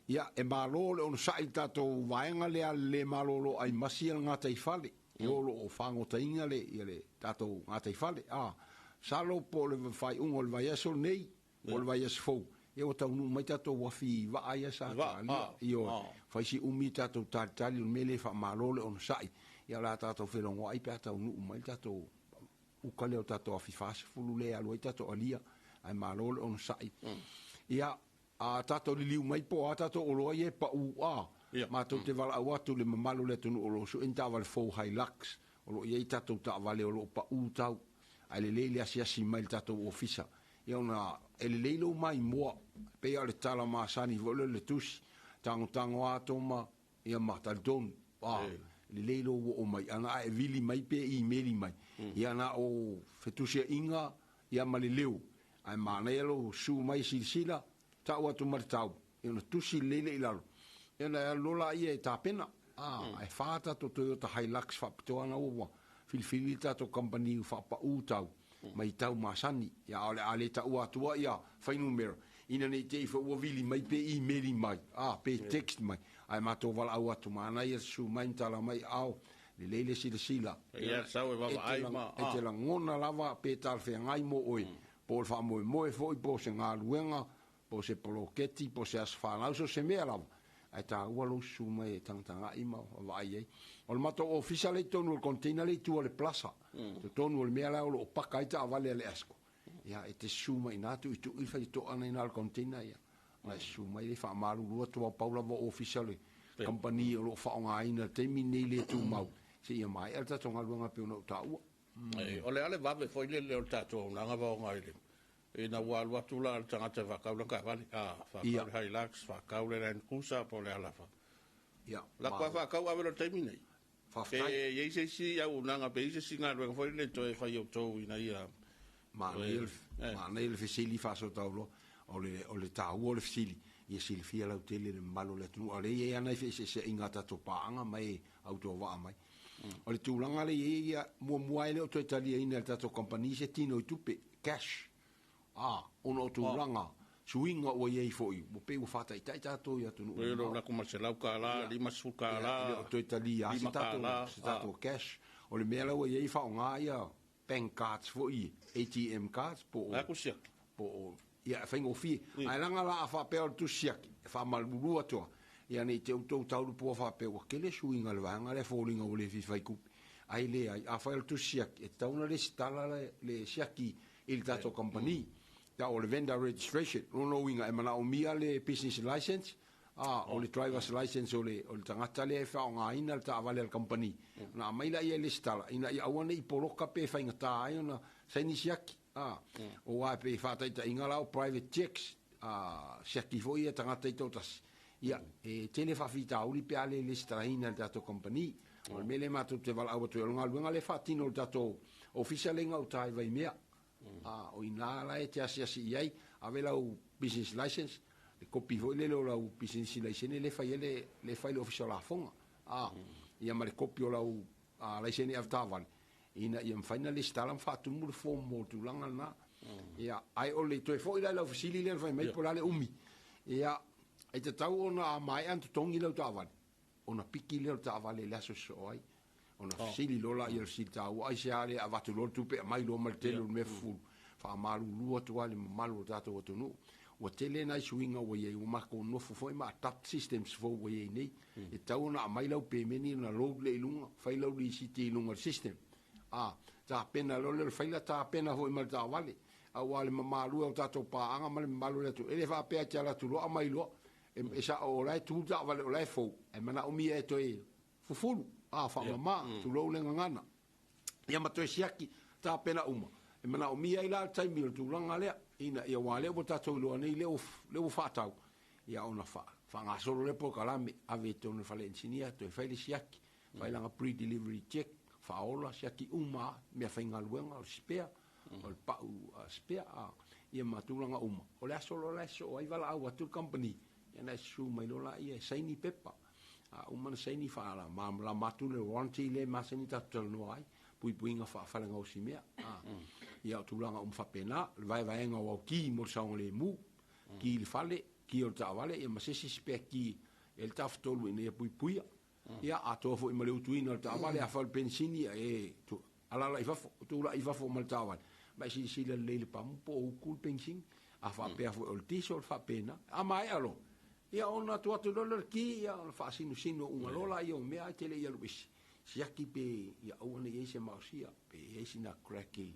Speaker 14: ia, e malo le onosai i le tatou vaega lea le malolo ai masi le gataifale, e o lo o fagotaina le, ia le tatou gataifale, a, masalo po o le faaiuga o le vaiaso lenei, po o le vaiaso fou, ia ua taunuu mai tatou afi vaa ia sa talia. Ioe, fai si umi tatou talitali, o le mea lea e faamalo le onosai, ia o le a tatou felogoai pe a taunuu mai le tatou uka lea o tatou afi 40 lea e alu ai tatou alia, ae malo le onosai. Ia, a tatou liliu mai po o a tatou oloa ia e pau, a, matou te valaau atu i le mamalu o le atunuu o lo o sue ni taavale fou Hilux, o lo o i ai tatou taavale o lo o pau tau, ae lelei le asiasi mai i le tatou ofisa. Ia ona e lelei lou maimoa, pei lava o le tala masani foi lea o le tusi, tagotago lava Toma, ia ma talitonu, a, lelei lou oo mai, ana a e vili mai pe imeli mai, ia na o fetusiaiga ia ma le leo, ae manaia lou susu mai e silasila, tau atu ma le tau, ia ona tusi lelei lea i lalo, ia ona e alu loa laia e tapena, a, ae fa tatou Toyota Hilux faapitoa na ua filifili le tatou kamupani ua faapau tau mai tau masani, ia a o le a le taua atua ia fuainumera, ina ne i te i foi ua vili mai pe imeli mai, a, pe text mai, ae matou valaau atu, manaia le susu mai ma tala mai, ao, lelei le silasila,
Speaker 13: Ia, sau e vaavaai ma,
Speaker 14: e te lagona lava pe talafeagai mo oe, po o le faamoemoe foi, po o se galuega, po o se poloketi, po o se aso fanau, so o se mea lava, ae taua lou susu mai e tagatagai ma vaai ai. O le matou ofisa lea i totonu o le container lea i tua o le Plaza, totonu o le mea la o lo o paka ai taavale a le ASCO, ia e te susu mai i ina tuitui le faitotoa na i ina o le container, ia ona e susu mai lea, faamalulu atu lava, pau lava o ofisa o le kamupani o lo o faaaogaina i le taimi lenei le tumau, seia maea le tatou galuega e pei ona ou taua.
Speaker 13: O le a le vave foi lele o le tatou auaunaga vaoga i le ina ua alu atu la le tagata e faatau lana taavale, a, faatau le Hilux, faatau le Land Cruiser po o le a lava. Lako lava faatau ave loa i le taimi nei.
Speaker 14: Faafetai.
Speaker 13: Pe i ai se isi auaunaga, pe i ai se isi galuega foi lele e toe fai e outou ina ia.
Speaker 14: Manaia le fesili faasootauloa, o le taua o le fesili. Ia silafia lautele le mamalu o le atunuu, a o lea e i ai lava nai feeseeseaiga a tatou paaga ma e autovaa mai. O le tulaga lea e i ai, ia, muamua e le o toe taliaina e le tatou kamupani se tino i tupe, cash, a, ona o tulaga, suiga ua i ai foi, ua pei ua faataitai tatou i atunuu
Speaker 13: mamao. Ua lako ma le $100, $50.
Speaker 14: Ia, e le o toe talia lava se tatou cash. O le mea la ua i ai, faaaoga ia bank cards foi ia, ATM cards po o...
Speaker 13: Aku siaki.
Speaker 14: Po o, ia, e faigofie. Ae leaga la a faapea o le tusi siaki, e faamalulu atu lava, ia ne i te i ua tou taulupua faapea ua tele suiga i le vaega lea e foliga ua le fia fai tupe. Ai leai, afai o le tusi siaki, e tatau ona resitala le siaki i le tatou kamupani. Tau o le vendor registration, o lona uiga e manaomia le business license, a, o le driver's license o le, o le tagata lea e faaaogaina le taavale a le kamupani, ona aumai laia e lesitala, ina ia aua ne i poloka pe faigata ai ona saini siaki, a. Aua e pei e faataitaiga la o private checks, a, siaki foi ia tagata i toatasi, ia, e tele faafitauli pe a le lesitalaina e le tatou kamupani. O le mea lea matou te valaau atu ai, o le galuega lea e faatino e le tatou ofisa lea i gauta i Vaimea. A, o i ina la e te asiasi i ai, ave lau business license, le kopi foi lele o lau pisinisi laisene lea e fai ai le, lea e fai le Ofisa o Lafoga, a, ia ma le kopi o lau laisene avetaavale, ina ia mafai ona lesitala ma faatumu le form mo le tulaga lena. Ia, ae o le toe foi la i lau fesili lea na fai mai po o le a le umi. Ia, e tatau ona a maea ona totogi lau taavale, ona piki lea o le taavale i le aso e sosoo ai. Ona fesili loa lea o le fesili taua, aisea lea avatu loa le tupe aumai loa ma le tele o le mea fufulu. Faamalulu atu lava i le mamalu o le tatou atunuu. Ua tele nai suiga ua i ai, ua matou nofo foi ma adapt systems fou ua i ai nei. E tatau ona aumai lau pemeni ona load lea i luga, fai lau lisiti i luga o le system. A, tapena loa lea o le faila, tapena foi ma le taavale. Aua le mamalu e o tatou paaga ma le mamalu o le atunuu, e le faapea e te alu atu loa aumai loa. E sao o la e tu le taavale o la e fou, ae manaomia e toe fufulu, a, faamama, tulou le gagana. Ia ma toe siaki tapena uma. E manaomia ai la le taimi o le tulaga lea, ina ia aua lea ua tatou iloa nei lea ua, lea ua faatau, ia ona faa, faagasolo lea polokalame, ave i totonu o le fale inisinia, toe fai le siaki, fai lana pre-delivery check, faaola, siaki uma lava, meafaigaluega, o le spare, o le pau spare, a, ia ma tulaga uma. O le aso loa la e sosoo ai valaau atu le kamupani, ia ona e susu mai loa lea e saini pepa. A uma ona saini faamalamalama atu le warranty lea e masani ona tatou talanoa ai, puipuiga faa-falegaosimea. Ia, o tulaga uma faapena, le vaevaega o au ki mo le saogalemu, ki i le fale, ki o le taavale, ia ma se isi spare ki e le tafatolu ina ia puipuia. Ia, atoa foi ma le utuina o le taavale, afai o le penisini, ia e alaala i fafo, tulai i fafo ma le taavale, ma e silasila lelei i le pamu po o utu le penisini. A faapea foi o le diesel, faapena. A maea loa, ia ona atu atu loa lea o le ki, ia ona faasinosino uma loa laia o mea ae te le i alu ese. Siaki pe ia aua ne i i ai se maosia, pe i ai sina crack i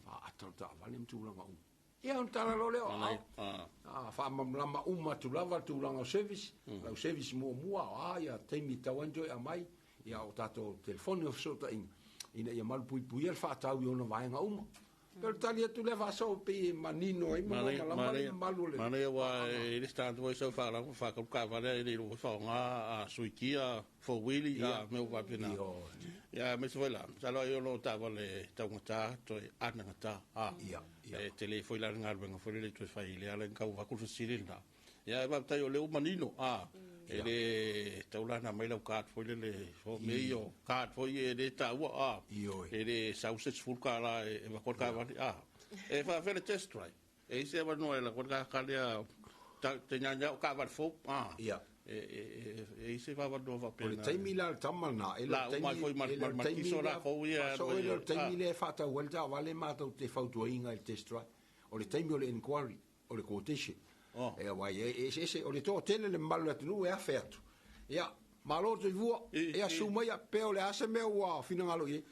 Speaker 14: faaata o le taavale ma tulaga uma. Ia ona tala loa lea o aao. A faamalamalama uma atu lava le tulaga o service, lau service muamua, o a ia taimi e tatau ai ona toe aumai, ia o tatou telefoni o fesootaiga, ina ia malupuipuia le faatau i ona vaega uma. Pei o le tali atu lea faasoa pei e manino ai ma malamalama le mamalu o le
Speaker 13: Manaia aua e le se tagata foi sau faalago faatau taavale ae le iloa foi faaaoga a sui kia, four wheel a mea uma faapena. Ia aemaise foi la, masalo ai o lo o taavale taugata toe anagata a. E tele foi la le galuega foi lele toe fai i le ala tau avatu le fesili lena. Ia ae faafetai o lea ua manino a. E le tau la na aumai lau card foi lele o mea ia o card foi e le taua a. E le sau se $10 e avatu ai le taavale a. E faafefea le test drive? E i ai se avanoa e alu atu ai le tagata lea te nyanyaa o taavale fou a. E i ai se avanoa faapena.
Speaker 14: O le taimi la o le tama lena, e le o le taimi, e le o le taimi lea, faasoa e le o le taimi lea e faatau ai le taavale matou te fautuaina i le test drive. O le taimi o le enquiry, o le quotation. E aua e eseese, o le toatele le mamalu o le atunuu e afe atu. Ia, malo le toivua, ia susu maia, pe o le a se mea ua finagalo i ai.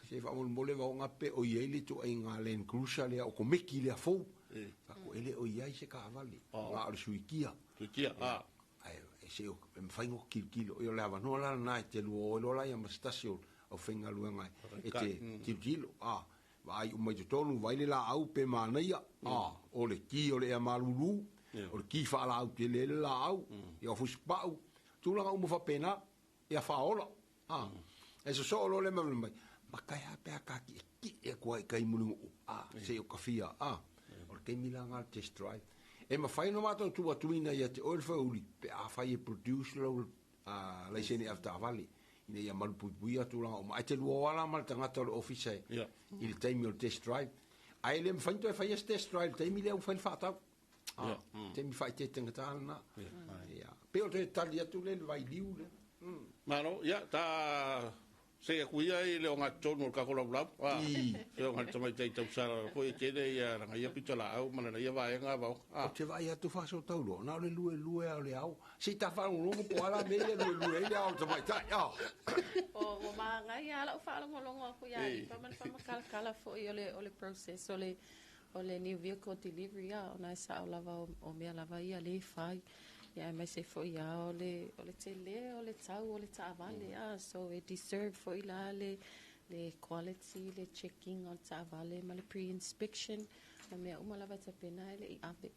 Speaker 14: Se faamolemole vaoga pe o i ai le ituaiga Land Cruiser lea o Komeki lea fou. Fai atu, e le o i ai se taavale, na o le suikia.
Speaker 13: Suikia, a.
Speaker 14: Ae se e mafai ona tilotilo. Ia o le avanoa la lena e te lua o ai loa laia ma se tasi o aufaigaluega e te tilotilo. A, vaai uma i totonu, vaai le laau pe manaia, a, o le ki o le ea malulu, o le ki faalaau tele ai le laau, ia o fusipau, tulaga uma faapena, ia faaola. A, e sosoo loa le mea mai, maka e a pe a ka kiʻekiʻe atu ai i kai mulinuʻu, a, se i o ka fia, a, o le taimi la lena o le test drive. E mafai ona matou tuu atuina ia te oe le foeuli pe afai e produce lou laisene avetaavale ina ia malupuipuia tulaga uma. Ae te lua o ala ma le tagata o le ofisa i le taimi o le test drive. Ae le mafai ona toe faia se test drive i le taimi lea ua fai le faatau. Taimi faaeteete gata lena. Ia. Pei o le tali atu lea i le vailiu lea.
Speaker 13: Malo, ia, ta se aku ia i le ogatotonu o le kako laulau. Fioga le tamaitai tausala foi e tele ia lana ia pitolaau ma lana ia vaega vaoga.
Speaker 14: Ou te vaai atu faasootauloa, na o le luelue lava o le ao. Se i ta faalogologo po o a la mea ia e luelue ai le ao o le tamaitai.
Speaker 15: Ua manaia lava lau faalogologo atu ia Lipa ma le faamatalatala foi o le process o le O le new vehicle delivery a, ona e sao lava o mea lava ia lea e fai, ia aemaise foi lava o le o le tele o le tau o le taavale a, so e deserve foi la le le quality le check ina o le taavale ma le pre inspection ma mea uma lava e tapena ae le i ave.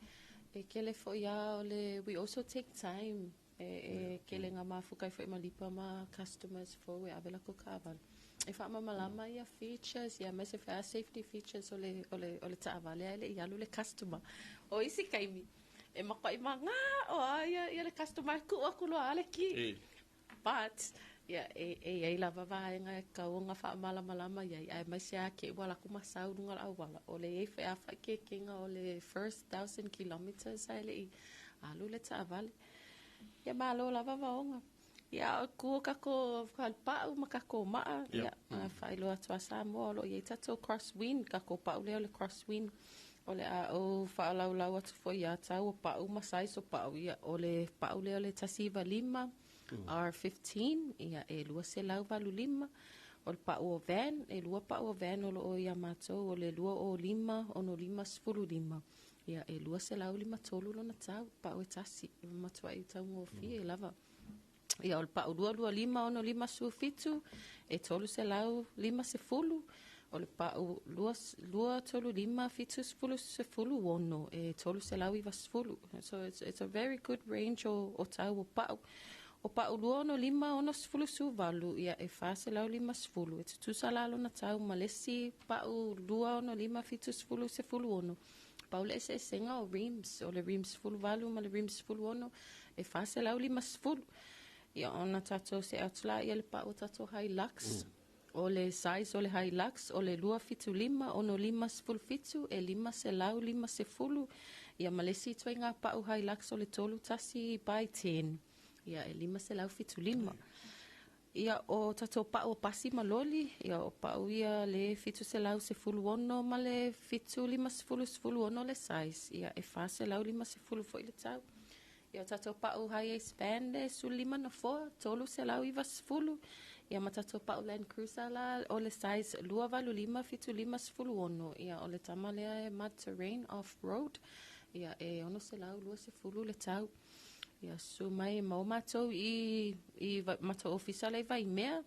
Speaker 15: E tele foi lava o le we also take time E tele na mafuta ai foi ma Lipa ma customers fou e ave latou taavale. E faamalamalama ia features ia aemaise foi a safety features o le o le o le taavale ae le i alu le customer. O isi taimi, e matuai manao lava ia ia le customer e tuu atu loa lava le ki. But, ia e e i ai lava vaega e tatau ona faamalamalama i ai, aemaise lava te i ua alu atu ma sau i luga o le auala, o le i ai foi lava faaeteetega o le first 1000 kilometres ae le i alu le taavale. Ia malo lava Vaoga. Ia o tu o tatou falepau ma tatou maa, ia faailoa atu a Samoa o lo o i ai tatou crosswind, tatou pau lea o le crosswind. O le a ou faalaulau atu foi ia tau o pau ma size o pau, ia o le pau lea o le 195 R15, ia e 285. O le pau o van, e lua pau o van o lo o ia matou, o le 205 65 15. Ia, e 253 lona tau, pau e tasi, e matuai taugofie mm. lava. Ia, o le pau 225 ono 57, e 350, o le pau 235 70 ono, e 390. So it's, it's a very good range o, o tau o pau. O pau 2 6 ono sefulu suvalu, ia e 450. E tutusa la lona tau ma le isi pau 2 6 70 16. Pau le eseesega o rims, o le rims 18 ma le rims 16, e 450. Ia ona tatou see atu laia i le pau o tatou Hilux. O le size o le Hilux o le 275 6 5 17 e 550. Ia ma le isi ituaiga pau Hilux o le 31 by 10. Ia e 575. Ia o tatou pau o pasi ma loli, ia o pau ia le 716 ma le 750 16 le size, ia e 450 foi le tau. Ia o tatou pau Hiace van le 15 nofoa, 390, ia ma tatou pau Land Cruiser la o le size 285 75 16, ia o le tama lea e mud terrain off road, ia e 620 le tau. Ia susu mai e maua matou i i matou ofisa la i Vaimea.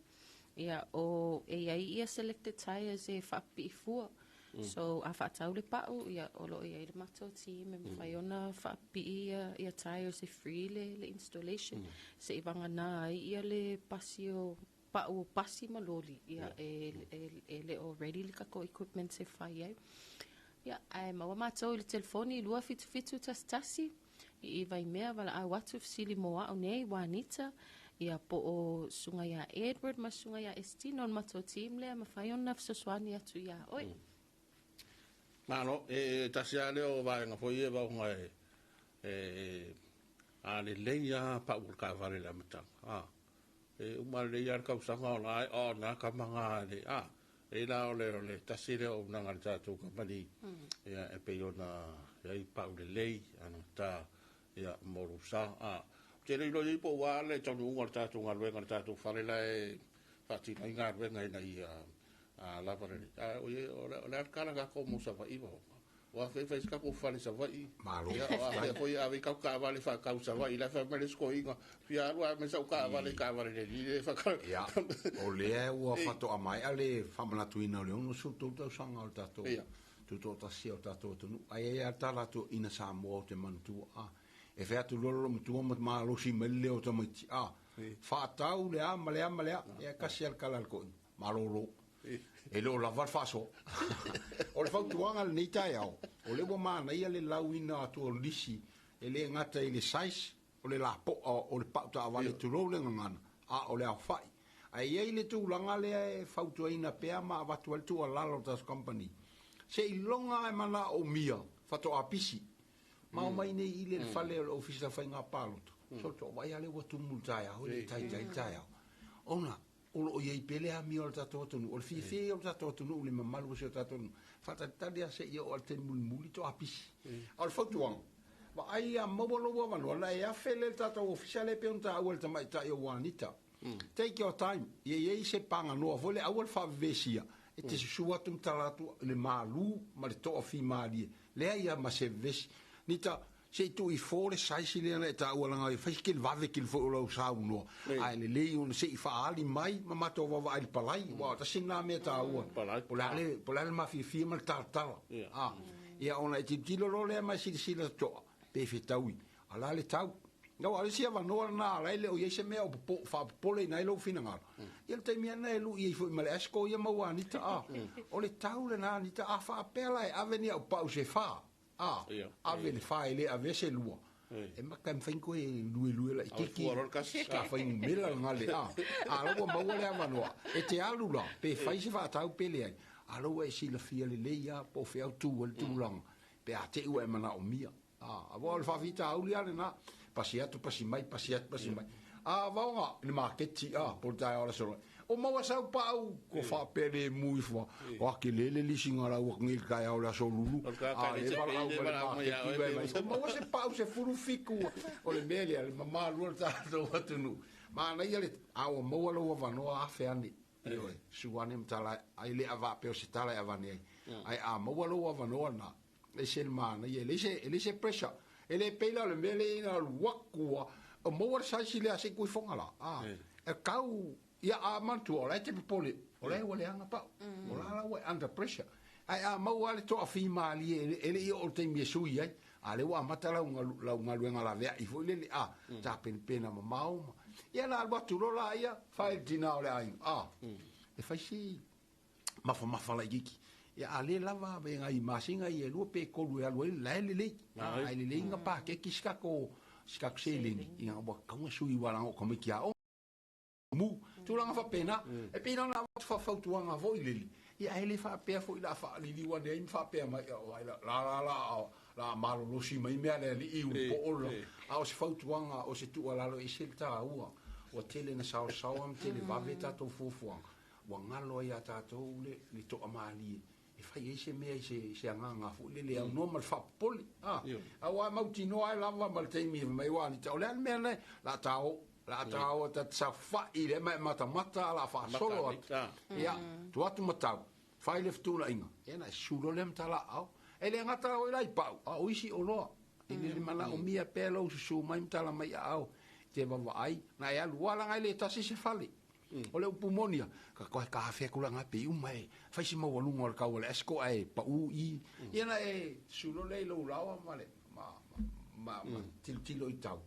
Speaker 15: Ia o e i ai ia selected tires e faapipii fua. Mm. So a faatau le pau, ia o lo o i ai le matou team e mafai mm. ona faapipii ia, ia tires e free le, le installation. Mm. Se i vagana ai ia le pasi o pau o pasi ma loli, ia yeah. e, e, e le o ready le tatou equipment e fai ai. Ia, ae maua matou i le telefoni 277 11 i i Vaimea valaau atu fesili mo a'u nei Juanita ia po o susuga ia Edward ma susuga ia Estino o le matou team lea mafai ona fesoasoani atu iā oe. Mm.
Speaker 13: Malo, e tasi lava lea o vaega foi ia vaoga e, e, a lelei lava pau o le taavale i le amataga. A, e uma lelei lava le tausaga o la e, o na tama na le, a, e la o le, o le tasi lea o auaunaga a le tatou kamupani, mm. ia, e pei ona i ai pau lelei, anagata, ia, mo lou sa. A, ou te le iloa i ai po ua le taunuuga o le tatou galuega, le tatou fale la e faatino ai galuega ina ia a, lava lelei. A, o, o, le, o le a le tala tatou mo Savaii vaoga? O a fea fai se tatou fale Savaii?
Speaker 14: Malo.
Speaker 13: Ia, o a fea foi ave i kau taavale faatau Savaii, la fai mai le isi toeaina, fia alu a me sau taavale, taavale le lile faatau.
Speaker 14: Ia, o lea ua faatoa maea le faamanatuina o le 63 tausaga o le tatou tutoatasi o le tatou atunuu. Ae ai lava le tala atu ina Samoa ou te manatua, a, e fai atu loa le matua ma malosi mai le leo o tamaiti, a, faatau le a ma le a ma le a, ia e tasi lava le tala a le toeaina, malolo. E le o lava le faasoa. O le fautuaga i lenei taeao, o lea ua manaia le lauina atu o lisi, e le gata i le size o le lapoa o le pau taavale tulou le gagana, a o le aofai. Ae i ai le tulaga lea e fautuaina pea ma avatu ai le tuualalo a le tatou kamupani, seiloga lava e manaomia faatoa pisi. Ma omai nei i le fale o le Ofisa o Faiga Palota, solo vaai lava lea ua tumu i le taeao, e le i taitai le taeao. Ona o lo o i ai pea le amio a le tatou atunuu, o le fiafia ia o le tatou atunuu i le mamalu o si o tatou atunuu, faatalitali lava seia oo i le taimi mulimuli toa pisi. A o le fautuaga, vaai ia maua lou avanoa, ona e afe lea i le tatou ofisa lea e pei ona taua e le tamaitai o Juanita. Take your time, ia i ai se paganoa foi lea, aua le faavevesia, e te susu atu ma tala atu i le malu ma le toafimalie, leai lava ma se vevesi. Nita, Se i tuu ifo le size lea na e taua leaga e fai si tele vave tele foi o lau saunoa ae lelei ona se i faaali mai ma matou vaavaai i le palai aua tasi lena mea taua po o le a le po o le a le mafiafia ma le talatala a ia ona e tilotilo loa lea ma e silasila totoa pe fetaui a o le a le tau. Aua o le isi avanoa lena la e le o i ai se mea o popo faapopoleina ai lou finagalo ia le taimi lava lena e lui ai foi ma le Asco ia maua Anita a o le tau lena Anita a faapea la e ave ni au pau se fa A, ave le fa e le avea se lua. E maka e mafai ona toe luelue laitiiti sa fuainumera le gale a. A la ua maua le avanoa, e te alu la, pe fai se faatau pe leai, a la ua e silafia lelei lava po o fea o tu ai le tulaga, pe a te i ua e manaomia. A, aua o le faafitauli lava lena, pasi atu pasi mai, pasi atu pasi mai. A vaoga i le maketi a, po o le taeao o le aso loa, O maua sau pau, ko faapea le mu ifo, o ake le le lisinga lau aku nei le taeao o le aso lulu, a le valaau mai le maketi mai mai, o maua se pau 17, o le mea lea, le mamalu o le tatou atunuu. Manaia le, a ua maua lou avanoa afe ane, ioe, susu ane ma tala, ai le faapea o se tala e avane ai, ae a maua lou avanoa lena, ese le manaia, e leai se, e leai se pressure. E le pei la o le mea lea ina alu atu a, o maua le size lea se i tuifoga la, a, e tau, ia a manatua o la e te popole, o la e ua leaga pau, o la la ua e under pressure. Ae a maua lava le toafimalie e le i oo i le taimi e sui ai, a lea ua amata lau, lau galuega laveai foi lele, a, tapenapena mamao ma, ia na alu atu loa la ia, fai le tina o le aiga, a, e fai si mafamafa laitiiti. Ia a le lava e nai masina ia e lua pe tolu e alu ai, la e lelei. A e lelei na paketi si tatou si tatou seleni, ina ua tatau ona sui aua leaga o tamaiti aoga mu, tulaga faapena. E pei la ona avatu faafautuaga foi lele, ia ae le faapea foi la faaliliu ane ai ma faapea mai, la la la la malolosi mai mea a le alii i le poo la. A o se fautuaga, o se tuualalo e ese le taua. Ua tele na saosaoa ma tele vave tatou fuafuaga. Ua galo ai ia tatou le, le toamalie e fai ai se mea i se, i se agaga foi lele e aunoa ma le faapopole. A, aua e mautinoa ai lava ma le taimi e mai ua Anita, o le a le mea le, la ta o, la ta o ta te saofai lea ma e matamata la faasolo atu. Ia, tu atu ma tau, fai le fetuunaiga, ia na e susu loa lea ma talaau. E le gata o i lai pau, a o isi oloa. I le manaomia pea lou susu mai ma tala mai aao, te vaavaai, na e alu lava leaga e le tasi se fale. O le upu moni a, ka koe ka afe aku la pe uma e fai se maualuga o le kau o le esco ae pau i. Ia na e sulo lea i lou laoa ma le ma ma ma tilotilo i tau.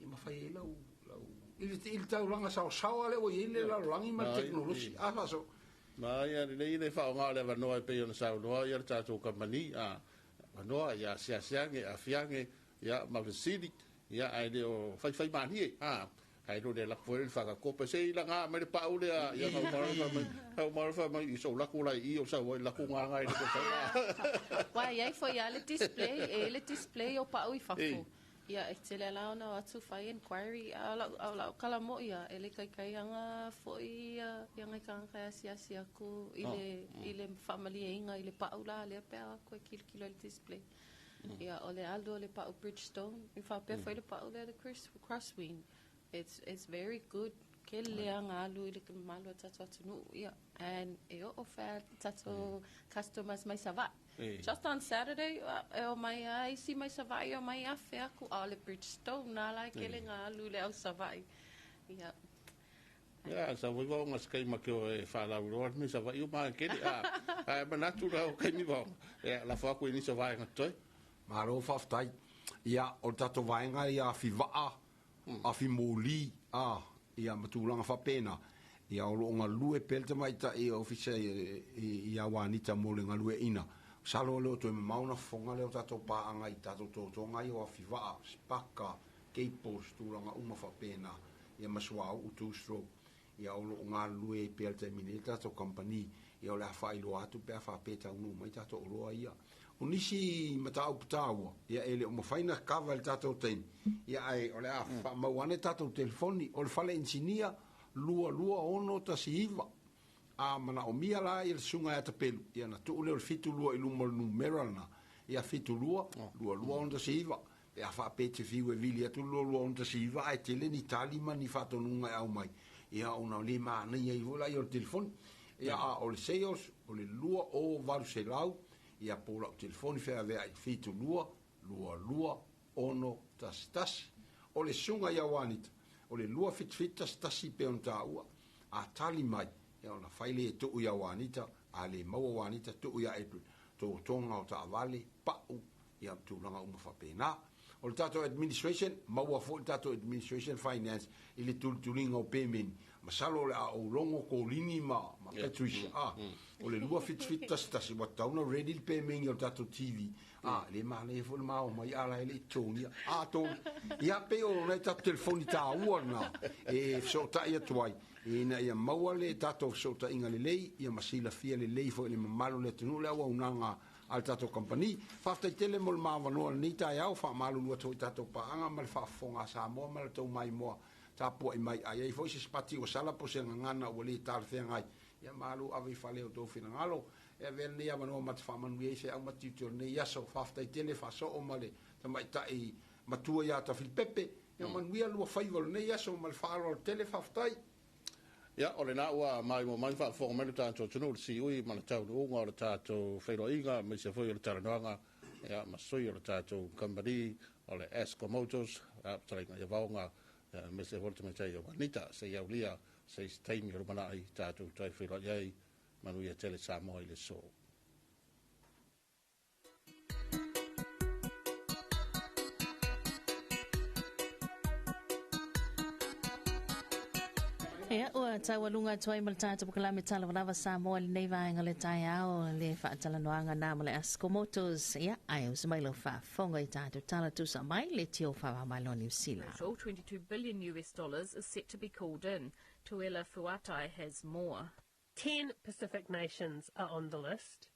Speaker 14: Ia ma fai ai lau lau i le i le taulaga saosaoa lea ua i ai le lalolagi ma le tekonolosi. A faaso.
Speaker 13: Ma ia lelei le faaaoga o le avanoa e pei ona saunoa ia le tatou kamupani a avanoa ia asiasi ane, afi ane ia ma fesili ia ae le o faifai malie a ae le o le lako foi le faakakope se i laga mai le pau lea ia na uma loa mai na uma loa mai i sou lako la i o sau ai lako nganga i le ko sau.
Speaker 15: Wa i ai foi lava le display, e i ai le display o pau i fafo. Ia, e tele la ona o atu fai enquiry, a o lau, a o lau kala mo'i ia, e le kaikai anga foi ia, ia ngai tagata e asiasi atu i le, i le faamalieina i le pau la lea pe a o atu e kilokilo i le display. Ia, o le alu o le pau Bridgestone, i faapea foi le pau lea le Crosswind. It's, it's very good. Kele lava alu i le mamalu o tatou atunuu, ia, and e oo fea tatou customers mai Savaii. Just on Saturday, e o mai lava isi mai Savaii, e omai afe aku, a o le Bridgestone na la e kele ga alu i le au Savaii. Ia.
Speaker 13: Ia, sa voi vaoga se taimi ke o e faalauiloa le mea Savaii o makekele, a, ae manatu la o taimi vaoga, ia, lafo atu i nisi o vaega totoe.
Speaker 14: Malo faafetai. Ia, o le tatou vaega ia afi vaa, afi moli, a, ia ma tulaga faapena. Ia, o loo galue pea le tamaitai ofisa ia Juanita mo le galueaiina. Masalo e le o toe mamao ona fofoga lea o tatou paaga i tatou totoga ia o afivaa, sipaka, cables, tulaga uma faapena, ia ma suauu two stroke. Ia o loo galulue ai pea i le taimi nei le tatou kamupani. Ia o le a faailoa atu pe a faapea e taunuu mai tatou oloa ia. O nisi mataupu taua, ia e le o mafai ona kava i le tatou taimi, ia ae o le a faamau ane tatou telefoni. O le fale inisinia, 22619. A manaomia la ia le susuga ia Tapelu, ia ona tuu lea o le 72 i luma o le numera lena, ia 72 22619. Pe a faapea e te fiu e vili atu le 22619 ae tele ni tali ma ni faatonuga e aumai, ia ona le manaia ai foi laia o le telefoni. Ia a o le sales o le 20800, ia po o lau telefoni feaveai 72 22 6 11. O le susuga ia Juanita, o le 277 11 pei ona taua. A tali mai, ia ona fai lea e tuu ia Juanita, a le maua Juanita, tuu ia Edward. Totoga o taavale, pau, ia tulaga uma faapena. O le tatou administration, maua foi le tatou administration finance i le tulituliga o pemeni. Masalo o le a ou logo Kolini ma Patricia, a o le 277 11 ua tatau ona ready le pemeni o le tatou TV. A, e le manaia foi le mao mai a la e le i totogia. A, tolu. Ia, pei o nai tatou telefoni taua lena e fesootai atu ai, ina ia maua le tatou fesootaiga lelei, ia ma silafia lelei foi e le mamalu o le atunuu le auaunaga a le tatou kamupani. Faafetai tele mo le maavanoa i lenei taeao, faamalulu atu foi i tatou paaga ma le faafofoga a Samoa ma le tou maimoa tapuai mai. A i ai foi se sipati ua sala po o se gagana ua le talafeagai, ia malu ave i fale o outou finagalo. E avea lenei avanoa ma te faamanuia ai feau ma tiute o lenei aso. Faafetai tele faasoo ma le tamaitai matua ia Tafilipepe. Ia manuia lua faiva o lenei aso ma le faaaloalo tele. Faafetai.
Speaker 13: Ia, o lena ua maimoa mai ma faafofoga mai le tatou atunuu i le siui ma le taunuuga o le tatou feiloaiga, aemaise foi o le talanoaga, ia, ma sui o le tatou kamupani o le Asco Motors, ia, fetalaiga ia Vaoga, ia, aemaise foi le tamaitai ia Juanita, se i aulia se isi taimi o lumanai tatou toe feiloai ai. Manuia tele Samoa i le aso.
Speaker 1: Ia, ua taualuga atu ai ma le tatou polokalame Talavalava Samoa i lenei vaega o le taeao, le faatalanoaga na ma le Asco Motors. Ia, ae usu mai lau faafofoga i tatou tala tusa mai le tio faavaomalo Niu Sila.
Speaker 16: Total 22 billion US dollars is set to be called in. Tuela Fuatai has more.
Speaker 17: 10 Pacific nations are on the list.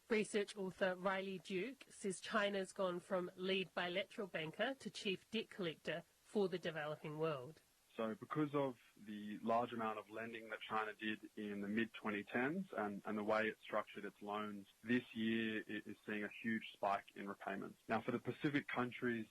Speaker 17: Research author Riley Duke says China's gone from lead bilateral banker to chief debt collector for the developing world.
Speaker 18: So because of the large amount of lending that China did in the mid-2010s and, and the way it structured its loans, this year it is seeing a huge spike in repayments. Now, for the Pacific countries,